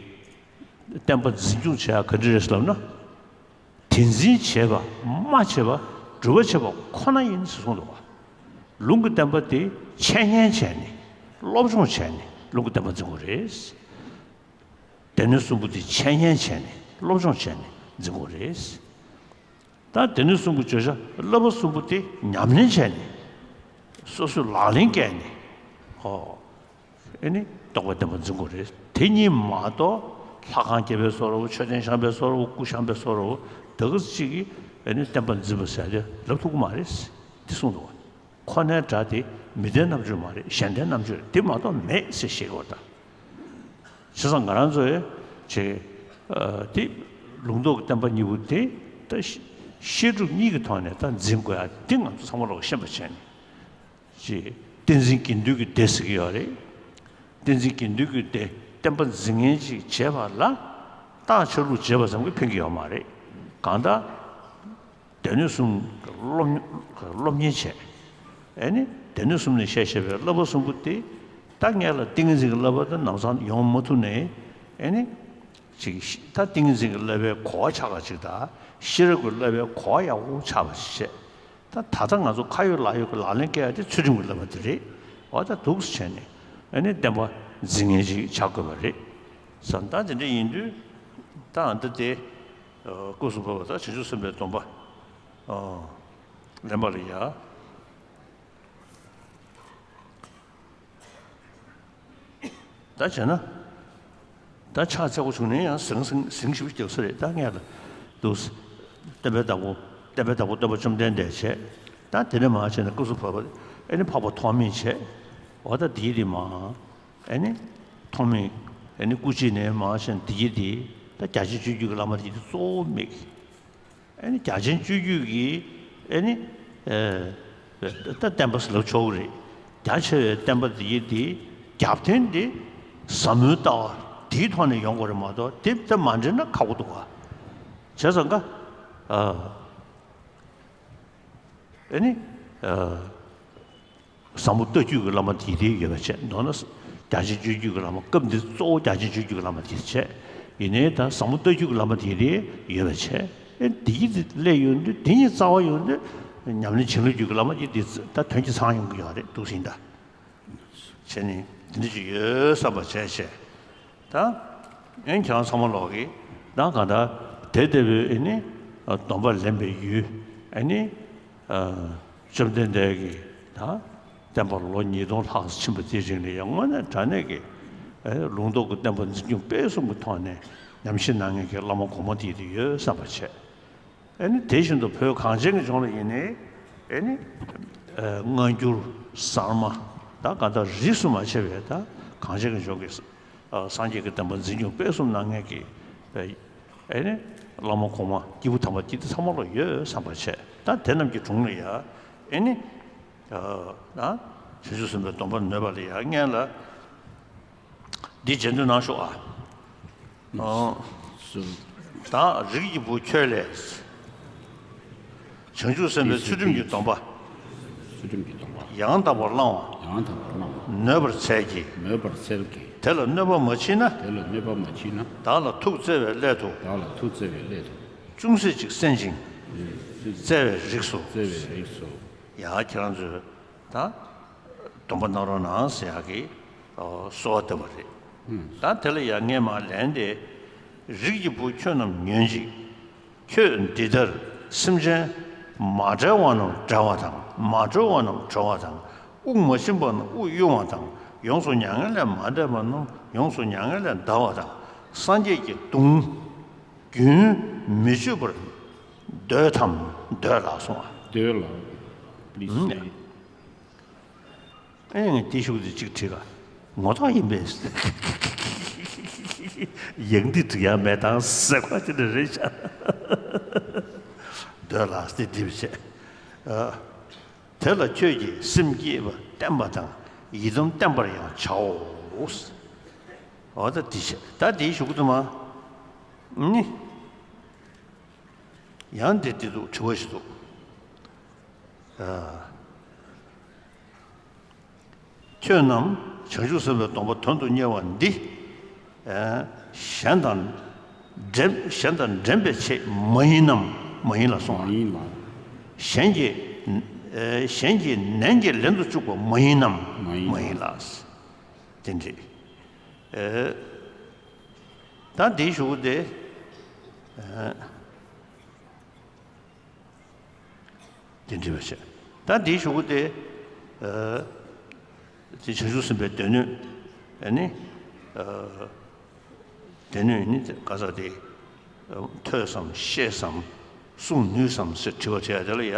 བསྟན་པ་འཛིན་སྐྱོང་བྱེད་ཡག་ག་འདྲ་རེད་ཟེར་ལབ་ན། དེ་འཛིན་བྱེད་པ་སྨྲ་བྱེད་པ་སྒྲུབ་པ་བྱེད་པ་ཁོ་ན་ཡིན་ཟེར་གསུངས་འདུག་པ། ལུང་གི་བསྟན་པ་དེ་འཆད་ཉན་བྱས་ནས་སློབ་སྦྱོང་བྱས་ནས་ལུང་གི་བསྟན་པ་འཛིན་དགོས་རེད། སྡེ་སྣོད་གསུམ་པོ་དེ་འཆད་ཉན་བྱས་ནས་སློབ་སྦྱོང་བྱས་ནས་འཛིན་དགོས་རེད། ད་སྡེ་སྣོད་གསུམ་པོ་བརྗོད་བྱ་བསླབ་པ་གསུམ་པོ་དེ་ཉམས་ལེན་བྱས་ནས་སོ་སོས་ལག་ལེན་བཀལ་ནས། ཧོ། ཨེ་ནི་རྟོགས་པའི་བསྟན་པ་འཛིན་དགོས་རེད། དེ་གཉིས་མ་གཏོགས་ལྷ་ཁང་བརྒྱབ་པའི་བཟོ་འདྲ་བོ། མཆོད་རྟེན་བཤམས་པའི་བཟོ་འདྲ་བོ། སྐུ་བཤམས་པའི་བཟོ་འདྲ་བོ། དེ་ག་ཅིག་གིས་ཨེ་ནི་བསྟན་པ་འཛིན་པ་ཟེར་ཡག་ལབ་ཐུབ་ཀྱི་མ་རེད། དེ་གསུངས་འདུག་པ། ཁོ་ནའི་སྒྲ་དེ་མི་ལྡན་རྣམ་དཔྱོད་མ་རེད། གཞན་ལྡན་རྣམ་དཔྱོད་རེད། དེ་མ་གཏོགས་མེད་ཟེར་བཤད་ཀྱི་ཡོད་ད། བྱས་ཙང་ང་རང་ཚོས་བྱས་དེ་ལུང་རྟོགས་ཀྱི་བསྟན་པ་གཉིས་པོ་དེ་ད་བཤད་སྒྲུབ་གཉིས་ཀྱི་ཐོག་ནས་ད་འཛིན་དགོས་ཡ་དེ་ང་ཚོ་ཚང་མ་ལོག་ཤེས་པ་བྱས་ནས། ཅེས་བསྟན་འཛིན་དགེ་འདུན་གྱི་སྡེ་ཟེར་གྱི་ཡོད་རེད། བསྟན་འཛིན་དགེ་འདུན་གྱི་སྡེ་བསྟན་པ་འཛིན་མཁན་ཅིག་བྱས་པ་ལ་རྟགས་ཆ་ལུགས་བྱས་པ་ཙམ་གྱིས་ཕན་གྱི་ཡོད་མ་རེད། གང་ལྟར་སྡེ་སྣོད་གསུམ་སློབ་སློབ་གཉེར་བྱས། ཨེ་ནི་སྡེ་སྣོད་གསུམ་ནས་བཤད་བཤད་པའི་བསླབ་པ་གསུམ་པོ་དེ་ད་ངས་ལ་ཏིང་ངེ་འཛིན་གྱི་བསླབ་པ་དེ་ལམ་སང་ཡོང་མ་ཐུབ་ནས། ཨེ་ནི་ཅིག་ད་ཏིང་ངེ་འཛིན་གྱི་བསླབ་པའི་གོ་བ་ཆགས་པ་ཅིག་དང་ཤེས་རབ་ཀྱི་བསླབ་པའི་གོ་བ་ཡག་པོ་ཆགས་པ་ཞིག་བྱས། ད་ད་ལྟ་ང་ཚོ་ཁ་ཡོད་ལག་ཡོད་ཀྱི་ལག་ལེན་བཀལ་ཡ་དེ་ཚུལ་ཁྲིམས་ཀྱི་བསླབ་པ་དེ་རེད། འོ་ད་འདུག་སེ་བྱས་ནས་ཨ་ནི་བསྟན་པ་འཛིན་མཁན་ཅིག་ཆགས་དགོས་པ་རེད་བསམ། ད་དེ་འདྲ་ཡིན་དུས་ད་ཨ་འདི་དེ་སྐབས་སུ་བབ་པ་ད་བྱང་ཆུབ་སེམས་དཔའི་སྡོམ་པ་ལེན་པ་ལ་ཡ། ད་བྱས་ན། ད་ཕྱག་འཚལ་དགོས་བྱུང་ན་ཡང་ཟང་ཟིང་ཟིང་ཞིབ་རྒྱག་ས་རེད། ད་ངས་ལ་འདུག་སེ་བསྟན་པའི་བདག་པོ་བསྟན་པའི་བདག་པོ་སྟོན་པ་བཅོམ་ལྡན་འདས་བྱས། ད་དེ་ནས་མར་བྱས་ནས་སྐབས་སུ་བབ་པ་ཨེ་ནི་འཕགས་པ་ཐོགས་མེད་བྱས། འོ་ད་དེའི་དེ་མ་ཨེ་ནི་ཐོགས་མེད་ཨེ་ནི་སྐུ་མཆེད་ནས་མར་བྱས་ནས་དེའི་དེ་ད་རྒྱ་ཆེན་སྤྱོད་བརྒྱུད་ཀྱི་བླ་མ་དེ་གཙོ་བོ་མེད། ཨེ་ནི་རྒྱ་ཆེན་སྤྱོད་བརྒྱུད་ཀྱི་ཨེ་ནི་ཨེ་ད་བསྟན་པ་ཟེར་ལབ་ཆོག་གི་རེད། རྒྱ་ཆེ་བའི་བསྟན་པ་འདི་ཡི་འདི་རྒྱབ་རྟེན་འདི་ཟབ་མོའི་ལྟ་བ་འདིའི་ཐོག་ནས་ཡོང་དགོས་རེད་མ་གཏོགས་དེ་ད་མ་འདྲེས་ན་ཁག་པོ་འདུག་ག། བྱས་ཙང་ཀ་ཨ་ཨེ་ནི་ཨ། ཟབ་མོ་ལྟ་བརྒྱུད་ཀྱི་བླ་མ་དེ་དེ་ཡོད་པ་བྱས། མདོར་ན་རྒྱ་ཆེན་སྤྱོད་བརྒྱུད་ཀྱི་བླ་མ་སྐབས་འདི་གཙོ་བོ་རྒྱ་ཆེན་སྤྱོད་བརྒྱུད་ཀྱི་བླ་མ་དེ་བྱས། ཡིན་ནའི་ད་ཟབ་མོ་ལྟ་བརྒྱུད་ཀྱི་བླ་མ་དེ་དེ་ཡོད་པ་བྱས། ཨེ་འདི་ཡི་དེ་སླེབས་ཡོང་དུས་དེ་ཉིད་རྩ་བ་ཡོང་དུས་ཉམས་ལེན་བྱིན་རླབས་བརྒྱུད་ཀྱི་བླ་མ་དེ་དེ་ད་དོན་གྱིས་ཚང་ཡོང་གི་ཡོད་རེད་འདུག་ཟིན་ད། བྱས་ནས་འདི་འདྲ་ཅིག་ཡོད་བསམ་པ་བྱས་བྱས། ད་ཨེ་ཁྱེད་རང་ཚང་མ་ལོག་གི་ད་ག་ད་དེ་ལྟ་བུའི་ཨེ་ནི་སྡོམ་པ་ལེན་པའི་ཡུལ་ཨེ་ནི། བཅོམ་ལྡན་འདས་ཀྱིས་ད་བསྟན་པ་ལོ་ཉིས་སྟོང་ལྷག་ཙམ་ཕྱིན་པ་དེའི་རིང་ལ་ཡང་དངོས་གནས་དྲང་གནས་ཀྱི་ལུང་རྟོགས་ཀྱི་བསྟན་པ་འཛིན་སྐྱོང་སྤེལ་གསུམ་གྱི་ཐོག་ནས་ཉམས་ཞིབ་གནང་མཁན་གྱི་བླ་མ་གོང་མ་དེ་དེ་ཡོད་བསམ་པ་བྱས། ཨེ་ནི་དེ་བཞིན་དུ་བོད་གངས་ཅན་གྱི་ལྗོངས་ལ་ཡིན་ནའི་ཨེ་ནི་སྔ་འགྱུར་གསར་མ་ད་ག་ད་རིས་སུ་མ་ཆད་པའི་ད་གངས་ཅན་གྱི་ལྗོངས་ཀྱི་སངས་རྒྱས་ཀྱི་བསྟན་པ་འཛིན་སྐྱོང་སྤེལ་གསུམ་གནང་མཁན་གྱི་ཨེ་ནི་བླ་མ་གོང་མ་སྐྱེས་བུ་དམ་པ་སྐྱིད་སྡུག་ཚང་མ་ལ་ཡོད་བསམ་པ་བྱས། ད་དེ་རྣམས་ཀྱི་དྲུང་ལ་ཡ་ཨེ་ནི་ཨ་ན་བྱང་ཆུབ་སེམས་དཔའི་སྡོམ་པ་ནོད་པ་ལ་ཡ་སྔན་ལ་འདི་རྗེས་ཟློས་གནང་ཤོག་ཨ། ཨོ། ད་རིགས་ཀྱི་བུ་ཁྱོད་ལས། བྱང་ཆུབ་སེམས་དཔའི་ཚུལ་ཁྲིམས་ཀྱི་སྡོམ་པ། ཚུལ་ཁྲིམས་ཀྱི་སྡོམ་པ། ཡང་དག་པར་བླང་བ། ཡང་དག་པར་བླང་བ། ནོད་པར་འཚལ་གྱི། ནོད་པར་འཚལ་གྱི། དེ་ལ་གནོད་པ་མ་མཆིས་ན། དེ་ལ་གནོད་པ་མ་མཆིས་ན། བདག་ལ་ཐུགས་བརྩེ་བའི་སླད་དུ། བདག་ལ་ཐུགས་བརྩེ་བའི་སླད་དུ། ཅུང་ཟད་ཅིག་གསན་ཅིང་། ཅུང་ཟད་ཅིག་བརྩེ་བའི་རིགས་སུ། བརྩེ་བའི་རིགས་སུ། ཡ་ཁྱེད་རང་ཚོས་ད་སྡོམ་པ་གནང་རོགས་གནང་ཟེར་ཡག་གི་གསོལ་བ་བཏབ་པ་རེད། ད་དེ་ལ་ཡང་ངས་མར་ལན་དེ། རིགས་ཀྱི་བུ་ཁྱོད་རྣམས་ཉོན་ཅིག། ཁྱོད་འདི་ལྟར་སེམས་ཅན་མ་བསྒྲལ་བ་རྣམས་བསྒྲལ་བ་དང་མ་གྲོལ་བ་རྣམས་གྲོལ་བ་དང་དབུགས་མ་ཕྱིན་པ་རྣམས་དབུགས་དབྱུང་བ་དང་ཡོངས་སུ་མྱ་ངན་ལས་མ་འདས་པ་རྣམས་ཡོངས་སུ་མྱ་ངན་ལས་འདའ་བ་དང་སངས་རྒྱས་ཀྱི་གདུང་རྒྱུན་མི་གཅོད་པར་འདོད་དམ་འདོད་ལགས་གསུངས་པ། འདོད་ལགས། ཨེ་ངས་དེ་ཤུགས་དེ་གཅིག་བྲིས་ལ་ངོ་ཐོག་ཡིན་པས། ཡང་འདི་འགྲིག་ཡ་མེད་དང་ཟེར་བ་ཅི་འདྲ་རེད་ཤག་འདོད་ལགས་དེ་འགྲིག་བྱས། དེ་ལ་ཁྱོད་ཀྱིས་སེམས་བསྐྱེད་པ་བསྟེན་པ་དང་ཡི་དམ་བསྟེན་པར་ཡང་བྱའོ། འོ་ད་འདི་བྱས་ད་དེའི་ཤུགས་དུ་མ་ནི། ཡང་འདི་འདི་འདུག་དྲི་བ་ཞིག་འདུག་ཁྱོད་རྣམས་བྱང་ཆུབ་སེམས་དཔའི་སྡོམ་པ་དོན་དུ་གཉེར་བ་འདི། གཞན་དང་འགྲན་གཞན་དང་འགྲན་པའི་ཆེད་མ་ཡིན་ནམ། མ་ཡིན་ལ་གསུངས། མ་ཡིན་ལ། གཞན་གྱི་གཞན་གྱིས་ནན་གྱིས་ལེན་དུ་བཅུག་པ་མ་ཡིན་ནམ། མ་ཡིན་ལ། མ་ཡིན་ལ། དེ་འདྲ། ད་འདིའི་གཞུག་གུ་དེ། དེ་འདྲ་བ་བྱས། ད་འདིའི་གཞུག་གུ་དེ། དེ་བྱང་ཆུབ་སེམས་དཔའི་སྡེ་སྣོད། ཨ་ནི། སྡེ་སྣོད་ནི་ག་ས་དེ། ཐོས་སམ་ཤེས་སམ། གསུང་ནུས་སམ་ཟེར་དྲི་བ་དྲི་ཡ་དེ་ལ་ཡ།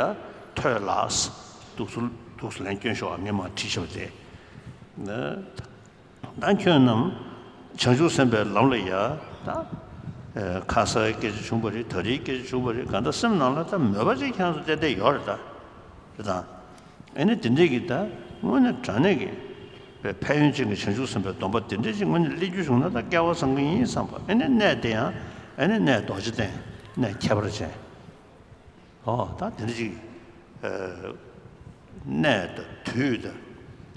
ཐོས་ལགས། འདུག་སེ་ ཐུགས་སུ་ལན་སྐྱོན་ཤོག་ངས་མ་བྲིས་བཞག་པ་དེ། ད་ཁྱོད་རྣམས་བྱང་ཆུབ་སེམས་དཔའི་ལམ་ལ་ཡ། ད་ཁ་སང་སྐད་ཆ་བྱུང་བ་རེད། ད་རེས་སྐད་ཆ་བྱུང་བ་རེད། གང་ལྟར་སེམས་ནང་ལ་ད་མོས་པ་ཅིག་ཁྱེད་རང་ཚོ་ཏན་ཏན་ཡོད་རེད་ད། རེད་དང་། ཨེ་ནི་དེ་འདྲས་ཀྱི་ད་དངོས་གནས་དྲང་གནས་ཀྱི་ཕན་ཡོན་ཅན་གྱི་བྱང་ཆུབ་སེམས་དཔའི་སྡོམ་པ་དེ་འདྲས་ཅིག་དངོས་གནས་སླེབས་རྒྱུ་བྱུང་ན་ད་སྐལ་བ་བཟང་པོ་ཡིན་བསམ་པ། ཨེ་ནི་གནས་དེ་ཡང་ཨེ་ནི་གནས་རྡོ་རྗེ་གདན། གནས་ཁྱད་པར་ཅན། ཨོ་ད་དེ་འདྲ་ཅིག་གནས་དང་དུས་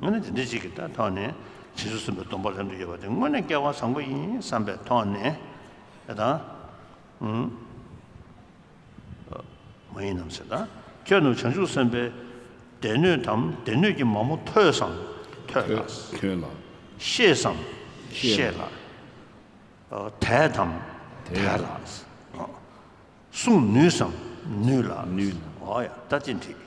དང་། ཨ་ནི་དེ་འདྲ་ཅིག་གི་ད་ཐོག་ནས་བྱང་ཆུབ་སེམས་དཔའི་སྡོམ་པ་ལེན་དུ་ཡོད་པ་དེ་དངོས་གནས་སྐལ་བ་བཟང་པོ་ཡིན་བསམ་པའི་ཐོག་ནས། ཨེ་ད་ཨུམ། མ་ཡིན་ནམ་ཟེར་ད། ཁྱོད་རྣམས་བྱང་ཆུབ་སེམས་དཔའི་སྡེ་སྣོད་དམ་སྡེ་སྣོད་ཀྱི་མ་མོ་ཐོས་སམ་ཐོས་ལ། ཐོས་ལ། ཤེས་སམ་ཤེས་ལ། དད་དམ་དད་ལ། གསུང་ནུས་སམ་ནུས་ལ། ནུས་ལ། ཨོ་ཡ་ད་དེ་འགྲིག་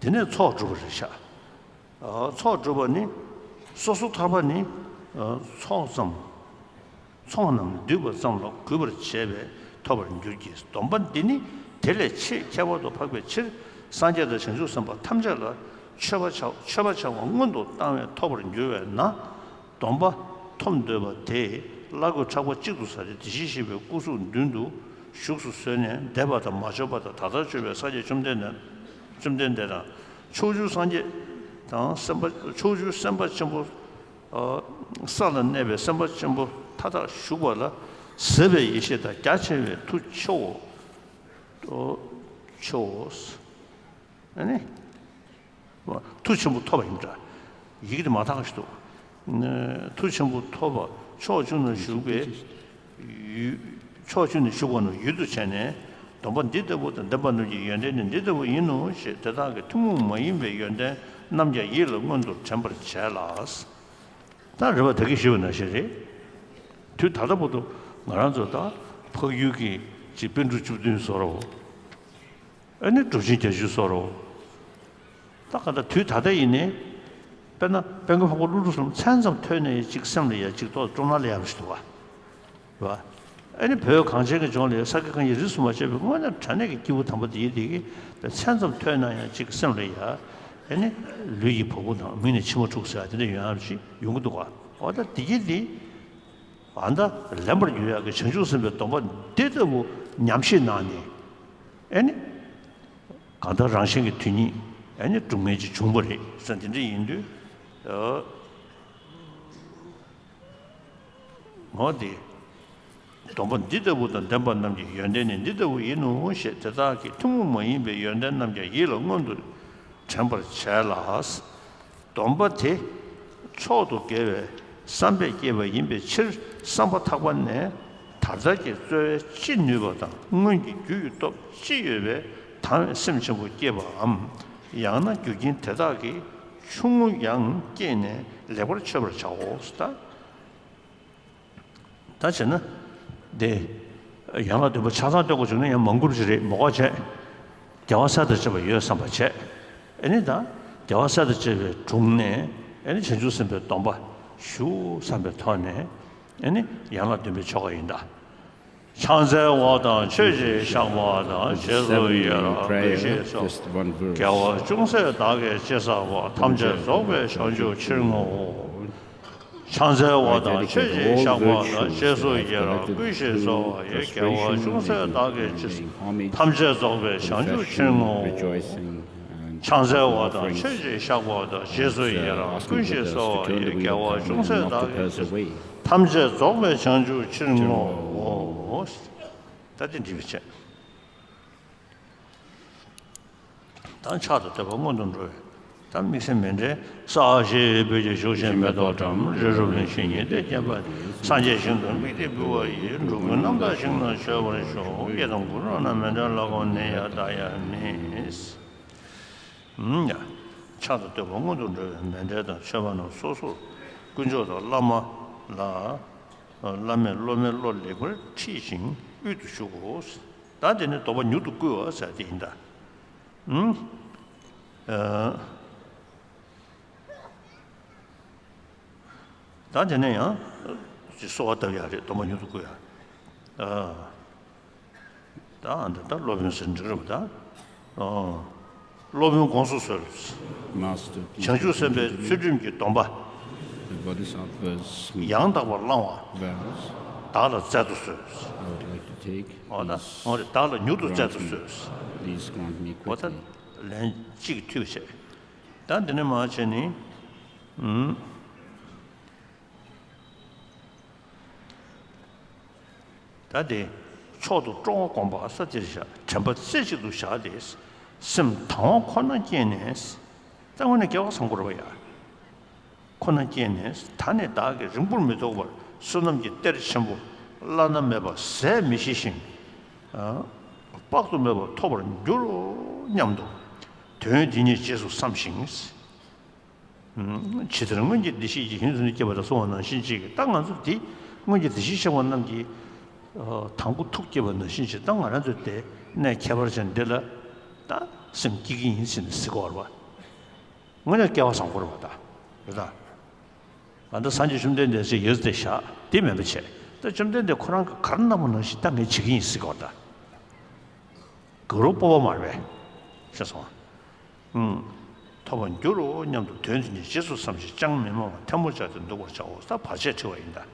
དེ་ནས་ཚོགས་སྒྲུབ་པ་རེད་ཤག་ཚོགས་སྒྲུབ་པ་ནི། སོ་སོ་ཐར་པ་ནི། ཚོགས་ཙམ། ཚོགས་རྣམས་བསྡུས་པ་ཙམ་ལ་གུས་པར་བྱས་པས་ཐོབ་པར་འགྱུར་གྱི། སྡོམ་པ་འདི་ནི་དེ་ལས་ཆེས་ཁྱད་པར་དུ་འཕགས་པའི་ཕྱིར། སངས་རྒྱས་དང་བྱང་ཆུབ་སེམས་དཔའ་ཐམས་ཅད་ལ་མཆོད་པ་བྱ་མཆོད་པ་བྱ་བ་སྔོན་དུ་བཏང་བས་ཐོབ་པར་འགྱུར་བས་ན། སྡོམ་པ་ཐོབ་འདོད་པ་དེས་བླ་གོས་ཕྲག་པ་གཅིག་ཏུ་ཟ་སྟེ། དེ་བཞིན་གཤེགས་པའི་སྐུ་གཟུགས་མདུན་དུ་བཞུགས་སུ་གསོལ་ནས། འདས་པ་དང་མ་བྱོན་པ་དང་ད་ལྟར་བྱོན་པའི་སངས་རྒྱས་བཅོམ་ལྡན་འདས། བཅོམ་ལྡན་འདས་དང་། ཕྱོགས་བཅུའི་སངས་རྒྱས་དང་སེམས་དཔའ། ཕྱོགས་བཅུའི་སེམས་དཔའ་ཆེན་པོ། ས་ལ་གནས་པའི་སེམས་དཔའ་ཆེན་པོ་མཐའ་དག་བཞུགས་པ་ལ་ཟབ་པའི་ཡེ་ཤེས་དང་རྒྱ་ཆེ་བའི་མཐུ་ཆེའོ། ཆེའོ། ཨ་ནི། མཐུ་ཆེན་པོ་ཐོབ་པ་ཡིན་འདྲ། ཡི་གེ་དེ་མ་དག་ཞིག་འདུག་མཐུ་ཆེན་པོ་ཐོབ་པ། ཕྱོགས་བཅུ་ན་བཞུགས་པའི་ཡུལ། ཕྱོགས་བཅུ་ན་བཞུགས་པ་རྣམས་ཡུལ་དུ་བྱས་ནས། སྡོམ་པ་འདི་ལྟ་བུ་དང་ལྡན་པ་རྣམས་ཀྱི་ཡོན་ཏན་ནི་འདི་ལྟ་བུ་ཡིན་ནོ་ཞེས་དེ་དག་གི་ཐུན་མོང་མ་ཡིན་པའི་ཡོན་ཏན་རྣམས་ཀྱང་ཡིད་ལ་མངོན་དུ་དྲན་པར་བྱས་ལ། ད་རེ་བ་ད་གིན་ཞུས་པ་ནང་བཞིན་རེད། དུས་ད་ལྟ་བར་དུ་ང་རང་ཚོ་ད་འཕགས་ཡུལ་གྱི་ཅིག་པཎ་གྲུབ་བཅུ་བདུན་བཟོ་འདྲ་བོ། ཨ་ནི་སྒྲུབ་ཆེན་བརྒྱད་ཅུ་བཟོ་འདྲ་བོ། ད་ག་ད་དུས་ད་ལྟ་ཡིན་ནའི། དཔེར་ན་དཔལ་མགོན་འཕགས་པ་ཀླུ་སྒྲུབ་གསུམ་མཚན་ཙམ་ཐོས་ནས་ཅིག་སེམས་ལ་ཡ་ཅིག་ཏོག་སྤྲོ་སྣང་སླེབས་ཡག་ཞིག་འདུག་བ། རེད་བ། ཨ་ནི་བོད་གངས་ཅན་གྱི་ལྗོངས་ལ་ས་དགེ་བཀའ་རྙིང་རིས་སུ་མ་ཆད་པའི་དངོས་གནས་དྲང་གནས་ཀྱི་སྐྱེས་བུ་དམ་པ་དེ་ཡིན་དེ་གི་མཚན་ཙམ་ཐོས་ན་ཡང་ཅིག་སེམས་ལ་ཡ། ཨ་ནི་ལུས་ཀྱི་བ་སྤུ་དང་མིག་ནས་མཆི་མ་འཁྲུག་ཟེར་ཡ་དེ་འདྲ་ཡོང་ཡག་ཞིག་ཡོང་གི་འདུག་བ། འོ་ད་དེ་གི་དེ། ཨ་ད་ལེན་པར་འགྱུར་ཡག་གི་བྱང་ཆུབ་སེམས་དཔའི་སྡོམ་པ་འདི་ལྟ་བུ་ཉམས་བཞེས་གནང་ནས། ཨེ་ནི། གང་ལྟར་རང་གཞན་གྱི་དོན་གཉིས་ཨེ་ནི་སྒྲུབ་མཁན་ཅིག་བྱུང་བ་རེད་ཟེར་དེ་འདྲ་ཡིན་དུས། ཨ། འོ་དེ། སྡོམ་པ་འདི་ལྟ་བུ་དང་ལྡན་པ་རྣམས་ཀྱི་ཡོན་ཏན་ནི་འདི་ལྟ་བུ་ཡིན་ནོ་ཞེས་དེ་དག་གི་ཐུན་མོང་མ་ཡིན་པའི་ཡོན་ཏན་རྣམས་ཀྱང་ཡིད་ལ་མངོན་དུ་དྲན་པར་བྱས་ལ། སྡོམ་པ་དེ་མཆོག་ཏུ་དགེ་བའི་བསམ་པས་བསྐྱེད་པ་ཡིན་པའི་ཕྱིར། བསམ་པ་ཐག་པ་ནས་དར་དར་གྱི་རྩོལ་བས་ཅི་ནུས་པ་དང་། སྔོན་གྱི་རྒྱུ་ཡི་སྟོབས་ཅི་ཡོད་པས་དང་བའི་སེམས་ཆེན་པོ་བསྐྱེད་པའམ། ཡང་ན་རྒྱུ་རྐྱེན་དེ་དག་གིས་ཆུང་ངུ་ཡང་བསྐྱེད་ནས་ལེགས་པར་མཆོད་པར་བྱའོ། ད། ད་བྱས་ན། འདི། ཡན་ལག་བདུན་པ་ཆ་ཚང་བཏོན་དགོས་བྱུང་ན་ཡང་མང་པོ་ཞིག་རེད། མ་དགོས་བྱས། རྒྱལ་བ་སྲས་དང་བཅས་པ་ཡོད་བསམ་པ་བྱས། ཨེ་ནི་ད། རྒྱལ་བ་སྲས་དང་བཅས་པའི་དྲུང་ནས་ཨེ་ནི་བྱང་ཆུབ་སེམས་དཔའི་སྡོམ་པ་ཞུ་བསམ་པའི་ཐོག་ནས་ཨེ་ནི་ཡན་ལག་བདུན་པའི་ཆོ་ག་ཡིན་ད། ཕྱག་འཚལ་བ་དང་མཆོད་ཅིང་བཤགས་པ་དང་། རྗེས་སུ་ཡི་རང་བསྐུལ་ཞེས་སོ། དགེ་བ་ཅུང་ཟད་བདག་གིས་ཅི་བསགས་པ། ཐམས་ཅད་རྫོགས་པའི་བྱང་ཆུབ་ཕྱིར་བསྔོའོ། ཕྱག་འཚལ་བ་དང་མཆོད་ཅིང་བཤགས་པ་དང་། རྗེས་སུ་ཡི་རང་བསྐུལ་ཞེས་སོ། ཡི་དགེ་བ་ཅུང་ཟད་བདག་གིས་ཅི་བསགས། ཐམས་ཅད་རྫོགས་པའི་བྱང་ཆུབ་ཕྱིར་བསྔོའོ། ཕྱག་འཚལ་བ་དང་མཆོད་ཅིང་བཤགས་པ་དང་། རྗེས་སུ་ཡི་རང་བསྐུལ་ཞེས་སོ། ཡི་དགེ་བ་ཅུང་ཟད་བདག་གིས་ཅི་བསགས། ཐམས་ཅད་རྫོགས་པའི་བྱང་ཆུབ་ཕྱིར་བསྔོའོ། ད་དེ་འགྲིག་པའི་ཆེད། ད་ཕྱག་ཏུ་བསྟོད་པ་སྔོན་དུ་འགྲོ་བས། ད་དམིགས་བསལ་མཎྜལ། ས་གཞི་བོད་ཀྱི་གཞུང་ཆེན་མེ་ཏོག་བཀྲམ། རི་རབ་གླིང་བཞི་ཉི་ཟླས་བརྒྱན་པ། སངས་རྒྱས་ཞིང་དུ་དམིགས་ཏེ་འབུལ་བ་ཡིས། འགྲོ་ཀུན་རྣམ་དག་ཞིང་དུ་སྤྱོད་པར་ཤོག། ཡི་དམ་གུ་རུ་ནི་མཎྜལ་ལག་འཁོར་ནི་ཡང་བདག་ཡང་ནི། ཡ། ཕྱག་ཏུ་བསྟོད་པ་སྔོན་དུ་འགྲོ་བས་མཎྜལ་དང་མཆོད་པ་རྣམས་སོ་སོར་དཀོན་མཆོག་དང་བླ་མ་ལ། བླ་མས་སློབ་མའི་བློ་ལེགས་པར་ཁྲིད་ཅིང་དབུལ་དུ་ཞུག་གོ། ད་དེ་ནི་སྡོམ་པ་མྱུར་དུ་བསྐུལ་བ་ཟེར་དེ་ཡིན་ད། ཨུམ། ཨ། ད་དེ་ནས་ཡང་ཅིག་གསོལ་བ་བཏབ་ཡག་རེད། སྡོམ་པ་མྱུར་དུ་བསྐུལ་ཡག། ཨ། ད་ཨ་འདི་ད་སློབ་དཔོན་ཟེར་འགྲིག་རེད་པ་ད། ཨོ། སློབ་དཔོན་དགོངས་སུ་གསོལ། Master, please བྱང་ཆུབ་སེམས་དཔའི་continue ཚུལ་ཁྲིམས་ཀྱི་སྡོམ་པ། The Bodhisattva's ཡང་དག་པར་བླང་བ། Vows བདག་ལ་སྩལ་དུ་གསོལ། I would like to take ཨོ་ད་these ཨོ་རེད་བདག་ལ་མྱུར་དུ་སྩལ་དུ་grant me གསོལ། Please grant me ཨོ་ད་quickly. ལན་གཅིག་མཐུད་བྱས། ད་འདི་ནས་མར་བྱས་ནི། ཨུམ། ད་དེ། མཆོག་ཏུ་སྤྲོ་བ་བསྒོམ་པ་ས་དེར་བཞག་དྲན་པ་རྩེ་གཅིག་ཏུ་བཞག་སྟེ། སེམས་དང་བ་ཁོ་ན་བསྐྱེད་ནས། ད་དངོས་གནས་སྐལ་བ་བཟང་པོ་རེད་པ་ཡ། ཁོ་ན་བསྐྱེད་ནས་ད་ནི་བདག་གིས་རིང་པོར་མི་ཐོགས་པར་བསོད་ནམས་ཀྱི་གཏེར་ཆེན་པོ་བླ་ན་མེད་པ་ཟད་མི་ཤེས་ཤིང་། དཔག་ཏུ་མེད་པ་ཐོབ་པར་འགྱུར་རོ་སྙམ་དུ། དོན་འདི་ཉིད་རྗེས་སུ་བསམ་ཞིང་། ཇི་ལྟར་སྔོན་གྱི་བདེ་གཤེགས་ཀྱིས་ཡུན་རིང་དུ་བསྐྱེད་པ་དང་གསུངས་པ་ནང་བཞིན་གཅིག་གིས་ད་ང་ཚོ་འདི་སྔོན་གྱི་བདེ་གཤེགས་ཆེན་པོ་རྣམས་ཀྱིས་དང་པོ་ཐུགས་བསྐྱེད་པ་ནང་བཞིན་གཅིག་ད་ང་རང་ཚོ་དེ་གནས་ཁྱད་པར་ཅན་འདི་ལ་ད་སེམས་བསྐྱེད་ཀྱི་ཡིན་ཟེར་ནས་ཟེར་གྱི་ཡོད་རེད་པ། དངོས་གནས་སྐལ་བ་བཟང་པོ་རེད་པ་ད། རེད་ད། ད་ལྟ་སངས་རྒྱས་བཅོམ་ལྡན་འདས་ཟེར་ཡོད་དེ་བཞག་དེ་མེད་པ་བྱས་ད་བཅོམ་ལྡན་འདས་ཁོ་རང་གིས་ག་རེ་གནང་པ་ནང་བཞིན་ད་ངས་བྱེད་ཀྱི་ཡིན་ཟེར་གྱི་ཡོད་རེད་ད། གུ་རུ་སྤོབས་པ་མ་རེད་པས། ཤེས་སོང་ང་། ཐོབ་པར་འགྱུར་རོ་སྙམ་དུ་དོན་དེ་ཉིད་རྗེས་སུ་བསམ་ཞིང་ཅང་མི་སྨྲ་བར་ཐལ་མོ་སྦྱར་ཏེ་འདུག་པར་བྱའོ། ད་བར་ཆད་བྲི་བ་ཡིན་ད།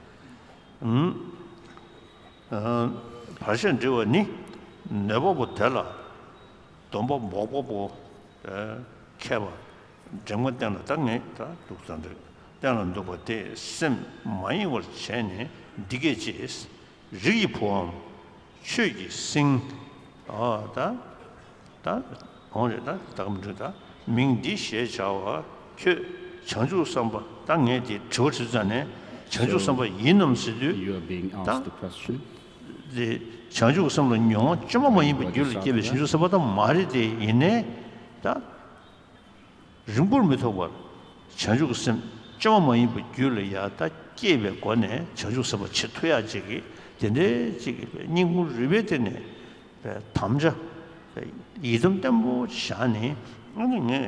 བར་ཆད་འབྲི་བ་ནི། ནོད་པ་པོ་དེ་ལ་སྡོམ་པ་འབོགས་པ་པོ། མཁས་པ། འདྲེན་པ་བསྟེན་ལ་ད་ངས་ད་འདུག་ཙང་འདུག་བསྟེན་ལ་འདུག་པ་དེས་སེམས་མ་ཡེངས་པར་བྱས་ནས་འདི་སྐད་ཅེས། རིགས་ཀྱི་བུའམ། ཆོས་ཀྱི་སྲིང་། ཨ་ད། ད། གང་རེད་ད་ད་ག་མི་འགྲིག་ད། མིང་འདི་ཞེས་བྱ་བ་ཁྱོད་བྱང་ཆུབ་སེམས་དཔའ་ད་ངས་དེ་དྲི་བ་དྲིས་ཙང་ནས་བྱང་ཆུབ་སེམས་དཔའ་ཡིན་ནམ་ཟེར་དུས། You are being asked the question. དེ་བྱང་ཆུབ་སེམས་ལ་མྱོང་བ་བཅོས་མ་མ་ཡིན་པའི་རྒྱུད་ལ་སྐྱེས་པའི་བྱང་ཆུབ་སེམས་དཔའ་ད་མ་རེད་དེ་ཡིན་ནའི་ད། རིང་པོར་མི་ཐོགས་པར། བྱང་ཆུབ་ཀྱི་སེམས་བཅོས་མ་མ་ཡིན་པའི་རྒྱུད་ལ་ཡང་དག་སྐྱེས་པའི་སྒོ་ནས་བྱང་ཆུབ་སེམས་དཔའ་བྱེད་ཐུབ་ཡག་ཅིག་གི་དེ་འདྲའི་ཅིག་གི་སྙིང་ཁུང་རུས་པའི་གཏིང་ནས་དམ་བཅའ་ཡི་དམ་བརྟན་པོ་བཞག་ནས་ཨ་ནི་ངས་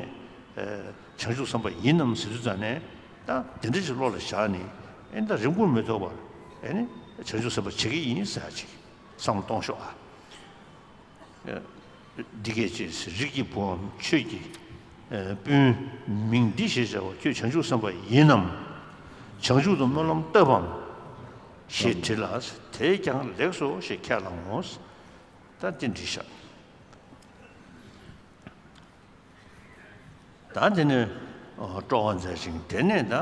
བྱང་ཆུབ་སེམས་དཔའ་ཡིན་ནམ་ཟེར་དུས་ཙང་ནས་ད་དེ་འདྲ་ཞིག་བློ་ལ་བཞག་ནས་ཨེ་ད་རིང་པོར་མི་ཐོགས་པར་ཨེ་ནི་བྱང་ཆུབ་སེམས་དཔའ་བྱེད་ཀྱི་ཡིན་ཟེར་ཡག་ཅིག་བསམ་བློ་གཏོང་ཤོག་ཨ། འདི་སྐད་ཅེས། རིགས་ཀྱི་བུའམ་ཆོས་ཀྱི་སྤུན། མིང་འདི་ཞེས་བྱ་བ་ཁྱོད་བྱང་ཆུབ་སེམས་དཔའ་ཡིན་ནམ། བྱང་ཆུབ་ཏུ་སྨོན་ལམ་བཏབ་བམ། ཞེས་དྲིས་ལ། དེས་ཀྱང་ལེགས་སོ་ཞེས་ཁས་བླངས་ངོ་། ད་འདི་འདྲི་ཤག་ད་འདི་ནི་སྤྲོ་བ་མཛད་ཅིང་དེ་ནས་ད།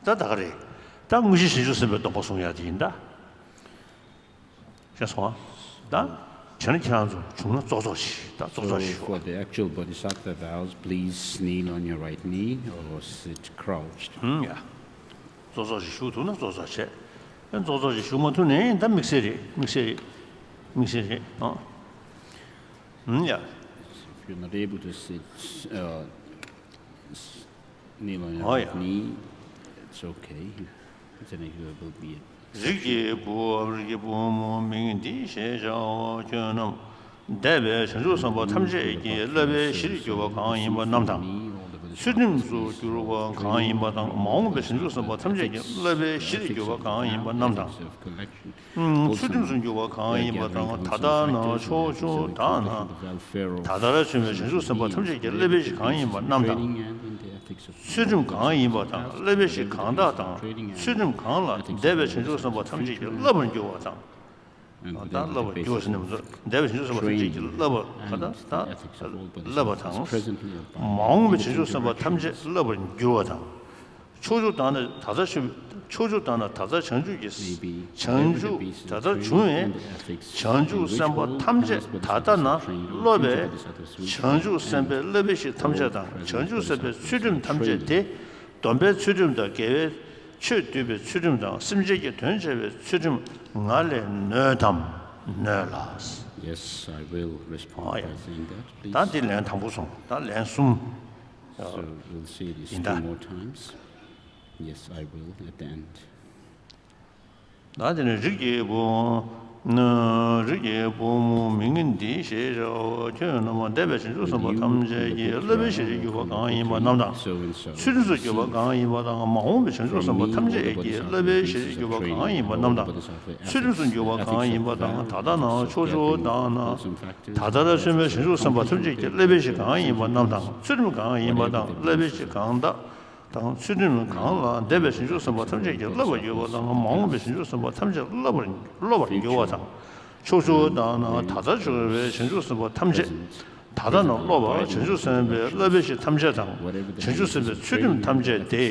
ད་ད་ག་རེད། ད་དངོས་གཞི་བྱང་ཆུབ་སེམས་དཔའི་སྡོམ་པ་སྲུང་ཡག་དེ་ཡིན་ད། ཤེས་སོང་ང་། ད་བྱས་ན་ཁྱེད་རང་ཚོ་བྱུང་ན་ཙོག་ཙོག་ཞིག་ད་ཙོག་ཙོག་ཞིག་ཞུ། So for the actual Bodhisattva vows, please kneel on your right knee or sit crouched. ཧུམ་ཡ། ཙོག་ཙོག་ཞིག་ཞུ་ཐུབ་ན་ཙོག་ཙོག་བྱས། ཨ་ཙོག་ཙོག་ཞིག་ཞུ་མ་ཐུབ་ནའི་ད་དམིགས་བསལ་རེད། དམིགས་བསལ་རེད། དམིགས་བསལ་རེད་ཨང་། ཧུམ་ཡ། If you're not able to sit, uh, s- kneel on your right knee, it's okay. It's an, you will be. རིགས་ཀྱི་བུའམ་རིགས་ཀྱི་བུ་མོ་མིང་འདི་ཞེས་བྱའོ། ཁྱོད་རྣམས་འདས་པའི་བྱང་ཆུབ་སེམས་དཔའ་ཐམས་ཅད་ཀྱི་བསླབ་པའི་གཞིར་གྱུར་པ་གང་ཡིན་པ་རྣམས་དང་། ཚུལ་ཁྲིམས་སུ་གྱུར་པ་གང་ཡིན་པ་དང་། མ་འོངས་པའི་བྱང་ཆུབ་སེམས་དཔའ་ཐམས་ཅད་ཀྱི་བསླབ་པའི་གཞིར་གྱུར་པ་གང་ཡིན་པ་རྣམས་དང་། ཚུལ་ཁྲིམས་སུ་གྱུར་པ་གང་ཡིན་པ་དང་། ད་ལྟ་ན་ཕྱོགས་བཅུ་དག་ན་ད་ལྟར་བྱོན་པའི་བྱང་ཆུབ་སེམས་དཔའ་ཐམས་ཅད་ཀྱི་བསླབ་པའི་གཞི་གང་ཡིན་པ་རྣམས་དང་། ཚུལ་ཁྲིམས་གང་ཡིན་པ་དང་བསླབ་པའི་གཞི་གང་དག་དང་། ཚུལ་ཁྲིམས་གང་ལ་འདས་པའི་བྱང་ཆུབ་སེམས་དཔའ་ཐམས་ཅད་ཀྱིས་བསླབ་པར་འགྱུར་བ་དང་། ད་བསླབ་པར་འགྱུར་བ་ཟེར་ནས་མི་འདུག་འདས་པའི་བྱང་ཆུབ་སེམས་དཔའ་ཐམས་ཅད་ཀྱིས་བསླབ་པ་ད་ད་བསླབ་པ་དང་། མ་འོངས་པའི་བྱང་ཆུབ་སེམས་དཔའ་ཐམས་ཅད་བསླབ་པར་འགྱུར་བ་དང་། ཕྱོགས་བཅུ་དག་ན་ད་ལྟ་བྱུང་། ཕྱོགས་བཅུ་དག་ན་ད་ལྟ་བྱང་ཆུབ་ཀྱི། བྱང་ཆུབ་ད་ལྟ་བྱུང་བའི་བྱང་ཆུབ་སེམས་དཔའ་ཐམས་ཅད་ད་ལྟ་ན་སློབ་པའི་བྱང་ཆུབ་སེམས་དཔའི་བསླབ་པའི་གཞི་ཐམས་ཅད་དང་། བྱང་ཆུབ་སེམས་དཔའི་ཚུལ་ཁྲིམས་ཐམས་ཅད་དེ། སྡོམ་པའི་ཚུལ་ཁྲིམས་དང་། དགེ་བའི་ཆོས་སྡུད་པའི་ཚུལ་ཁྲིམས་དང་། སེམས་ཅན་གྱི་དོན་བྱ་བའི་ཚུལ་ཁྲིམས་ང་ལས་ནོས་དམ། ནོས་ལ། Yes, I will respond ཨོ་ཡ། by saying that, please. ད་འདི་ལན་དང་པོ་སོང་། ད་ལན་གསུམ། So we'll say this ཡིན་ད། Two more times. Yes, I will at the end. ད་དེ་ནས་རིགས་ཀྱི་བུ། ན། རིགས་ཀྱི་བུ་མོ་མིང་འདི་ཞེས་བྱའོ། ཁྱོད་རྣམས་འདས་པའི་བྱང་ཆུབ་སེམས་དཔའ་ཐམས་ཅད་ཀྱི་བསླབ་པའི་གཞིར་གྱུར་པ་གང་ཡིན་པ་རྣམས་དང་། ཚུལ་ཁྲིམས་སུ་གྱུར་པ་གང་ཡིན་པ་དང་། མ་འོངས་པའི་བྱང་ཆུབ་སེམས་དཔའ་ཐམས་ཅད་ཀྱི་བསླབ་པའི་གཞིར་གྱུར་པ་གང་ཡིན་པ་རྣམས་དང་། ཚུལ་ཁྲིམས་སུ་གྱུར་པ་གང་ཡིན་པ་དང་། ད་ལྟ་ན་ཕྱོགས་བཅུ་དང་ན། ད་ལྟར་སོན་པའི་བྱང་ཆུབ་སེམས་དཔའ་ཐམས་ཅད་ཀྱི་བསླབ་པའི་གཞི་གང་ཡིན་པ་རྣམས་དང་། ཚུལ་ཁྲིམས་གང་ཡིན་པ་དང་། བསླབ་པའི་གཞི་གང་དག་དང་། ཚུལ་ཁྲིམས་གང་ལ་འདས་པའི་བྱང་ཆུབ་སེམས་དཔའ་ཐམས་ཅད་ཀྱིས་བསླབ་པར་འགྱུར་བ་དང་། མ་འོངས་པའི་བྱང་ཆུབ་སེམས་དཔའ་ཐམས་ཅད་སློབ་པར་སློབ་པར་འགྱུར་བ་དང་། ཕྱོགས་བཅུ་དང་ན། ད་ལྟར་བྱུང་བའི་བྱང་ཆུབ་སེམས་དཔའ་ཐམས་ཅད། ད་ལྟ་ན་སློབ་པ། བྱང་ཆུབ་སེམས་དཔའི་བསླབ་པའི་གཞི་ཐམས་ཅད་དང་། བྱང་ཆུབ་སེམས་དཔའི་ཚུལ་ཁྲིམས་ཐམས་ཅད་དེ།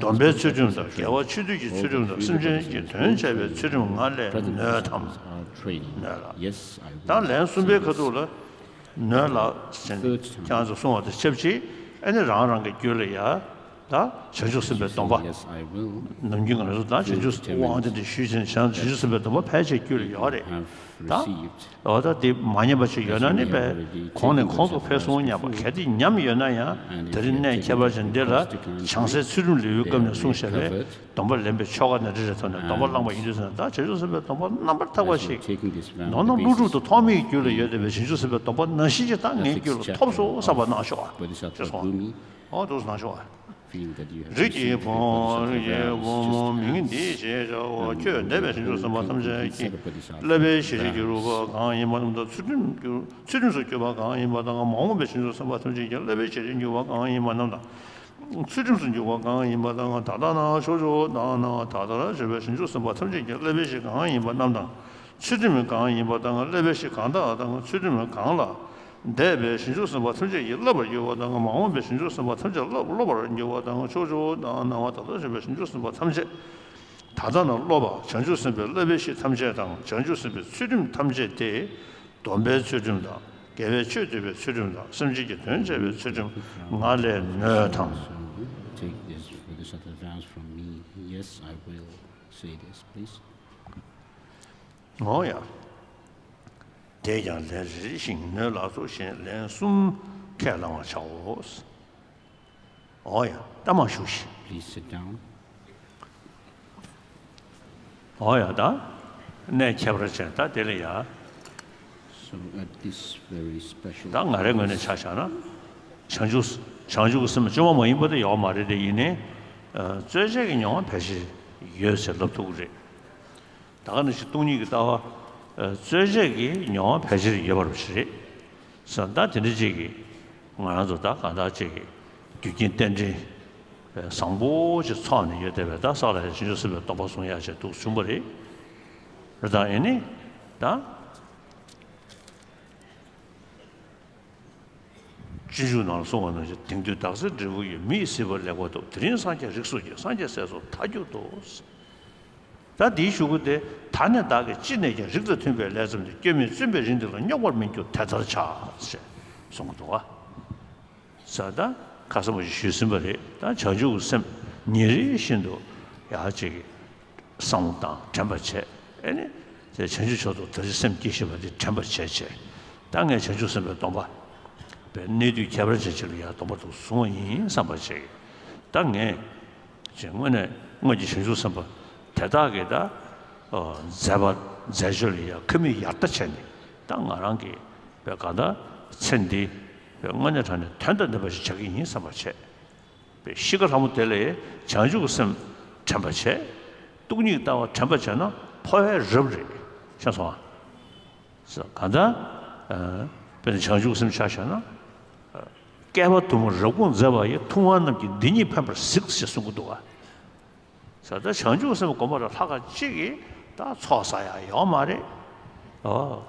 སྡོམ་པའི་ཚུལ་ཁྲིམས་དང་། དགེ་བ་ཆོས་སྡུད་ཀྱི་ཚུལ་ཁྲིམས་དང་། སེམས་ཅན་གྱི་དོན་བྱ་བའི་ཚུལ་ཁྲིམས་ང་ལས་ནོས་དང་། ནོས་ལ། ད་ལན་གསུམ་པའི་ཁ་ཐུག་ལ། ནོས་ལ་ཟེར་ནས་ཁྱེད་རང་ཚོ་གསུང་བ་དང་ཆབས་ཅིག་ཨ་ནི་རང་རང་གི་རྒྱུད་ལ་ཡ། ད་བྱང་ཆུབ་སེམས་དཔའི་སྡོམ་པ། ནམ་རྒྱུན་ང་རང་ཚོ་ད་བྱང་ཆུབ་དབང་དེ་འདྲ་ཞུས་ཟིན་བྱང་བྱང་ཆུབ་སེམས་དཔའི་སྡོམ་པ་ཕལ་ཆེར་རྒྱུད་ལ་ཡོད་རེད། ད་འོ་ད་དེ་མ་ཉམས་པ་ཅིག་ཡོད་ན་ནི་པས་གོང་ནས་གོང་དུ་འཕེལ་སོང་སྙམ་པ། གལ་ཏེ་ཉམས་ཡོད་ན་ཡང་དེ་རིང་གནས་ཁྱད་པར་ཅན་འདི་ལ་བྱང་སའི་ཚུལ་ཁྲིམས་ལེའུའི་སྐབས་ནས་གསུངས་བཞག་པའི་སྡོམ་པ་ལེན་པའི་ཆོ་ག་འདི་འདྲ་རེ་ཐོག་ནས་སྡོམ་པ་བླངས་པ་ཡིན་དུས་ཙམ་ན། ད་བྱང་ཆུབ་སེམས་དཔའི་སྡོམ་པ་རྣམ་པར་དག་པ་ཞིག་ནོར་ན་ཀླུ་སྒྲུབ་ཏུ་ཐོགས་མེད་ཀྱི་རྒྱུད་ལ་ཡོད་བསྡད་པའི་བྱང་ཆུབ་སེམས་དཔའི་སྡོམ་པ་ནང་བཞིན་ཅིག་ད་ངའི་རྒྱུད་ལ་ཐོབ་སོང་བསམ་པ་གནང་ཤོག་ཨ། ཅེས་གསུངས། ཨོ་འདུག་གནང་ཤོག་ཨ། རིགས་ཀྱི་བུ་རིགས་ཀྱི་བུ་མོ་མིང་འདི་ཞེས་བྱའོ། ཁྱོད་འདས་པའི་བྱང་ཆུབ་སེམས་དཔའ་ཐམས་ཅད་ཀྱི་བསླབ་པའི་གཞིར་གྱུར་པ་གང་ཡིན་པ་རྣམས་དང་། ཚུལ་ཁྲིམས་ཚུལ་ཁྲིམས་སུ་གྱུར་པ་གང་ཡིན་པ་དང་། མ་འོངས་པའི་བྱང་ཆུབ་སེམས་དཔའ་ཐམས་ཅད་ཀྱི་བསླབ་པའི་གཞིར་གྱུར་པ་གང་ཡིན་པ་རྣམས་དང་། ཚུལ་ཁྲིམས་སུ་འཇུག་པ་གང་ཡིན་པ་དང་། ད་ལྟ་ན་ཕྱོགས་བཅུ་དང་ན། ད་ལྟར་བྱོན་པའི་བྱང་ཆུབ་སེམས་དཔའ་ཐམས་ཅད་ཀྱི་བསླབ་པའི་གཞི་གང་ཡིན་པ་རྣམས་དང་། ཚུལ་ཁྲིམས་གང་ཡིན་པ་དང་། བསླབ་པའི་གཞི་གང་དག་དང་། ཚུལ་ཁྲིམས་གང་ལ་འདས་པའི་བྱང་ཆུབ་སེམས་དཔའ་ཐམས་ཅད་ཀྱིས་བསླབ་པར་འགྱུར་བ་དང་། མ་འོངས་པའི་བྱང་ཆུབ་སེམས་དཔའ་ཐམས་ཅད་སློབ་སློབ་པར་འགྱུར་བ་དང་། ཕྱོགས་བཅུ་དང་ན། ད་ལྟར་བྱོན་པའི་བྱང་ཆུབ་སེམས་དཔའ་ཐམས་ཅད་ད་ལྟ་ན་སློབ་པ། བྱང་ཆུབ་སེམས་དཔའི་བསླབ་པའི་གཞི་ཐམས་ཅད་དང་། བྱང་ཆུབ་སེམས་དཔའི་ཚུལ་ཁྲིམས་ཐམས་ཅད་དེ། སྡོམ་པའི་ཚུལ་ཁྲིམས་དང་། དགེ་བའི་ཆོས་སྡུད་པའི་ཚུལ་ཁྲིམས་དང་། སེམས་ཅན་གྱི་དོན་བྱ་བའི་ཚུལ་ཁྲིམས་ང་ལས་ནོས་དང་། Take this for the short advice from me. Yes, I will say this, please. འོ་ཡ། དེས་ཀྱང་ལན་རེ་རེ་ཞིང་ནོས་ལ་སོགས་བཞིན་ལན་གསུམ་ཁས་བླང་བར་བྱའོ། འོ་ཡ། ད་མ་བཞུགས་ཤིག Please sit down. འོ་ཡ། ད་གནས་ཁྱད་པར་ཅན་ད་དེ་ལ་ཡ། So at this very special ད་ང་རའི་ངོས་ནས་ཆ་བཞག་ན། བྱང་ཆུབ་བྱང་ཆུབ་ཀྱི་སེམས་བཅོས་མ་མ་ཡིན་པ་དེ་ཡོད་མ་རེད། དེ་ཡིན་ནའི་རྩོལ་བཅས་ཀྱི་མྱོང་བ་ཕལ་ཆེར་ཡོད་ཟེར་ལབ་ཐུབ་ཀྱི་རེད། ད་ག་ནང་བཞིན་སྟོང་ཉིད་ཀྱི་ལྟ་བ། རྩོལ་བཅས་ཀྱི་མྱོང་བ་ཕལ་ཆེར་ཡོད་པ་རེད། ས་ད་དེ་འདྲ་ཅིག་གིས་ང་རང་ཚོ་ད་གང་ལྟར་ཅིག་གིས་རྒྱུ་རྐྱེན་རྟེན་འབྲེལ་བཟང་པོ་ཅིག་ཚོགས་ནས་ཡོད་བསྡད་པས། ད་ས་ལ་ཡང་བྱང་ཆུབ་སེམས་དཔའི་སྡོམ་པ་བཟུང་ཡག་ཅིག་འདུག་བྱུང་བ་རེད། རེད། ད་ཡིན་ནའི་ད། སྤྱོད་འཇུག་ནང་ལ་གསུངས་པ་ནང་བཞིན། དེང་དུས་བདག་འཛིན་འབྲས་བུ་ཡི། མི་ཡིས་སྲིད་པ་ལེགས་པར་ཐོབ། དེ་རིང་སངས་རྒྱས་རིགས་སུ་སྐྱེས། སངས་རྒྱས་སྲས་སུ་མཐར་གྱུར་ཏོ། ད་འདིའི་གཞུག་གུ་དེ། ད་ནི་བདག་གིས་ཅི་ནས་ཀྱང་རིགས་དང་མཐུན་པའི་ལས་བརྩམས་ཏེ། སྐྱོན་མེད་བཙུན་པའི་རིགས་འདི་ལ། རྙོག་པར་མི་འགྱུར་དེ་ལྟར་བྱ། ཞེས་གསུངས་འདུག་པ། ས་ད་ཁ་སང་བ་ཞིག་ཞུས་ཟིན་པ་རེད། ད་བྱང་ཆུབ་ཀྱི་སེམས་ཉིན་རེ་བཞིན་དུ་ཡག་ཅིག་བསམ་བློ་བཏང་དྲན་པ་བྱས། ཨེ་ནི་དེ་བྱང་ཆུབ་མཆོག་ཏུ་དེར་སེམས་བསྐྱེད་ཤེས་པ་དེ་དྲན་པ་བྱས་བྱས། ད་ངས་བྱང་ཆུབ་སེམས་དཔའི་སྡོམ་པ་པའི་གནས་དུས་ཁྱད་པར་ཅན་ཅིག་ལ་ཡང་སྡོམ་པ་དུ་བཟུང་བ་ཡིན་བསམ་པ་བྱས། ད་ངས་ཅིག་དངོས་གནས་དངོས་ཀྱི་བྱང་ཆུབ་སེམས་དཔའ་དེ་དག་གི་ད་མཛད་པ་མཛད་སྤྱོད་ལ་ཡང་ཁ་མིག་ཡར་ལྟ་བྱས་ནས། ད་ང་རང་གི་པའི་གང་ལྟར་ཚེ་འདི་པའི་དངོས་གནས་དྲང་གནས་དོན་དང་ལྡན་པ་ཞིག་བྱ་གི་ཡིན་བསམ་པ་བྱས། པའི་གཤིས་ཀ་ལྷ་མོ་དེ་ལ་བྱང་ཆུབ་ཀྱི་སེམས་དྲན་པ་བྱས། སྟོང་ཉིད་ལྟ་བ་དྲན་པ་བྱས་ན་འཕོ་བའི་རབས་རེད། ཤེས་སོང་ང་། ས་གང་ལྟར་ཨ་དཔེར་ན་བྱང་ཆུབ་ཀྱི་སེམས་ཆ་བཞག་ན། ཨ་བསྐལ་པ་དུ་མར་རབ་དགོངས་མཛད་པ་ཡི། ཐུབ་དབང་རྣམས་ཀྱིས་འདི་ཉིད་ཕན་པར་གཟིགས། ཞེས་གསུང་གི་འདུག་ག་ས་ད་བྱང་ཆུབ་སེམས་སྒོམ་པ་ལ་ལྷག་ག་གཅིག་གིས་ད་ཚོགས་བསགས་ཡག་ཡོད་མ་རེད། ཨོ།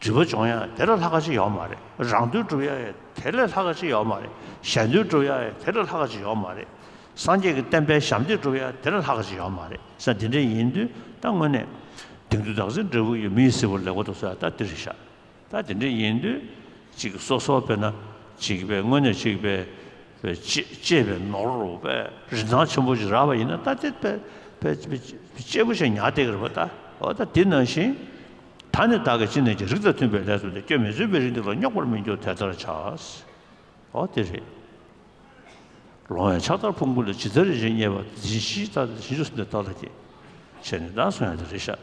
སྒྲིབ་པ་སྦྱོང་ཡག་དེ་ལ་ལྷག་ག་གཅིག་ཡོད་མ་རེད། རང་དོན་སྒྲུབ་ཡག་ཡང་དེ་ལ་ལྷག་ག་གཅིག་ཡོད་མ་རེད། གཞན་དོན་སྒྲུབ་ཡག་ཡང་དེ་ལ་ལྷག་ག་གཅིག་ཡོད་མ་རེད། སངས་རྒྱས་ཀྱི་བསྟན་པའི་ཞབས་འདེགས་སྒྲུབ་ཡག་དེ་ལ་ལྷག་ག་གཅིག་ཡོད་མ་རེད། ས་དེ་འདྲ་ཡིན་དུས་ད་དངོས་གནས་དེང་དུས་བདག་འཛིན་འབྲས་བུ་ཡི། མི་ཡིས་སྲིད་པ་ལེགས་པར་ཐོབ་ཟེར་ཡག་ད་དེ་རེད་ཤག་ད་དེ་འདྲ་ཡིན་དུས་གཅིག་སོ་སོ་དཔེར་ན་གཅིག་པའི་དངོས་གནས་གཅིག་པའི་པའི་གཅེས་གཅེས་པའི་ནོར་རུ་པའི་རིན་ཐང་ཆེན་པོ་ཞིག་རག་པ་ཡིན་ན། ད་དེ་པའི་པའི་པའི་གཅེས་པོ་ཞིག་ཉར་བསྡད་ཀྱི་རེད་པ། ད་འོ་ད་དེ་ནང་བཞིན་ད་ནི་བདག་གིས་ཅི་ནས་ཀྱང་རིགས་དང་མཐུན་པའི་ལས་བརྩམས་ཏེ། སྐྱོན་མེད་བཙུན་པའི་རིགས་འདི་ལ། རྙོག་པར་མི་འགྱུར་དེ་ལྟར་བྱ། འོ་དེ་རེད། ལོང་བས་ཕྱག་དར་ཕུང་པོ་ལས། ཇི་ལྟར་རིན་ཆེན་རྙེད་པ་དེ། བཞིན་གཤེགས་ལྟར་བཞིན་ཞུགས་ཟིན་པའི་བདག་ལ་དེ། བྱས་ནས་ད་གསུང་ཡག་དེ་རེད་ཤག་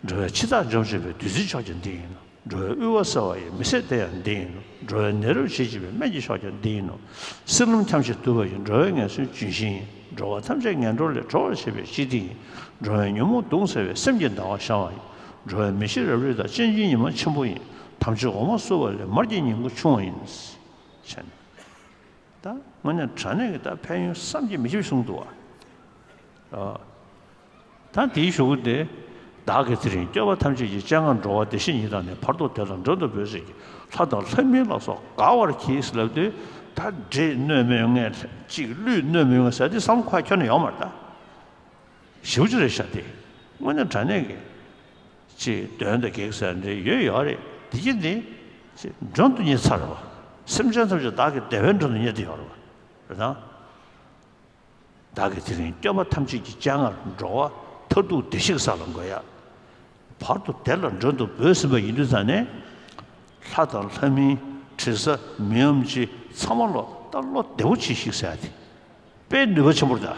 འགྲོ་བའི་འཆི་བདག་འཇོམས་བྱེད་པའི་བདུད་རྩིའི་མཆོག་ཀྱང་འདི་ཡིན་ནོ། འགྲོ་བའི་དབུལ་བ་སེལ་བ་ཡི་མི་ཟད་གཏེར་ཡང་འདི་ཡིན་ནོ། འགྲོ་བའི་ནད་རབ་ཞི་བྱེད་པའི་སྨན་གྱི་མཆོག་ཀྱང་འདི་ཡིན་ནོ། བསིལ་རླུང་འཁྱམས་ཤིང་དུད་པ་ཡི་འགྲོ་བའི་ངལ་གསོའི་ལྗོན་ཤིང་ཡིན། འགྲོ་བ་ཐམས་ཅད་ངན་འགྲོ་ལས་སྒྲོལ་བར་བྱེད་པའི་སྤྱི་ཏི་ཡིན། འགྲོ་བའི་ཉོན་མོངས་གདུང་སེལ་བའི་སེམས་ཀྱི་ཟླ་བ་ཤར་བ་ཡིན། འགྲོ་བའི་མི་ཤེས་རབ་རིབ་དག་གཅན་གཅུང་ཉི་མ་ཆེན་པོ་ཡིན། དམ་ཆོས་འོ་མ་བསྲུབས་པ་ལས་མར་གྱི་ཉིང་ཁུ་ཆུང་བ་ཡིན། ཞེས་ནས། ད་དངོས་གནས་དྲང་གནས་ཀྱི་ད་ཕན་ཡོན་བསམ་གྱིས་མི་ཁྱབ་གསུངས་འདུག་བ། ཨ། ད་དེའི་གཞུག་གུ་དེ། བདག་གིས་དེ་རིང་སྐྱོབ་པ་ཐམས་ཅད་ཀྱི་སྤྱན་སྔར་འགྲོ་བ་བདེ་གཤེགས་ཉིད་དང་ནི། བར་དུ་བདེ་ལ་མགྲོན་དུ་བོས་ཟེར་གྱི། ལྷ་དང་ལྷ་མིན་ལ་སོགས་དགའ་བར་གྱིས་ལབ་དུས། ད་འདྲེ་གནོད་མི་ཡོང་ངས་ཅིག་ཀླུས་གནོད་མི་ཡོང་ངས་ཟེར་དེ་བསམ་བློ་ཁ་ཁྱོན་ནས་ཡོང་མ་རེད་ད། ཞེ་པོ་ཅིག་རེད་ཤག་དེ། དངོས་གནས་དྲང་གནས་ཀྱི། ཅིག་དོན་དང་གེགས་ཟེར་འདྲ་ཡོད་ཡོད་རེད། དེ་གྱིས་ནི། ཅིག་མགྲོན་དུ་གཉེར་ཚར་བ། སེམས་ཅན་ཐམས་ཅད་བདག་གིས་བདེ་བའི་མགྲོན་དུ་གཉེར་ཏེ་ཡོད་རེད་བ། རེད་དང་། བདག་གིས་དེ་རིང་སྐྱོབ་པ་ཐམས་ཅད་ཀྱི་སྤྱན་སྔར་འགྲོ་བ་མཐར་ཐུག་བདེ་གཤེགས་ས་ལ་འགོད་ཡ། བར་དུ་བདེ་ལ་མགྲོན་དུ་བོས་ཟིན་པ་ཡིན་དུས་ཙང་ནས། ལྷ་དང་ལྷ་མིན་དྲི་ཟ་མི་འམ་ཅི་ཚང་མ་ལོ་ད་བློ་བདེ་བོ་ཅིག་ཞིག་ཟེར་ཡ་དེ། དཔེ་ནུས་པ་ཆེན་པོ་རེད་ད།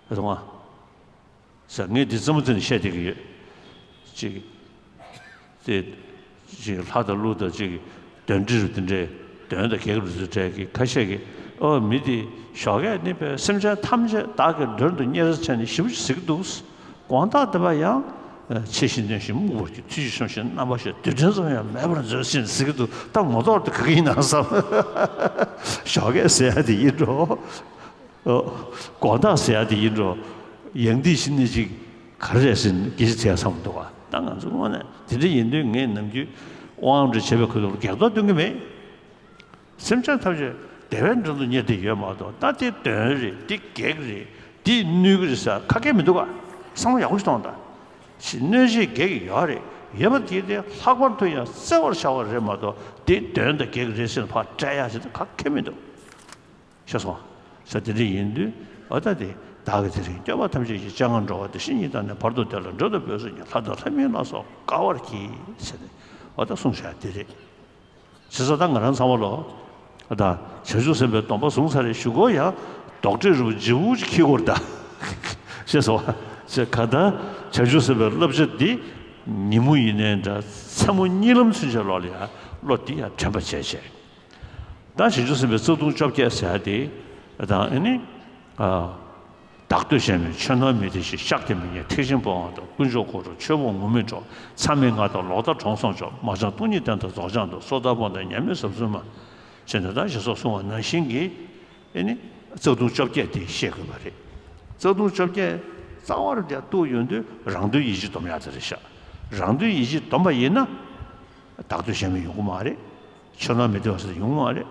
རེད་དང་། ཟེར་ངས་འདི་རྩེད་མོ་རྩེ་ནས་བཤད་བསྡད་ཀྱི་ཡོད། ཅིག་དེ། ཅིག་ལྷ་དང་ཀླུ་དང་ཅིག་གདོན་འདྲེ་རུ་དེ་འདྲའི་གདོན་དང་བགེགས་རུ་དེ་འདྲའི་གི་ཁ་ཤས་ཀྱིས་ཨོ་མི་དེ་ཞོགས་ཀས་ནི་པའི་སེམས་ཅན་ཐམས་ཅད་བདག་གི་མགྲོན་དུ་གཉེར་བྱས་ནས་ཞེ་པོ་ཅིག་ཟེར་གྱི་འདུག་དགོངས་དག་དེ་པ་ཡང་། ཆེ་ཞིང་ནོན་ཞིང་སྨུག་པོར་གྱུར། ཐུགས་རྗེས་ཆུང་ཞིང་རྣམ་པར་ཤོག་རྡུལ་ཕྲན་ཙམ་ཡང་མེད་པར་མཛོད་ཅེས་ཟེར་གྱི་འདུག་ད་ངོ་ཐོག་ཏུ་ག་གི་ཡིན་ན་བསམ། ཞོགས་ཀས་ཟེར་ཡ་དེ་ཡིན་འགྲོ། ཨོ། དགོངས་དག་ཟེར་ཡ་དེ་ཡིན་འགྲོ། ཡང་དེ་བཞིན་ནི་ཅིག་ག་རེ་རེད་ཟེར་ནས་སྐད་ཆ་དྲིས་ཡ་བསམ་འདུག་བ། ད་ང་ཚོ་དངོས་གནས་དེ་འདྲ་ཡིན་དུས་ངས་ནམ་རྒྱུན་དབང་འདྲ་བྱས་པའི་ཁ་ཐུག་ལ་བགེགས་གཏོར་འདོན་གྱི་མེད། སེམས་ཅན་ཐམས་ཅད་བདེ་བའི་མགྲོན་དུ་གཉེར་ཏེ་ཡོད་མ་གཏོགས་ད་དེ་གདོན་རེད་དེ་བགེགས་རེད་དེ་གནོད་ཀྱི་རེད་ཟེར་ཁ་སྐད་མི་འདུག་ག་བསམ་བློ་ཡག་པོ་ཞིག་གཏོང་དང་། ཞེས་གནོད་བྱེད་བགེགས་ཡོད་རེད། ཡོད་པ་དེ་དེ་ལྷག་པར་དུ་ཡང་བརྩེ་བར་བྱ་བ་རེད་མ་གཏོགས་དེ་གདོན་དང་བགེགས་རེད་ཟེར་ནས་ཕར་བཀྲལ་ཡག་ཞིག་ད་ཁ་སྐད་མི་འདུག་ཤེས་སོང་། ས་དེ་འདྲ་ཡིན་དུས་འོ་ད་དེ་བདག་གིས་དེ་རིང་སྐྱོབ་པ་ཐམས་ཅད་ཀྱི་སྤྱན་སྔར་འགྲོ་བ་དེ་བཞིན་ཉིད་དང་ནི་བར་དུ་བདེ་ལ་མགྲོན་དུ་བོས་སོ་སྙམ། ལྷ་དང་ལྷ་མིན་ལ་སོགས་དགའ་བར་གྱིས་ཟེར་ནས་འོ་ད་གསུངས་བཞག་དེ་རེད། བྱས་ཙང་ད་ང་རང་ཚང་མ་ལོ། ད་བྱང་ཆུབ་སེམས་དཔའི་སྡོམ་པ་བཟུང་ཚར་རེད་ཞུ་གོ་ཡ། རྡོག་ཁྲེས་རུ་བ་ལྗིད་པོ་ཅིག་འཁྱེར་དགོས་རེད་ད། ཤེས་སོང་བ། ཅེས་ག་ད་བྱང་ཆུབ་སེམས་དཔའི་བསླབ་བྱ་འདི། ཉིན་མོ་ཡིན་ནའི་འདྲ་མཚན་མོ་གཉིད་ལམ་ཚུན་ཆད་ལོག་ལ་ཡ་བློ་འདི་ཡ་དྲན་པ་བྱས་བྱས། ད་བྱང་ཆུབ་སེམས་དཔའི་རྩ་ལྟུང་བཅོ་བརྒྱད་ཟེར་ཡ་དེ། ད་ཨ་ནི། ཨ། བདག་བསྟོད་གཞན་མིན་ཆོས་སྣང་མི་བདེ་ཞིང་། ཤཱཀྱ་མི་སྙན་ཐེག་ཆེན་པོའང་དང་། དཀོན་མཆོག་གོ་འགྲོ་ཆོས་སྤོང་ངུར་སྨྲིག་སྒྲོག་མཚམས་མེད་ངག་དང་ལོག་ལྟ་གྲོང་གསུམ་འཇོམས། མ་བྱམས་སྟོང་ཉིད་བསྟན་དང་རྫོགས་བྱང་དང་། སོ་ཐར་སྤོང་དང་ཉམས་མེད་ཟབ་གསུམ་མ། ཞེས་ནས་ད་ཞེས་སོགས་གསུངས་པ་ནང་བཞིན་གྱི། ཨེ་ནི། རྩ་ལྟུང་བཅོ་བརྒྱད་དེ་བཤད་དགོས་པ་རེད། རྩ་ལྟུང་བཅོ་བརྒྱད་རྩ་བ་རུ་དེ་གཏུགས་ཡོང་དུས་རང་དོན་ཡིད་བྱེད་སྡོམ་ཡག་དེ་རེད་ཤག་རང་དོན་ཡིད་བྱེད་སྡོམ་པ་ཡིན་ན། བདག་བསྟོད་གཞན་མིན་ཡོང་གི་མ་རེད། ཆོས་སྣང་མི་བདེ་བ་ཟེར་ཡོང་གི་མ་རེད།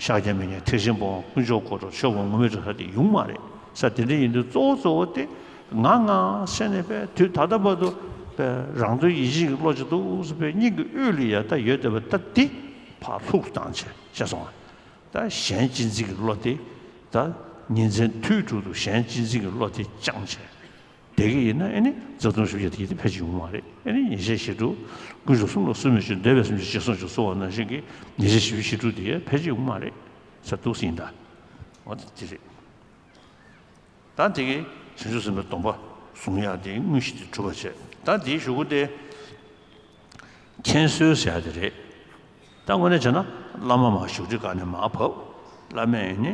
ཤཱཀྱ་མི་སྙན་ཐེག་ཆེན་པོའང་དཀོན་མཆོག་གོ་འགྲོ་ཆོས་སྤོང་ངུར་སྨྲིག་སྒྲོག་ས་དེ་ཡོང་མ་རེད། ས་དེ་འདྲ་ཡིན་དུས་གཙོ་བོ་གཙོ་བོ་དེ་ང་ང་ཟེར་ནས་པས་དུས་ད་ལྟ་བར་དུ་པས་རང་དོན་ཡིད་བྱེད་ཀྱི་བློ་ཅིག་འདུག་ཟེར་པས་སྙིང་གི་དབུས་ལ་ཡ་ད་ཡོད་བསྡད་པ་ད་འདི་ཕར་ལྷུག་བཏང་བྱས་ཤེས་སོང་ང་། ད་གཞན་གཅེས་འཛིན་གྱི་བློ་དེ་ད་ཉིན་མཚན་དུས་དྲུག་ཏུ་གཞན་གཅེས་འཛིན་གྱི་བློ་དེ་བཅངས་བྱས། དེ་གི་ཡིན་ན་ཨེ་ནི་རྩ་ལྟུང་བཅོ་བརྒྱད་དེ་ཡིན་ཏེ་ཕལ་ཆེར་ཡོང་མ་རེད། ཨེ་ནི་ཉེས་བྱས་ཞེ་དྲུག་དཀོན་མཆོག་གསུམ་ལ་སུ་མི་སྤྱོད། འདོད་པའི་སེམས་ཅན་ཅི་བསམ་བྱུང་གསོལ་བ་ནང་བཞིན་གྱི་ཉེས་བྱས་ཞེ་དྲུག་དེ་ཕལ་ཆེར་ཡོང་མ་རེད་ཟེར་འདུག་ཟིན་ད། འོ་དེ་རེད། ད་དེ་གི་བྱང་ཆུབ་སེམས་དཔའི་སྡོམ་པ་བཟུང་ཡག་དེ་དངོས་གཞི་དེ་གྲུབ་པ་བྱས། ད་དེའི་གཞུག་གུ་དེ། མཁྱེན་གསོལ་ཟེར་ཡག་དེ་རེད། ད་དངོས་གནས་བྱས་ན་བླ་མ་མར་བཞུགས་ཁྲི་སྒང་ནས་མར་བབས། བླ་མས་ནི།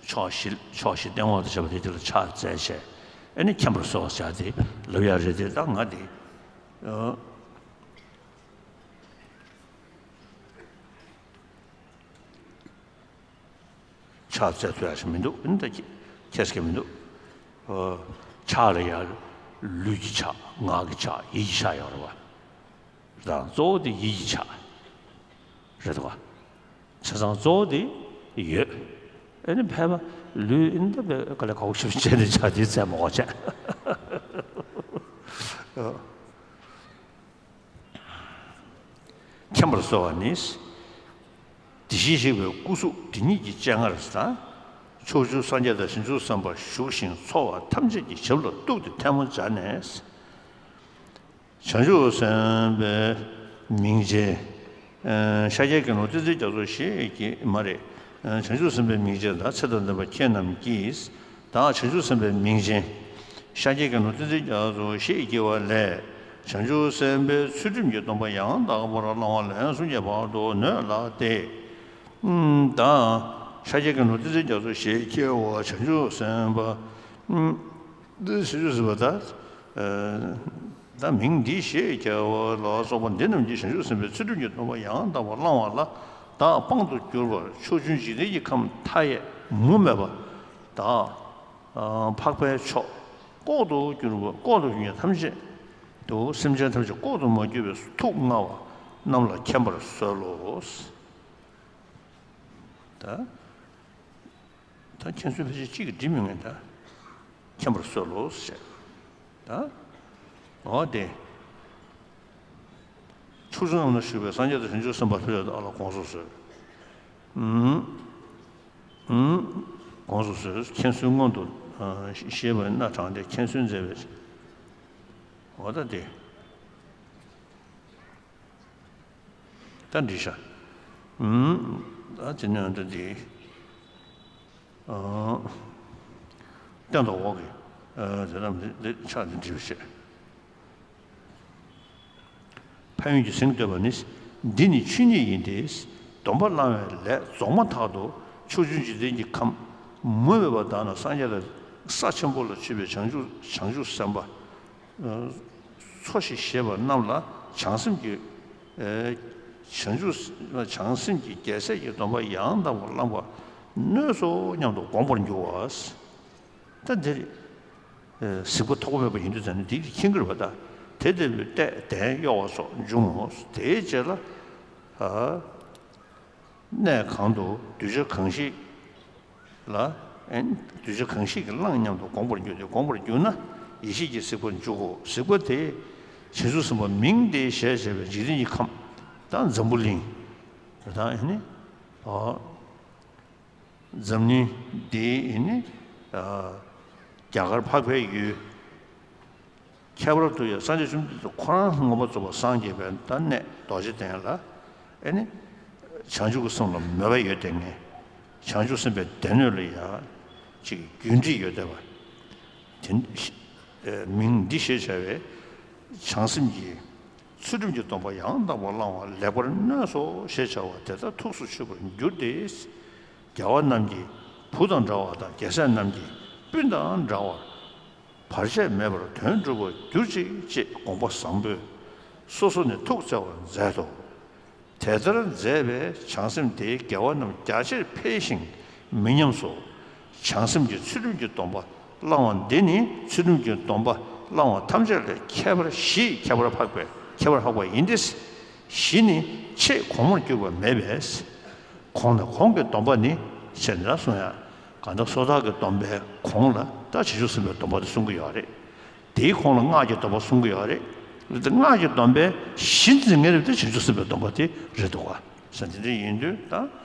ཕྱོགས་བཞི་ཕྱོགས་བཞི་སྟེང་འོག་ཏུ་བྱས་པ་དེ་དེ་ལ་ཕྱག་འཚལ་བྱས། ཨེ་ནི་མཁྱེན་པར་གསོལ་བ་ཟེར་ཡག་དེ་ལབ་ཡག་རེད་དེ་ད་ང་དེ། ཕྱག་འཚལ་ཐུབ་ཡག་ཞིག་མི་འདུག་ཨེ་ནི་ད་ཁྱེད་ཁྱེད་ཀྱི་མི་འདུག་ཕྱག་ལ་ཡ། ལུས་ཀྱི་ཕྱག་ངག་གི་ཕྱག་ཡིད་ཀྱི་ཕྱག་ཡོད་རེད་བ། དང་གཙོ་བོ་དེ་ཡིད་ཀྱི་ཕྱག་རེད་དོ། བྱས་ཙང་གཙོ་བོ་དེ་ཡོད། ཨེ་ནི་ཕལ་པ་ལུས་ཨེ་ནི་ད་དཔེ་དཀའ་ལས་ཁག་པོ་ཞིག་བྱས་ནས་ཕྱག་དེ་འཚལ་མ་དགོས་བྱས། མཁྱེན་པར་གསོལ་བ་ནི། བདེ་གཤེགས་གཤེགས་པའི་སྐུ་གཟུགས་དེ་ཉིད་ཀྱི་སྤྱན་སྔར་དང་། ཕྱོགས་བཅུའི་སངས་རྒྱས་དང་བྱང་ཆུབ་སེམས་དཔའ་བཞུགས་ཤིང་འཚོ་བ་ཐམས་ཅད་ཀྱི་ཞབས་ལ་གཏུགས་ཏེ་ཐལ་མོ་སྦྱར་ནས། བྱང་ཆུབ་སེམས་དཔའི་མིང་ཅན། ཤཱཀྱའི་དགེ་སློང་ཏི་སེའི་རྒྱ་མཚོ་ཞེས་ཀྱི་མ་རེད། བྱང་ཆུབ་སེམས་དཔའི་མིང་ཅན་དང་ཚེ་དང་ལྡན་པ་ཁྱེད་རྣམས་ཀྱིས་དང་བྱང་ཆུབ་སེམས་དཔའི་མིང་ཅན། ཤཱཀྱའི་དགེ་འདུན་ཏིང་འཛིན་རྒྱ་མཚོ་ཞེས་བགྱི་བ་ལས། བྱང་ཆུབ་སེམས་དཔའི་ཚུལ་ཁྲིམས་ཀྱི་སྡོམ་པ་ཡང་དག་པར་བླང་བ་ལན་གསུམ་གྱི་བར་དུ་ནོད་ལགས་ཏེ། ཨུམ། ད་ཤཱཀྱའི་དགེ་འདུན་ཏིང་འཛིན་རྒྱ་མཚོ་ཞེས་བགྱི་བ་བྱང་ཆུབ་སེམས་དཔའ། ཨུམ། འདི་ཞེས་བྱ་བ་ད། ཨ། ད་མིང་འདི་ཞེས་བྱ་བ་ལ་སོགས་པ་འདི་རྣམས་ཀྱིས་བྱང་ཆུབ་སེམས་དཔའི་ཚུལ་ཁྲིམས་ཀྱི་སྡོམ་པ་ཡང་དག་པར་བླང་བ་ལ་བདག་དཔང་དུ་གྱུར་པར་ཕྱོགས་བཅུའི་འཇིག་རྟེན་གྱི་ཁམས་མཐའ་ཡས་མུ་མེད་པ་དང་། ཨ། འཕགས་པའི་ཕྱོགས་ལྐོག་ཏུ་གྱུར་པ་ལྐོག་ཏུ་གྱུར་ཉེ་ཐམས་ཅད་དུ་སེམས་ཅན་ཐམས་ཅད་ལྐོག་ཏུ་མ་གྱུར་པའི་ཐུགས་མངའ་བ་རྣམས་ལ་མཁྱེན་པར་གསོལ་ལོ། ད། ད་མཁྱེན་གསོལ་ཕལ་ཆེར་གཅིག་གིས་འགྲིག་མི་ངེས་ད། མཁྱེན་པར་གསོལ་ལོ་ཞེས། ད། འོ་དེ། ཕྱོགས་བཅུ་རྣམས་ན་བཞུགས་པའི་སངས་རྒྱས་དང་བྱང་ཆུབ་སེམས་དཔའ་ཕལ་ཆེར་ཨ་ལ་དགོངས་སུ་གསོལ། ཨུམ། ཨུམ། དགོངས་སུ་གསོལ། མཁྱེན་གསོལ་སྔོན་དུ་ཨ་ཞེས་པ་སྣ་དྲངས་ཏེ་མཁྱེན་གསོལ་མཛད་པའི། འོ་ད་དེ། ད་འགྲིག་ཤག་ཨུམ། ད་དེ་ནས་ད་དེ། ཨ། སྟེང་དང་འོག་གི། ཨ། དེ་རྣམས་འདི་འདི་ཕྱག་འདི་འདྲིལ་བྱས། ཕན་ཡོན་གྱི་གཟེངས་བསྟོད་པ་ནི། འདི་ནི་ཆོས་ཉིད་ཡིན་ཏེ། སྡོམ་པ་བླང་བའི་ལས་རྫོགས་མ་ཐག་ཏུ་ཕྱོགས་བཅུའི་འཇིག་རྟེན་གྱི་ཁམས་མུ་མེད་པ་དག་ན་སངས་རྒྱས་ལ་ས་ཆེན་པོ་ལ་མཆོད་པའི་བྱང་ཆུབ་བྱང་ཆུབ་སེམས་དཔའ། འཚོ་ཞིང་གཞེས་པ་རྣམས་ལ་བྱང་སེམས་ཀྱི། ཨེ། བྱང་ཆུབ་བྱང་སེམས་ཀྱི་རྒྱལ་སྲས་ཀྱི་སྡོམ་པ་ཡང་དག་པར་བླངས་པ་གནོད་སོ་སྙམ་དུ་དགོངས་པར་འགྱུར་བ། ད་འདིར། ཨེ། གཟིགས་པ་མཐོ་པོ་མེད་པ་ཡིན་དུས་ཙམ་ནས་འདི་མཁྱེན་གྱི་རེད་པ། ད་དེ་ལྟ་བུའི་ལྟས་གདན་གཡོ་བ་སོགས་འབྱུང་ངོ་། དེའི་རྗེས་ལ། ཨ། གནས་གང་དུ་གདུལ་བྱ་གང་ཞིག་ལ། ཨེ། གདུལ་བྱ་གང་ཞིག་གིས་བླངས་སྙམ་དུ་དགོངས་པར་འགྱུར་ཏེ། དགོངས་པར་གྱུར་ན་ཡེ་ཤེས་ཀྱི་གཟིགས་པར་འཇུག་གོ། གཟིགས་པ་དེས་བྱང་ཆུབ་སེམས་དཔའི་མིང་དེ་ཞེས་བྱ་བའི་འཇིག་རྟེན་གྱི་ཁམས་དང་། འཛམ་བུ་གླིང་དང་། ཨེ་ནི། ཨ། འཛམ་གླིང་འདིའི། ཨེ་ནི། ཨ། རྒྱ་གར་འཕགས་པའི་ཡུལ། ཁྱད་པར་དུ་ཡང་སངས་རྒྱས་བཅོམ་ལྡན་འདས་ཁོ་རང་མངོན་པར་རྫོགས་པར་སངས་རྒྱས་པའི་ད་གནས་རྡོ་རྗེ་གདན་ལ། ཨེ་ནི། བྱང་ཆུབ་ཀྱི་སེམས་ལ་མོས་པ་ཡོད་བསྡད་མཁན། བྱང་ཆུབ་སེམས་དཔའི་སྡེ་སྣོད་ལ་ཡང་ཅིག་རྒྱུད་འདྲེས་ཡོད་བསྡད་པ། དེ། ཨེ། མིང་འདི་ཞེས་བྱ་བའི་བྱང་སེམས་ཀྱི་ཚུལ་ཁྲིམས་ཀྱི་སྡོམ་པ་ཡང་དག་པར་བླང་བ་ལེགས་པར་གནོད་སོ་ཞེས་བྱ་བ་དེ་དག་ཐུགས་སུ་ཆུད་པར་འགྱུར་ཏེ། རྒྱལ་བ་རྣམས་ཀྱི་བུ་དང་འདྲ་བ་དང་། རྒྱལ་སྲས་རྣམས་ཀྱི་སྤུན་དང་འདྲ་བར་བར་ཆད་མེད་པར་དོན་འགྲུབ་པར་གྱུར་ཅིག་ཅེས་དགོངས་པ་བཟང་པོས་སོ་སོ་ནས་ཐུགས་བརྩེ་བར་མཛད་དོ། དེ་ལྟར་མཛད་པས་བྱང་སེམས་དེའི་དགེ་བ་རྣམས་རྒྱ་ཆེར་འཕེལ་ཞིང་མི་ཉམས་སོ། བྱང་སེམས་ཀྱི་ཚུལ་ཁྲིམས་ཀྱི་སྡོམ་པ་བླང་བ་འདི་ནི་ཚུལ་ཁྲིམས་ཀྱི་སྡོམ་པ་བླང་བ་ཐམས་ཅད་ལས་ཁྱད་པར་བཞི་ཡིས་ཁྱད་པར་འཕགས་པའི་ཁྱད་པར་འཕགས་པ་ཡིན་ཏེ། བཞི་ནི་ཆེས་གོང་མར་གྱུར་པ་མེད་པས། གོང་ནས་གོང་གི་སྡོམ་པ་ནི་ཟེར་ནས་གསུང་ཡ། གང་ལྟར་སོ་ཐར་གྱི་སྡོམ་པའི་གོང་ལ་ད་བྱང་ཆུབ་སེམས་དཔའི་སྡོམ་པ་དེ་གསུང་གི་ཡོད་རེད། དེའི་གོང་ལ་སྔགས་ཀྱི་སྡོམ་པ་གསུང་གི་ཡོད་རེད། དེ་སྔགས་ཀྱི་སྡོམ་པའི་གཞི་འཛིན་མཁན་རེད་དེ་བྱང་ཆུབ་སེམས་དཔའི་སྡོམ་པ་དེ་རེད་འདུག་ག་ཟེར། དེ་འདྲ་ཡིན་དུས་ད་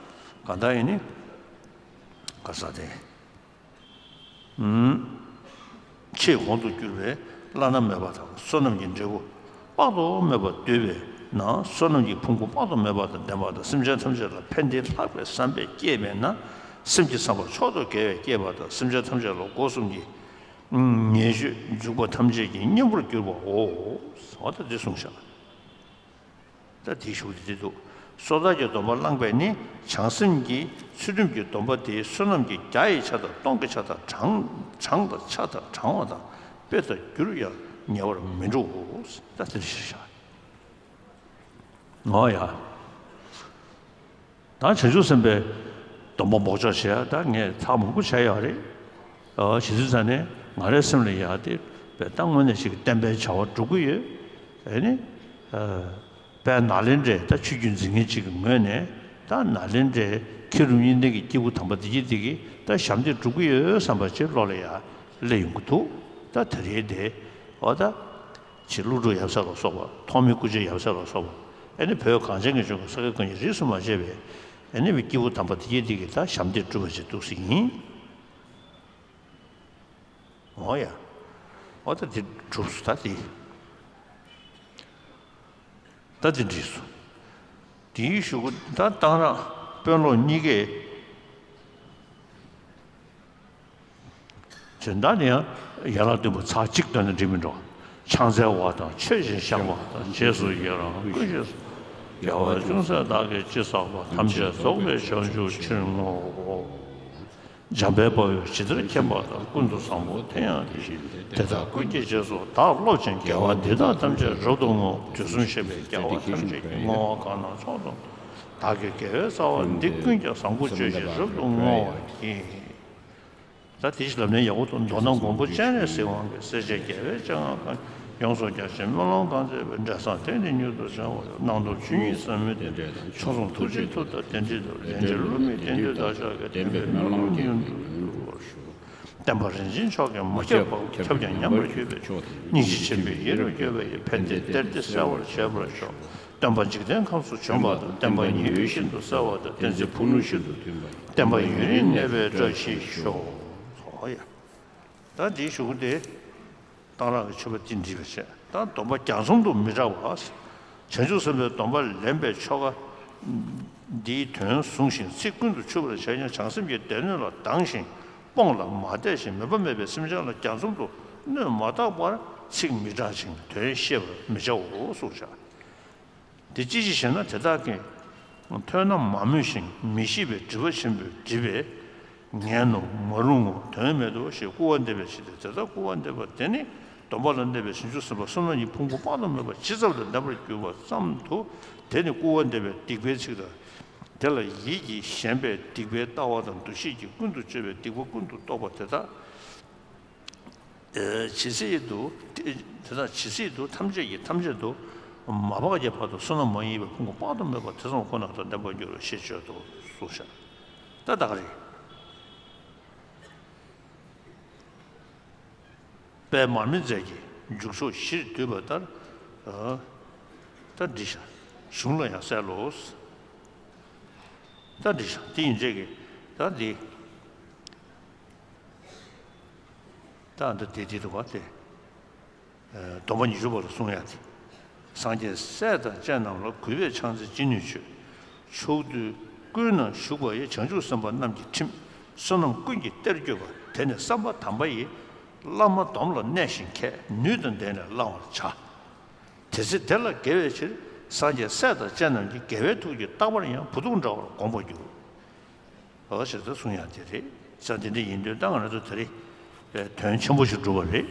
གང་ལྟར་ཡིན་ནི་ག་ས་དེ། ཨུམ། ཆེས་གོང་དུ་གྱུར་པའི་བླ་ན་མེད་པ་དང་བསོད་ནམས་ཀྱི་འབྲས་བུ་དཔག་ཏུ་མེད་པ་བསྡུས་པས་ན། བསོད་ནམས་ཀྱི་ཕུང་པོ་དཔག་ཏུ་མེད་པ་དང་ལྡན་པ་དང་། སེམས་ཅན་ཐམས་ཅད་ལ་ཕན་བདེ་ལྷག་པའི་བསམ་པས་བསྐྱེད་པས་ན། སེམས་ཀྱི་བསམ་པ་མཆོག་ཏུ་དགེ་བས་བསྐྱེད་པ་དང་། སེམས་ཅན་ཐམས་ཅད་ལ་སྒོ་གསུམ་གྱི་ཉེས་སྤྱོད་འཇུག་པ་ཐམས་ཅད་ཀྱི་གཉེན་པོར་གྱུར་པའོ། འོ་ད་འདི་གསུངས་བཞག་ད་དེའི་གཞུག་དེ་འདི་འདུག་སོ་ཐར་གྱི་སྡོམ་པ་བླངས་པས་ནི། བྱང་སེམས་ཀྱི་ཚུལ་ཁྲིམས་ཀྱི་སྡོམ་པ་དེའི་བསོད་ནམས་ཀྱི་བརྒྱ་ཡི་ཆ་དང་སྟོང་གི་ཆ་དང་། གྲངས་གྲངས་དང་ཆ་དང་བགྲང་བ་དང་དཔེ་དང་རྒྱུར་ཡང་ཉེ་བར་མི་འགྲོའོ། ད་དེ་འདྲ་ཞིག་བཞག་འོ་ཡ། ད་བྱང་ཆུབ་སེམས་དཔའི་སྡོམ་པ་འབོགས་ཆོག་བྱེད་ཡ་ད་ངས་ཚར་མང་པོ་བྱས་ཡོད་རེད། ཨོ། བྱེད་དུས་ཙང་ནས་ང་རའི་སེམས་ལ་ཡ་དེ་བས་ད་དངོས་གནས་ཤིག་གི་བསྟན་པའི་བྱ་བ་སྒྲུབ་ཀྱི་ཡོད། ཨེ་ནི། ཨ། དཔལ་ནཱ་ལེནྡྲའི་ད་ཆོས་བརྒྱུད་འཛིན་མཁན་ཅིག་གི་ངོས་ནས་ད་ནཱ་ལེནྡྲའི་མཁས་གྲུབ་གཉིས་ལྡན་གྱི་སྐྱེས་བུ་དམ་པ་འདི་གྱིས་འདི་གིས་ད་ཞབས་འདེགས་སྒྲུབ་ཀྱི་ཡོད་བསམ་པ་ཅིག་བློ་ལ་ཡ་སླེབས་ཡོང་གི་འདུག་ད་དེ་རེད་དེ། ཨོ་ད། ཅིག་ཀླུ་སྒྲུབ་ཡབ་སྲས་ལ་སོགས་པ། ཐོགས་མེད་སྐུ་ཆེན་ཡབ་སྲས་ལ་སོགས་པ། ཨེ་ནི་བོད་གངས་ཅན་གྱི་ལྗོངས་ཀྱི་ས་དགེ་བཀའ་རྙིང་རིས་སུ་མ་ཆད་པའི་ཨེ་ནི་བའི་སྐྱེས་བུ་དམ་པ་དེ་གྱད་དེ་གིས་ད་ཞབས་འདེགས་སྒྲུབ་པ་ཅིག་འདུག་སེ་ཡིན། འོ་ཡ། འོ་ད་དེ་གྲུབ་སོང་ད་དེ། ད་དེ་འགྲིག་སོང་། དེའི་གཞུག་གུ་ད་གཏང་རག་དཔོན་སློབ་གཉིས་ཀས། དོན་དག་ནི་ཡང་ཡན་ལག་བདུན་པོ་ཚར་གཅིག་བཏོན་ན་འགྲིག་མི་འགྲོ། ཕྱག་འཚལ་བ་དང་མཆོད་ཅིང་བཤགས་པ་དང་། རྗེས་སུ་ཡི་རང་བསྐུལ་ཞིང་གསོལ། དགེ་བ་ཅུང་ཟད་བདག་གིས་ཅི་བསགས་པ། ཐམས་ཅད་རྫོགས་པའི་བྱང་ཆུབ་ཕྱིར་བསྔོའོ། འཇམ་དཔལ་དཔའ་བོས་ཇི་ལྟར་མཁྱེན་པ་དང་། ཀུན་ཏུ་བཟང་པོ་དེ་ཡང་དེ་བཞིན་ཏེ། དེ་དག་ཀུན་གྱི་རྗེས་སུ་བདག་སློབ་ཅིང་། དགེ་བ་འདི་དག་ཐམས་ཅད་རབ་ཏུ་བསྔོ། དུས་གསུམ་གཤེགས་པའི་རྒྱལ་བ་ཐམས་ཅད་ཀྱིས། བསྔོ་བ་གང་རྣམས་ཚོགས་རྫོགས་སུ། བདག་གིས་དགེ་བའི་རྩ་བ་འདི་ཀུན་ཀྱང་། བཟང་པོ་སྤྱོད་ཅིང་རབ་ཏུ་བསྔོ་བར་བགྱི། ད་དེ་བཞིན་ལབ་ནས་ཡག་པོ་འདུག་མདོར་ན་མགོན་པོ་སྤྱན་རས་གཟིགས་དབང་གིས། སྲས་བཅས་རྒྱལ་བའི་སྤྱན་སྔར་བཀའ་ཡོངས་སུ་རྒྱ་ཆེའི་སྨོན་ལམ་གང་མཛད་པའི། འབྲས་བཟང་དེ་ནི་མྱུར་དུ་བྱུང་བར་ཤོག་སྣང་སྟོང་ཆོས་ཉིད་ཟབ་མོའི་སྟོང་། མཆོག་གསུམ་ཐུགས་རྗེའི་མཐུ་དང་དེ་འདྲའི་མཐུ། ལྡན་འབྲེལ་བསླུ་མེད་གཏན་མཐུས་བདག་ཅག་གི། བདེན་པའི་སྨོན་ལམ་རྒྱུན་དུ་འགྲུབ་པར་ཤོག་བསྟན་པ་རིན་ཆེན་མཆོག་གིས་མ་ཁྱབ་པ། ཁྱབ་ཀྱང་ཉམས་པར་གྱུར་པའི་མཆོག་དེ། སྙིང་རྗེ་ཆེན་པོས་ཡིད་རབ་བསྐྱོད་པ་ཡི། ཕན་བདེའི་གཏེར་འདི་གསལ་བར་བྱེད་པར་ཤོག་སྟོན་པ་འཇིག་རྟེན་ཁམས་སུ་བྱོན་པ་དང་། བསྟན་པ་ཉི་འོད་བཞིན་དུ་གསལ་བ་དང་། བསྟན་འཛིན་ཕུག་ལུང་བཞིན་དུ་མཐུན་པ་ཡི། བསྟན་པ་ཡུན་རིང་གནས་པའི་བཀྲ་ཤིས་ཤོག་ཨོ་ཡ། ད་འདིའི་གཞུག་གུ་དེ་གཏང་རག་གི་མཆོད་པ་འདི་འདྲིས་པ་བྱས། ད་སྡོམ་པ་རྒྱ་མཚོ་དང་མི་འདྲ་བ། བྱང་ཆུབ་སེམས་དཔའི་སྡོམ་པ་ལེན་པའི་ཆོ་ག་འདིའི་དོན་བཟུང་ཞིང་ཚིག་ཀུན་ཏུ་ཆུད་པར་བྱས་ཀྱང་། བྱང་སེམས་ཀྱི་སྡེ་སྣོད་ལ་སྡང་ཞིང་སྤོང་ལ་མ་དད་ཅིང་མོས་པ་མེད་པའི་སེམས་ཅན་ལ་རྒྱ་མཚོ་དང་སྣོད་མ་བཏགས་པར་ཚིག་མི་བགྲང་ཞིང་དོན་ཤེས་པར་མི་བྱའོ་གསུངས་བཞག་འདི་ཅི་ཞིག་ཞེ་ན། དེ་དག་གིས་ཐོས་རྣམས་མ་མོས་ཤིང་། མི་ཤེས་པའི་སྒྲིབ་པ་ཆེན་པོས་བསྒྲིབས་པས། ངན་ནོ། མ་རུང་ངོ་། དོན་མེད་དོ་ཞེས་སྐུར་བ་འདེབས་པའི་ཕྱིར་ཏེ། དེ་ལྟར་སྐུར་བ་འདེབས་པ་དེ་ནི་སྡོམ་པ་ལ་གནས་པའི་བྱང་ཆུབ་སེམས་དཔའ་བསོད་ནམས་ཀྱི་ཕུང་པོ་དཔག་ཏུ་མེད་པ་ཇི་ཙམ་དུ་ལྡན་པར་གྱུར་པ་ཙམ་དུ། དེ་ནི་སྐུར་བ་འདེབས་པའི་སྡིག་པའི་ཚིག་དང་། དེ་ལ་ཡིད་ཀྱིས་ཞེན་པའི་སྡིག་པའི་ལྟ་བ་དང་། འདུ་ཤེས་ཀྱིས་ཀུན་ཏུ་སྤྱོད་པའི་སྡིག་པ་ཀུན་ཏུ་རྟོག་པ་དེ་དག་ཇི་སྲིད་དུ། དེ་དག་ཇི་སྲིད་དུ་ཐམས་ཅད་ཀྱི་ཐམས་ཅད་དུ་མ་སྤངས་ཀྱི་བར་དུ་བསོད་ནམས་མ་ཡིན་པའི་ཕུང་པོ་དཔག་ཏུ་མེད་པ་དེ་ཙམ་ཁོ་ན་དང་ལྡན་པར་འགྱུར་རོ་ཞེས་བརྗོད་དོ་གསུངས་ཤག་ད་ད་ག་རེད། དཔལ་མར་མེ་མཛད་ཀྱིས་མཇུག་ཤོག་བཞིར་བསྡུས་པ་ལྟར། ད་འདི་བཞག་གཞུང་ལ་ཡང་གསལ་ལོ། ད་འདི་བཞག་དེ་ཡིན་ཚད་ཀྱི་ད་འདི། ད་འདི་དེ་དེ་འདུག་བ་སྟེ། སྡོམ་པ་ཉི་ཤུ་པ་ལ་གསུང་ཡ་དེ། སངས་རྒྱས་སྲས་དང་བཅས་རྣམས་ལ། གུས་པས་ཕྱག་འཚལ་ཅི་ནུས་མཆོད། ཕྱོགས་དུས་ཀུན་ན་བཞུགས་པ་ཡི། བྱང་ཆུབ་སེམས་དཔའ་རྣམས་ཀྱི་ཁྲིམས། བསོད་ནམས་ཀུན་གྱི་གཏེར་གྱུར་པ། དེ་ནི་བསམ་པ་དམ་པ་ཡིས། བླ་མ་སྡོམ་ལ་གནས་ཤིང་མཁས། ནུས་དང་ལྡན་ནས་བླང་བར་བྱ། དེ་ཚེ་དེ་ལ་དགེ་བའི་ཕྱིར། སངས་རྒྱས་སྲས་དང་བཅས་རྣམས་ཀྱིས། དགེ་བའི་ཐུགས་ཀྱིས་རྟག་པར་ཡང་། བུ་སྡུག་འདྲ་བར་བསྒོམ་པར་འགྱུར། འོ་ཞེས་ད་གསུང་ཡག་དེ་རེད། ས་དེ་འདྲ་ཡིན་དུས་ད་ང་རང་ཚོ་དེ་རིང་དོན་ཆེན་པོ་ཞིག་འགྲུབ་པ་རེད།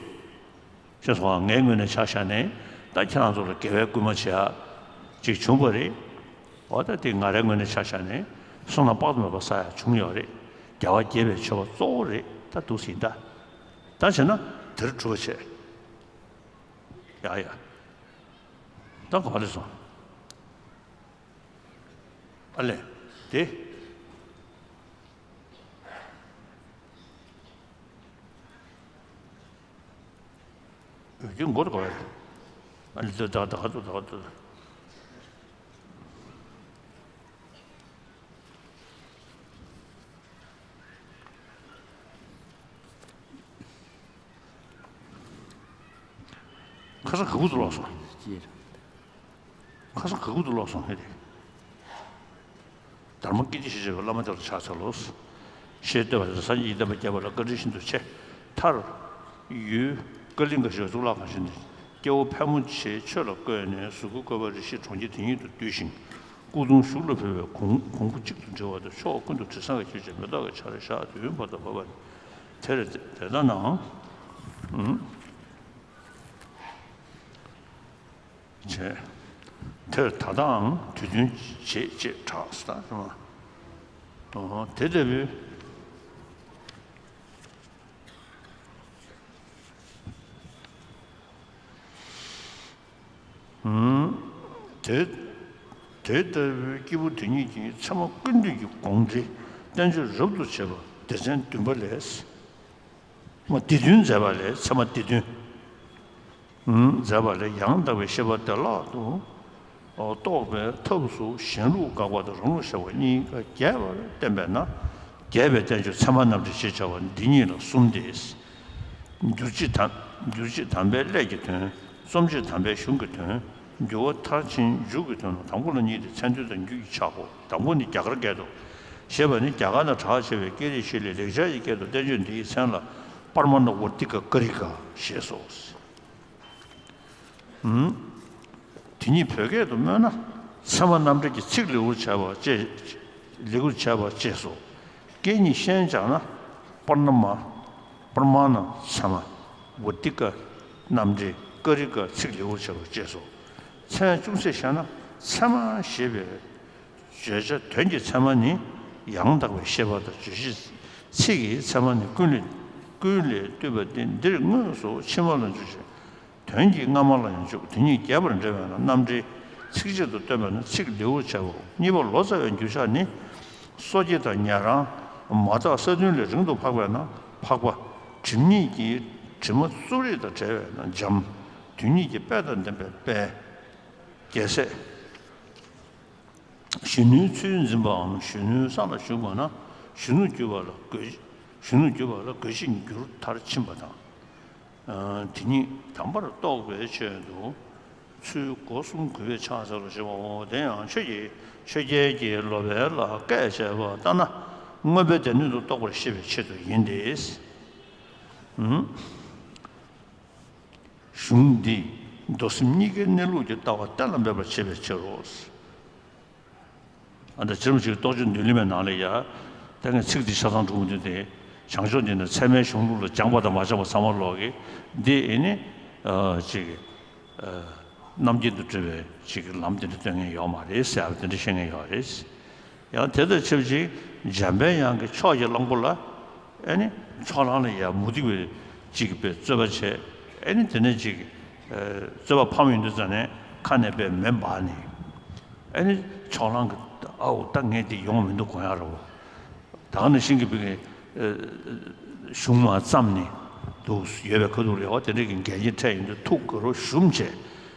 ཅེས་སོང་ངའི་ངོས་ནས་ཆ་བཞག་ནས་ད་ཁྱེད་རང་ཚོ་ལ་དགེ་བའི་སྐུལ་མ་བྱེད་ཡག་ཅིག་བྱུང་བ་རེད། འོ་ད་དེ་ང་རའི་ངོས་ནས་ཆ་བཞག་ནས་བསོད་ནམས་དཔག་ཏུ་མེད་པ་བསགས་ཡག་བྱུང་ཡོད་རེད། རྒྱལ་བ་དགྱེས་པའི་མཆོད་པ་གཙོ་བོ་རེད། ད་འདུག་སེ་ཡིན་ད། ད་བྱས་ན་དེར་གྲུབ་པ་བྱས། ཡ་ཡ། ད་ག་པར་སླེབས་སོང་། ཨ་ལས། དེ། འོད་ཀྱི་མགོ་ལ་ག་པར། ཨ་ལས་ད་ད་ག་ཏུ་ད་ག་ཏུ། ཁ་སང་ག་གུ་ཏུ་ལོག་སོང་། ཁ་སང་ག་གུ་ཏུ་ལོག་སོང་ཧེ་རེད། དྷརྨ་ཀིརྟི་ཞེས་བྱ་བའི་བླ་མ་དེ་ལ་ཕྱག་འཚལ་ལོ། ཞེས་བསྟོད་པ་དེ་ལ་སངས་རྒྱས་ཀྱི་བསྟན་པ་རྒྱས་པ་ལ་བཀའ་དྲིན་ཤིན་ཏུ་ཆེ། མཐར། ཡུལ། ཀ་ལིང་ག་ཞེས་པའི་གཙུག་ལག་ཁང་ཞིག་ནས། སྐྱེ་བོ་ཕལ་མོ་ཆེ་ཆོས་ལ་བཀོད་ནས་གཟུགས་སྐུ་བཀོད་པ་རེ་ཞིག་གྲོང་ཁྱེར་དེ་ཉིད་དུ་བསྡུས་ཤིང་། སྐུ་གདུང་ཞུགས་ལ་ཕུལ་བས་གོང་གོང་བུ་གཅིག་ཏུ་འདྲིལ་བ་དང་། ཕྱོགས་ཀུན་ཏུ་དྲི་བཟང་གིས་བསྐྱོད་ཅིང་མེ་ཏོག་གི་ཆར་ཞག་བདུན་བར་དུ་བབས་པ་ནི། དེར་དེ་ལྟ་ནའང་། ཨུམ། བྱས། དེར་ད་ལྟའང་དུས་སྟོན་བྱེད་ཅེས་གྲགས་སོ། ད་དེ་ལྟ་བུའི། ཨུམ། དེ། དེ་ལྟ་བུའི་སྐྱེས་བུ་དེ་ཉིད་ཀྱིས་ཚད་མ་ཀུན་བཏུས་ཀྱི་དགོངས་འགྲེལ་བསྟན་བཅོས་རབ་ཏུ་བྱེད་པ་སྡེ་ཚན་བདུན་པ་ལས། མ་སྡེ་བདུན་མཛད་པ་ལས། ཚད་མ་སྡེ་བདུན། ཨུམ། མཛད་པ་ལས་ཡང་དག་པའི་ཤེས་པ་བདེ་བླག་ཏུ་རྟོགས་པའི་ཐབས་སུ་གཞན་ལུགས་དགག་པ་དང་རང་ལུགས་བཞག་པ་གཉིས་ཀ་རྒྱས་པར་བསྟན་པས་ན། རྒྱས་པའི་བསྟན་བཅོས་ཚད་མ་རྣམ་འགྲེལ་ཞེས་བྱ་བ་འདི་ཉིད་ལ་གསུམ་སྟེ། སྒྱུར་བྱེད་དམ། སྒྱུར་བྱེད་དམ་པའི་སླད་ཀྱི་དོན། རྩོམ་བྱེད་དམ་པའི་གཞུང་གི་དོན། འགྱུར་བ་མཐར་ཕྱིན་མཇུག་གི་དོན་ལ་དང་པོ་ལ་གཉིས་ཏེ། མཚན་དོན་དང་རྒྱུད་ཀྱི་ཆ་གོ། དང་པོ་ནི་རྒྱ་གར་སྐད་དུ། ཞེས་པ་ནི་རྒྱ་གར་ན་གྲགས་ཆེ་བའི་སྐད་རིགས་ཤིག་ལས། ལེགས་སྦྱར་གྱི་སྐད་དུ་བསྟན་བཅོས་འདིའི་མཚན་ལ་ པར་མ་ན་ཝར་ཏི་ཀ་ཀ་རི་ཀ་ཞེས་སོ། ཨུམ། དེ་ཉིད་བོད་སྐད་དུ་སྨོས་ན། ཚད་མ་རྣམ་འགྲེལ་གྱི་ཚིག་ལེའུར་བྱ་བ་བཅས། ལེའུར་བྱ་བ་བཅས་སོ། སྐད་གཉིས་ཤན་སྦྱར་ན། པར་ན་མ། པར་མ་ན་ཚད་མ། ཝར་ཏི་ཀ་རྣམ་འགྲེལ། ཀ་རི་ཀ་ཚིག་ལེའུར་བྱ་བ་བཅས་སོ། མཚན་ཅུང་ཟད་བཤད་ན། ཚད་མ་ཞེས་པའི་བརྗོད་བྱ་དོན་གྱི་ཚད་མ་ནི་ཡང་དག་པའི་ཤེས་པ་དང་། རྗོད་བྱེད་ཚིག་གི་ཚད་མ་ནི་ཀུན་ལས། ཀུན་ལས་བཏུས་པ་སྟེ། འདིར་དངོས་སུ་ཕྱི་མ་ལ་འཇུག་ཅིང་། དོན་གྱི་སྔ་མ་ལ་ཡང་འཇུག་དེ་ཉིད་རྒྱས་པར་འགྲེལ་བས་ན་རྣམ་འགྲེལ། ཚིགས་བཅད་དུ་སྟོན་པས་ན་ཚིག་ལེའུར་བྱའོ། གཉིས་པ་ལོ་ཙཱ་བའི་འགྱུར་ཕྱག་ནི། སོ་སྐྱེ་དང་ཉན་རང་། མ་དག་ས་བདུན་ལས་རིང་དུ་འཕགས་པས་ན་འཕགས་པ། དྲི་མེད་ཀྱི་དྲི་མ་རྩུབ་རིས་དང་བྲལ་བས་ན་འཇམ། དོན་གཉིས་ཀྱི་དཔལ་དང་ལྡན་པའི་དཔལ། རྒྱལ་སྲས། གཞོན་ནུའི་ཚུལ་འཛིན་པའམ་གཞོན་ནུའི་ས་ལ་བཞུགས་པ་ན་གཞོན་ནུར་གྱུར་པ་ལ་དགོད། གཞོན་ནུར་གྱུར་པ་ལ་དགོད་བཞིན་འགྱུར་མཐར་ཕྱིན་པ་དང་། ཨ། དེ་ཉིད་དམ་པར་རྟོགས་པའི་ཆེད་དུ་ཚུལ་སྒོ་གསུམ་གུས་པས་ཕྱག་འཚལ་ལོ་ཞེས་པའོ། དེ་ཡང་ཆོས་ཀྱི་ཆོས་རྒྱལ་གྱི་ལོ་པཎ་ལ་བཀས་བཅད་པ་ལྟར་ན་མངོན་པའི་སྡེ་སྣོད་དུ་གཏོགས་པར་བཤད་པའི་ཆེད་དུ་ཡིན་ཏེ། ཨུམ། གཞུང་འདིས་མདོ་སེམས་གཉིས་ཀའི་གནས་ལུགས་ཀྱི་ལྟ་བ་གཏན་ལ་འབེབས་པར་བྱེད་པའི་ཕྱིར་རོ། ཨ། ད་སྤྱིར་བཏང་གི་རྟོགས་བརྗོད་མདུན་ལེགས་མའི་ནང་ལ་ཡ། ད་ངས་ཚིག་འདི་ཆ་ཚང་སྒྲུབ་མི་འདུག་སྟེ། བྱང་ཕྱོགས་འདི་ནི་ཚད་མའི་གཞུང་ལུགས་ལ་སྦྱངས་པ་དང་མ་སྦྱངས་པ་ཚང་མ་ལོག་གི། འདི་ཨེ་ནི། ཨ། ཅིག་ཨ། རྣམ་མཁྱེན་དུ་གྲུབ་པའི་ཅིག་ལམ་དེ་འདྲ་སྟོན་མཁན་ཡོད་མ་རེད་ཟེར་བ་དེ་འདྲ་བཤད་མཁན་ཡོད་རེད། ཡང་དེ་དང་ཆབས་ཅིག་འཇམ་པའི་དབྱངས་ཀྱིས་ཕྱོགས་ཀྱི་གླང་པོ་ལ། ཨེ་ནི་ཕྱོགས་གླང་ལ་ཡ་མུ་སྟེགས་པའི་ཅིག་པའི་རྩོད་པ་བྱས། ཨེ་ནི་དེ་ནས་ཅིག་ཨ། རྩོད་པ་ཕམ་ཡོང་དུས་ཙ་ནས་ཁ་ནས་པའི་མེ་འབར་ནས། ཨེ་ནི་ཕྱོགས་གླང་གིས་ཨའོ་ད་ངས་འདི་ཡོང་མི་འདུག་དགོངས་ཡག་རེད་བོ། ད་ག་ནང་བཞིན་གྱི་བི་གའི་ཨ། གཞུང་མར་བརྩམས་ནས་འདུག་ཡོད་པའི་ཁ་ཐུག་ལ་ཡ་དེ་འདྲ་གི་འགལ་རྐྱེན་འཕྲད་ཡོང་དུས་ཐུགས་དགའ་རབ་ཞུམ་བྱས་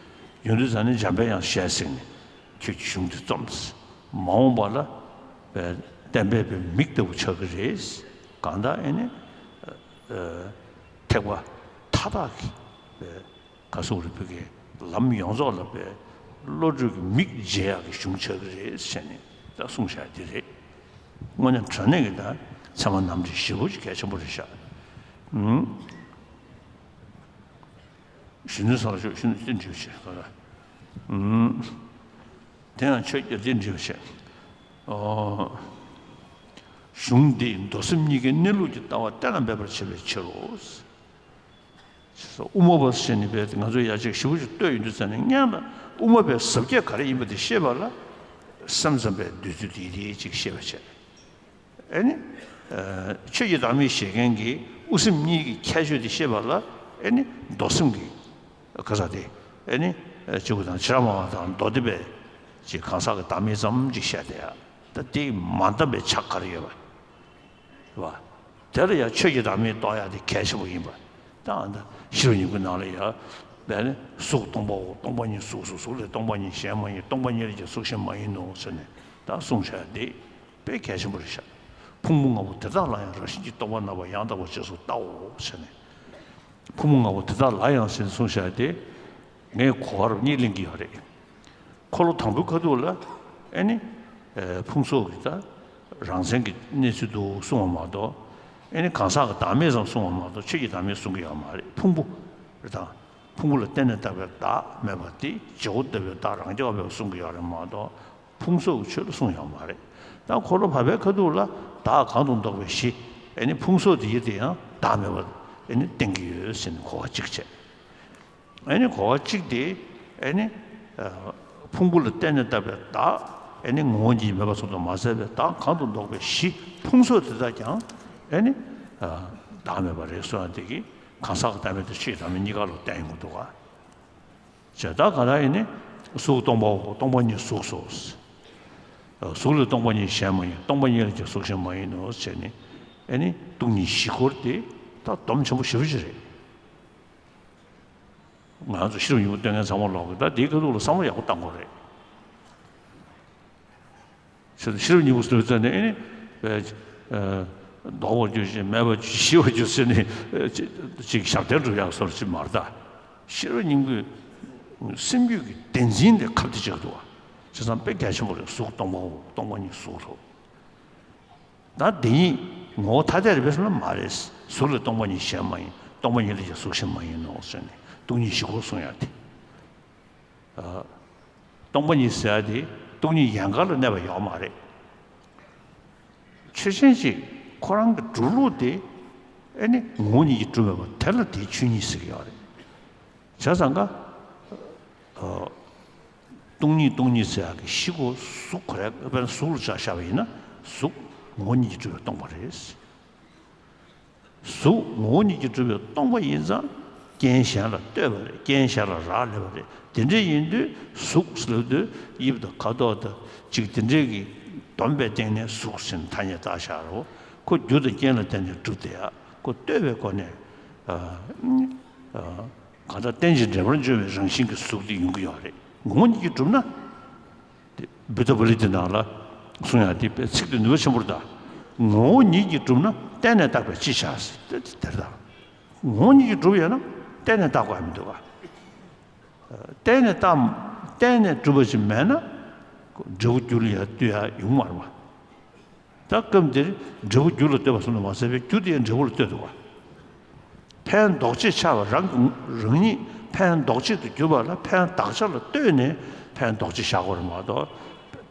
ཡོང་དུས་ཙ་ནས་འཇམ་པའི་དབྱངས་ཞལ་གཟིགས་ནས། ཁྱོད་ཀྱིས་གཞུང་འདི་རྩོམས། མ་འོངས་པ་ལ་བསྟན་པའི་མིག་ལྟ་བུ་ཆགས་ཀྱི་རེད། གང་ལྟར་ཨེ་ནི་ཨ། ཐེག་པ་མཐའ་དག་གི་ག་སོགས་རིག་པའི་ལམ་ཡོངས་རྫོགས་ལ་བློ་གྲོས་ཀྱི་མིག་འབྱེད་ཡག་གི་གཞུང་ཆགས་ཀྱི་རེད་ཟེར་ནས་ད་གསུངས་བཞག་འདི་རེད། དངོས་གནས་དྲང་གནས་ཀྱི་ད་ཚད་མ་རྣམ་འགྲེལ་ཞེ་པོ་ཅིག་གལ་ཆེན་པོ་རེད་ཤག་ཨུམ། གཞོན་ནུའི་ས་ལ་བཞུགས། གཞོན་ནུ་སྟེ་འདྲིས་པ་བྱས་ག་ར། ཨུམ། དེ་ཡང་ཆོས་རྒྱལ་སྟེ་འདྲིས་པ་བྱས། ཨོ། གཞུང་འདིས་མདོ་སེམས་གཉིས་ཀའི་གནས་ལུགས་ཀྱི་ལྟ་བ་གཏན་ལ་འབེབས་པར་བྱེད་པའི་ཕྱིར་རོ། དབུ་མ་པ་ཟེར་ནས་པས་ང་ཚོས་ཡ་གཅིག་ཞིབ་པོ་ཞིག་ལྟོས་ཡོང་དུས་ཙ་ནས་སྔོན་ལ་དབུ་མ་པའི་ཟབ་ཁྱད་ག་རེ་ཡིན་པ་དེ་ཤེས་པ་ལ་སེམས་ཙམ་པའི་འདོད་ཚུལ་དེ་དེ་གཅིག་ཤེས་པ་བྱས། ཨེ་ནི། ཨ། ཆོས་ཀྱི་བདག་མེད་བཞེད་མཁན་གྱི་དབུ་སེམས་གཉིས་ཀྱི་ཁྱད་ཆོས་དེ་ཤེས་པ་ལ་ཨེ་ནི་མདོ་སེམས་ཀྱི་ག་ས་དེ་ཨེ་ནི་སྤྱི་བོ་དང་ཕྱི་ར་མ་བ་དང་མདོ་སྡེ་པས་ཅིག་གང་ཟག་གི་བདག་མེད་ཙམ་ཅིག་བཤད་དེ་ཡ། ད་དེ་མ་འདམ་པའི་ཆ་ག་རེ་ཡོད་པ། རེད་བ། དེ་ལ་ཡང་ཆོས་ཀྱི་བདག་མེད་རྟོགས་ཡག་དེ་གལ་ཆེན་པོ་ཡིན་པ། ད་ཨ་ད་ཤེས་རབ་སྙིང་པོའི་ནང་ལ་ཡང་བས་ནི་གཟུགས་སྟོང་པའོ། སྟོང་པ་ཉིད་གཟུགས་སོ། གཟུགས་ལས་སྟོང་པ་ཉིད་གཞན་མ་ཡིན། སྟོང་པ་ཉིད་ལས་ཀྱང་གཟུགས་གཞན་མ་ཡིན་ནོ་ཟེར་ནས་ད་གསུངས་བཞག་འདི་དཔེ་གལ་ཆེན་པོ་རེད་ཤག་ཕུང་པོ་ལྔ་པོ་དེ་དག་ལ་ཡང་རང་བཞིན་གྱིས་སྟོང་པར་རྣམ་པར་ཡང་དག་པར་རྗེས་སུ་བལྟའོ་ཟེར་ནས། ཕུང་པོ་ལྔ་པོ་དེ་དག་ལ་ཡང་ཟེར་ནས་གསུངས་བཞག་དེ་ངས་གོ་བ་རབ་གཉིས་ལེན་གྱི་ཡོད་རེད། འཁོར་ལོ་དང་པོའི་ཁ་ཐུག་ལ་ཨེ་ནི་ཕུང་སོགས་ཀྱི་ད་རང་མཚན་གྱི་གནས་ཚུལ་དུ་གསུངས་པ་མ་གཏོགས། ཨེ་ནི་གང་ཟག་གི་བདག་མེད་ཙམ་གསུངས་པ་མ་གཏོགས་ཆོས་ཀྱི་བདག་མེད་གསུང་གི་ཡོད་མ་རེད། ཕུང་པོ་རེད་དང་། ཕུང་པོ་ལ་བརྟེན་ནས་བཏགས་པའི་བདག་མེད་པ་དེ་བྱེད་པོ་ལྟ་བུའི་བདག་རང་རྐྱ་བ་མེད་པ་གསུང་གི་ཡོད་རེད་མ་གཏོགས། ཕུང་སོགས་ཀྱི་ཆོས་ལ་གསུངས་ཡོད་མ་རེད། ད་འཁོར་ལོ་བར་པའི་ཁ་ཐུག་ལ་བདག་གང་དུ་འདོགས་པའི་གཞི། ཨེ་ནི་ཕུང་སོགས་དེ་ཡི་དེ་ཡང་བདག་མེད་པར་ཨེ་ནི་བསྟན་གྱི་ཡོད་ཟེར་ནས་གོ་བ་གཅིག་བྱས། ཨེ་ནི་གོ་བ་གཅིག་དེ་ཨེ་ནི་ཕུང་པོ་ལ་བརྟེན་ནས་བཏགས་པའི་བདག་ཨེ་ནི་ངོ་བོ་ཉིད་མེད་པ་ཙམ་དུ་མ་ཟད་པའི་བདག་གང་དུ་འདོགས་པའི་གཞི་ཕུང་སོགས་དེ་དག་ཀྱང་ཨེ་ནི་བདག་མེད་པ་རེད་གསུངས་ཡ་དེ་གིས་གང་ཟག་གི་བདག་མེད་དང་ཆོས་ཀྱི་བདག་མེད་གཉིས་ཀ་ལ་བརྟེན་ཡོང་གི་འདུག་ག་བྱས་ད་ག་ད་ཨེ་ནི་གཟུགས་སྟོང་པའོ། སྟོང་པ་ཉིད་གཟུགས་སོ། གཟུགས་ལས་སྟོང་པ་ཉིད་གཞན་མ་ཡིན། སྟོང་པ་ཉིད་ལས་ཀྱང་གཟུགས་གཞན་མ་ཡིན་ནོ་ཟེར་ནས་ཨེ་ནི་སྟོང་ཉིད་བཞི་སྐོར་དེ་ད་སྡོམ་ཆེན་པོ་ཞེ་པོ་ཅིག་རེད། ང་ཚོ་ཤེས་རབ་སྙིང་པོ་སྟོན་མཁན་ཚང་མ་ལོག་གི་ད་དེའི་ཁ་ཐུག་ལ་བསམ་བློ་ཡག་པོ་བཏང་དགོས་རེད། ཤེས་རབ་སྙིང་པོ་ཟེར་བའི་ཚེ་ནས་ཨེ་ནི་ལྡོག་པར་གྱུར་ཅིང་མེད་པར་གྱུར་ཅིང་ཤི་བར་གྱུར་ཟེར་ནས་ཅིག་ཞབས་བརྟན་སྒྲུབ་ཡག་སོར་ཅིག་མ་རེད་ད། ཤེས་རབ་སྙིང་པོས་སེམས་རྒྱུད་ཀྱི་བདེན་འཛིན་དེ་ཁ་གཏད་བྱེད་ཀྱི་འདུག་བ། བྱས་ཙང་དཔེ་གལ་ཆེན་པོ་རེད། གཟུགས་སྟོང་པའོ། སྟོང་པ་ཉིད་གཟུགས་སོ། ད་དེ་ཉིད་ ངོ་བོ་ཐ་དད་རེད་པས་སམ་ན་མ་རེད། གཟུགས་ལས་སྟོང་པ་ཉིད་གཞན་མ་ཡིན། སྟོང་པ་ཉིད་ལས་ཀྱང་གཟུགས་གཞན་མ་ཡིན་ནོ་ཟེར་ནས་སྟོང་ཉིད་བཞི་སྐོར་གསུང་ཡག་དེ། ཨ། སྟོང་པ་ཉིད་ཟེར་ཡག་དེ་སྟོང་ཉིད་ཡན་གར་ལ་གནས་པ་ཡོད་མ་རེད། ཆོས་ཅན་ཅིག་ཁོ་རང་གི་གྲུབ་ལུགས་དེ་ཨེ་ནི་ངོ་བོ་ཉིད་ཀྱིས་གྲུབ་མེད་པ་དེ་ལ་དེའི་ཆོས་ཉིད་ཟེར་གྱི་ཡོད་རེད། བྱས་ཙང་ཀ་ཨ། སྟོང་ཉིད་སྟོང་ཉིད་ཟེར་ཡག་གི་བཞི་སྐོར་གཟུགས་ཁོ་རང་དཔེར་ན་གཟུགས་ལ་ཆ་བཞག་པ་ཡིན་ན་གཟུགས་ངོ་བོ་ཉིད་ཀྱིས་གྲུབ་པས་སྟོང་པ་རེད། གཟུགས་ངོ་བོ་ཉིད་ཀྱིས་གྲུབ་པས་སྟོང་པ་ཡིན་ཙང་རྐྱེན་གཞན་ལ་ལྟོས་པ་རེད། རྐྱེན་གཞན་ལ་རག་ལས་པ་རེད། དེ་འདྲ་ཡིན་དུས་གཟུགས་ཟེར་དུས་དབྱིབས་དང་ཁ་དོག་དང་ཅིག་དེ་འདྲའི་གི་སྡོམ་པའི་སྟེང་ནས་གཟུགས་ཟེར་ཐ་སྙད་བཏགས་བཞག་རོ། ཁོ་རྒྱུ་དང་རྐྱེན་ལ་བརྟེན་ནས་གྲུབ་བསྡད་ཡག་ཁོ་ལྟོས་པའི་སྒོ་ནས། ཨ། ཨ། གང་ལྟར་རྟེན་ཅིང་འབྲེལ་པར་འབྱུང་བའི་རང་བཞིན་གྱི་གཟུགས་དེ་ཡོང་གི་ཡོད་རེད། ངོ་བོ་ཉིད་ཀྱིས་གྲུབ་ན། དེ་བུདྡྷ་པཱ་ལི་ཏའི་ནང་ལ་གསུང་ཡག་དེ་དཔེ་ཚིག་དེ་ནུས་པ་ཆེན་པོ་རེད་ད། ངོ་བོ་ཉིད་ཀྱིས་གྲུབ་ན་བརྟེན་ནས་བཏགས་པའི་ཅི་བྱ་ཟེར་དེ་དེ་རེད་ད། ངོ་བོ་ཉིད་ཀྱིས་གྲུབ་ཡོད་ན་བརྟེན་ནས་བཏགས་དགོས་ཡ་མི་འདུག་ག་བརྟེན་ནས་བཏགས། བརྟེན་ནས་གྲུབ་པ་ཅིག་མེད་ན་འབྲས་བུ་རྒྱུ་ལ་ཡང་ལྟོས་ཡ་ཡོང་མ་རེད་པ། ད་སྐབས་འདིར་འབྲས་བུ་རྒྱུ་ལ་ལྟོས་པ་ཙམ་དུ་མ་ཟད་པའི་རྒྱུ་དེ་ཡང་འབྲས་བུ་ལ་ལྟོས་འདུག་ག་ཕན་འདོགས་བྱེད་ཆགས་པ་རང་གི་རང་ཉིད་ཕན་འདོགས་བྱེད་དུ་གྱུར་པ་ལ་ཕན་བདག་ཆགས་ལ་ལྟོས་ནས་ཕན་འདོགས་བྱེད་བཞག་དགོས་རེད་མ་གཏོགས།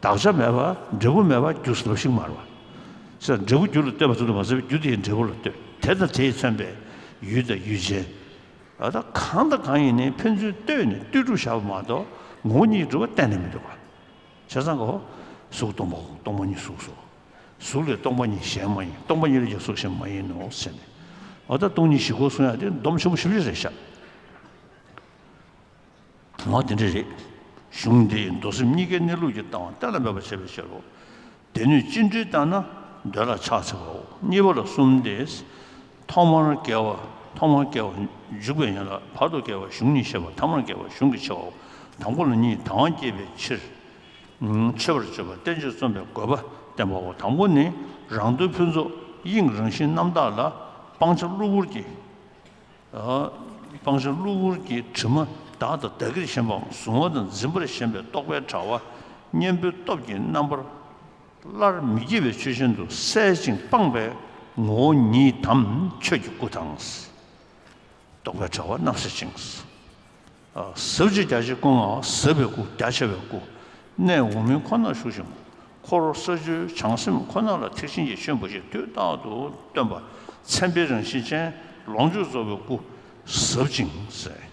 བདག་ཆགས་མེད་པ་འབྲས་བུ་མེད་པ་རྒྱུ་ཟེར་ལབ་ཤེས་མ་རེད་པ། ཟེར་འབྲས་བུ་རྒྱུ་ལ་ལྟོས་པ་ཙམ་དུ་མ་ཟད་པའི་རྒྱུ་དེ་ཡང་འབྲས་བུ་ལ་ལྟོས། དེ་དང་དེས་མཚོན་པའི་ཡུལ་དང་ཡུལ་ཅན། ཨ། ད་གང་དང་གང་ཡིན་ནའི་ཕན་ཚུན་ལྟོས་ནས་ལྟོས་གྲུབ་བཞག་པ་མ་གཏོགས་ངོ་བོ་ཉིད་ཀྱིས་གྲུབ་པ་གཏན་ནས་མི་འདུག་ག་བྱས་ཙང་གོ། གཟུགས་སྟོང་པའོ། སྟོང་པ་ཉིད་གཟུགས་སོ། གཟུགས་ལས་སྟོང་པ་ཉིད་གཞན་མ་ཡིན། སྟོང་པ་ཉིད་ལས་ཀྱང་གཟུགས་གཞན་མ་ཡིན་ནོ་ཟེར་ནས། འོ་ད་སྟོང་ཉིད་བཞི་སྐོར་གསུང་ཡག་དེ་སྡོམ་ཆེན་པོ་ཞེ་པོ་ཅིག་རེད་ཤག་འོ་དེ་འདྲ་རེད། གཞུང་འདིས་མདོ་སེམས་གཉིས་ཀའི་གནས་ལུགས་ཀྱི་ལྟ་བ་གཏན་ལ་འབེབས་པར་བྱེད་པའི་ཕྱིར་རོ། སྡེ་སྣོད་སྤྱི་འགྲོས་ལྟར་ན་འདོད་ལ་ཕྱག་འཚལ་བའོ། གཉིས་པ་ལ་གསུམ་སྟེ། ཐོག་མར་དགེ་བ། ཐོག་མར་དགེ་བ་འཇུག་པའི་ཡན་ལག་བར་དུ་དགེ་བ་གཞུང་གཉིས་བཤད་པ། ཐ་མར་དགེ་བ་གཞུང་གི་ཆེ་བའོ། དང་པོ་ལ་གཉིས། དང་པོ་བསྐྱེད་པའི་ཕྱིར། མཆོད་པར་བརྗོད་པ། བསྟན་བཅོས་རྩོམ་པའི་དགོས་པ་བསྟན་པའོ། དང་པོ་ནི་རང་དོན་ཕུན་ཚོགས་དབྱིངས་རང་བཞིན་རྣམ་དག་ལ་སྤང་བྱ་གློ་བུར་གྱི། ཨ། སྤང་བྱ་གློ་བུར་གྱི་དྲི་མ་བདག་དང་བདག་གིར་ཞེན་པའམ་གཟུང་བ་དང་འཛིན་པར་ཞེན་པའི་རྟོག་པའི་དྲ་བ་གཉེན་པོའི་སྟོབས་ཀྱིས་རྣམ་པར་སླར་མི་སྐྱེ་བའི་ཆོས་ཅན་དུ་གསལ་ཅིང་སྤངས་པས་ངོ་བོ་ཉིད་དམ་ཆོས་ཀྱི་སྐུ་དང་། རྟོག་པའི་དྲ་བ་རྣམ་སེལ་ཅིང་། ཨ། ཟབ་ཅིང་རྒྱ་ཆེའི་སྐུ་ལྔའོ། ཟབ་པའི་སྐུ། རྒྱ་ཆེ་བའི་སྐུ། གནས་འོག་མིན་ཁོ་ནར་བཞུགས་ཤིང་། འཁོར་ས་བཅུའི་བྱང་སེམས་ཁོ་ན་ལ་ཐེག་ཆེན་གྱི་ཆོས་འབའ་ཞིག་དུས་རྟག་ཏུ་སྟོན་པ་མཚན་དཔེའི་རང་བཞིན་ཅན་ལོངས་སྤྱོད་རྫོགས་པའི་སྐུ་ཟབ་ཅིང་ཟེར།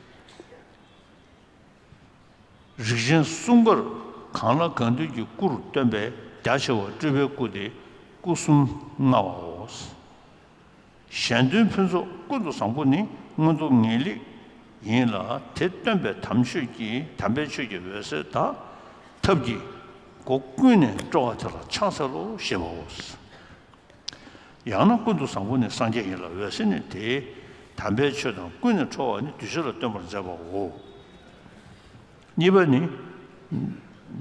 རིགས་ཅན་གསུམ་ཀར་གང་ལ་གང་འདུལ་གྱི་སྐུར་སྟོན་པའི་རྒྱ་ཆེ་བ་སྤྲུལ་པའི་སྐུ་སྟེ་སྐུ་གསུམ་མངའ་བའོ། གཞན་དོན་ཕུན་ཚོགས་ཀུན་ཏུ་བཟང་པོ་ནི་མངོན་རྟོགས་ངེས་ལེགས་ཡིན་ལ། དེ་སྟོན་པའི་དམ་ཆོས་ཀྱི་དམ་པའི་ཆོས་ཀྱི་འོད་གསལ་དག་ཐབས་ཀྱིས་སྒོ་ཀུན་ནས་སྤྲོ་བ་དེ་ལ་ཕྱག་འཚལ་ལོ་ཞེས་པའོ། ཡང་ན་ཀུན་ཏུ་བཟང་པོ་ནི་སངས་རྒྱས་ཡིན་ལ། འོད་གསལ་ནི་དེའི་དམ་པའི་ཆོས་དང་ཀུན་ནས་འཕྲོ་བ་ནི་གདུལ་བྱ་ལ་སྟོན་པར་མཛད་པའོ། གཉིས་པ་ནི།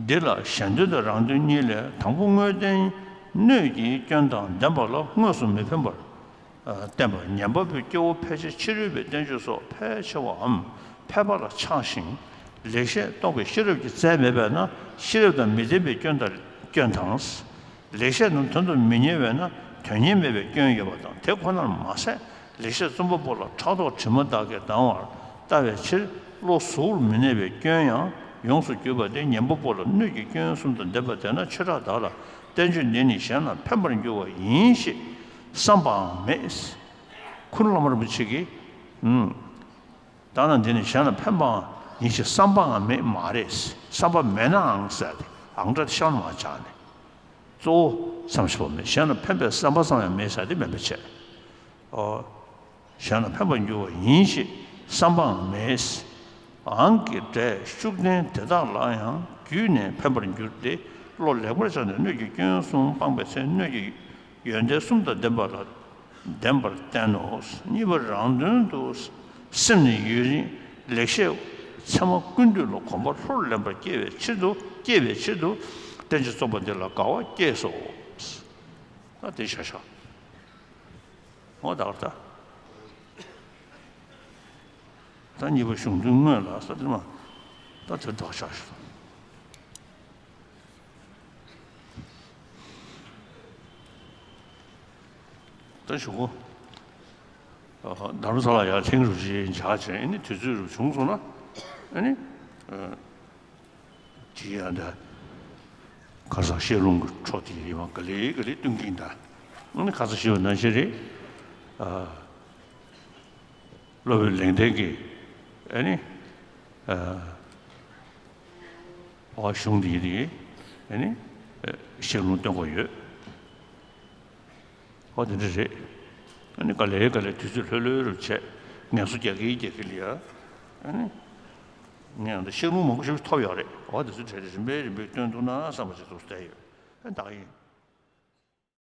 འདི་ལ་གཞན་དོན་དང་རང་དོན་གཉིས་ལས་དང་པོ་དངོས་བསྟན་སྣོད་ཀྱི་སྐྱོན་དང་ལྡན་པ་ལ་དངོས་སུ་མི་ཕན་པར་བསྟན་པ། ཉན་པ་པོའི་སྐྱེ་བོ་ཕལ་ཆེར་ཕྱི་རོལ་པའི་བསྟན་བཅོས་སོགས་ཕལ་ཆེ་བའམ་ཕལ་པ་ལ་ཆགས་ཤིང་། ལེགས་བཤད་རྟོགས་པའི་ཤེས་རབ་ཀྱི་རྩལ་མེད་པས་ན་ཤེས་རབ་དང་མི་ལྡན་པའི་སྐྱོན་དང་སྐྱོན་དང་། ལེགས་བཤད་རྣམས་དོན་དུ་མི་གཉེར་བས་ན་དོན་གཉེར་མེད་པའི་སྐྱོན་ཡོད་པ་དང་། དེ་ཁོ་ནར་མ་ཟད་ལེགས་བཤད་རྩོམ་པ་པོ་ལ་ཕྲག་དོག་དྲི་མ་དག་གིས་སྡང་བར་ལྟ་བའི་ཕྱིར་བློ་གཟུ་བོར་མི་གནས་པའི་སྐྱོན་ཡང་ཡོངས་སུ་གྱུར་པ་སྟེ། ཉན་པ་པོ་ལ་སྣོད་ཀྱི་སྐྱོན་གསུམ་དང་ལྡན་པ་དེས་ན་ཆོས་གྲགས་བདག་ལ་བསྟན་བཅོས་འདི་ནི་གཞན་ལ་ཕན་པར་འགྱུར་བ་ཡིན་ཞེས་བསམ་པའང་མེད། ཁུ་ནུ་བླ་མ་རིན་པོ་ཆེ་གིས། ཨུམ། ད་ནི་འདི་ནི་གཞན་ལ་ཕན་པའང་ཡིན་ཞེས་བསམ་པའང་མེད་མ་རེད། བསམ་པ་མེད་ནའང་ཟེར་ཏེ་ཨང་སྒྲ་དེ་གཤམ་ལ་མར་སྦྱར་ནས། གཙོ་བོ་བསམ་ཤེས་པ་མེད། གཞན་ལ་ཕན་པའི་བསམ་པ་ཙམ་ཡང་མེད་ཟེར་ཏེ་མེད་པ་བྱས། ཨོ། གཞན་ལ་ཕན་པར་འགྱུར་བ་ཡིན་ཞེས་བསམ་པའང་མེད། ཨང་གི་སྒྲས་ཤུགས་བསྟན་དེ་དག་ལ་ཡང་བརྒྱུད་ནས་ཕན་པར་འགྱུར་ཏེ། བློ་ལེགས་པར་སྦྱངས་ནས་སྣོད་ཀྱི་སྐྱོན་གསུམ་སྤངས་པའི་ཚེ་སྣོད་ཀྱི་ཡོན་ཏན་གསུམ་དང་ལྡན་པ་ལ་ལྡན་པར་བསྟན་ནོ། གཉིས་པ་རང་དོན་དུ་སེམས་ནི་ཡུན་རིང་ལེགས་བཤད་ཚད་མ་ཀུན་བཏུས་ལ་གོམས་པ་ལྷུར་ལེན་པར་སྐྱེ་བའི་ཕྱིར་དུ་སྐྱེ་བའི་ཕྱིར་དུ་བསྟན་བཅོས་རྩོམ་པ་འདི་ལ་དགའ་བ་སྐྱེས་སོ། ད་དེ་བྱ་བྱ། འོ་ད་གར་ད། ད་གཉིས་པ་གཞུང་དོན་དངོས་ལ་ས་དེ་མ། ད་དེ་འདྲ་བྱ་བྱ། གཞུག་གུ་རྡ་རམ་ས་ལ་ཡར་ཐེངས་རུ་བཞི་འཇགས་བྱས། ཨ་ནི་དུས་ཚོད་རུ་བྱུང་སོང་ན། ཨ་ནི་ཅི་ཡང་འདྲ། ཁ་སང་བཤད་ལུང་གི་འཕྲོ་དེ་ཡིན་པ་ག་ལེ་ག་ལེ་སྟོན་གྱིན་གདའ། ཨ་ནི་ཁ་སང་ཞུས་པ་ནང་བཞིན་རེད། ཨ། སློབ་དཔོན་ལེགས་ལྡན་གྱིས་ཨ་ནི་ཨ་ཨ་གཞུང་འདི་ཡི་ཨ་ནི་བཤད་ལུང་སྟོན་དགོས་ཡོད། ཨོ་དེ་འདྲ་རེད། ཨ་ནི་ག་ལེ་ག་ལེ་དུས་ཚོད་ལྷོད་ལྷོད་རུ་བྱས། ངལ་གསོ་རྒྱག་གིན་རྒྱག་གིན་ལ་ཡ། ཨ་ནི་ངས་ཡང་ད་བཤད་ལུང་མང་པོ་ཞིག་ཐོབ་ཡོད་རེད། ཨོ་དེ་ཚོ་གྲས་དེ་རིམ་པས་རིམ་པས་སྟོན་ཐུབ་ན་བསམ་པ་ཞིག་འདུག་བསྡད་ཡོད། ཨ་ད་ཡིན།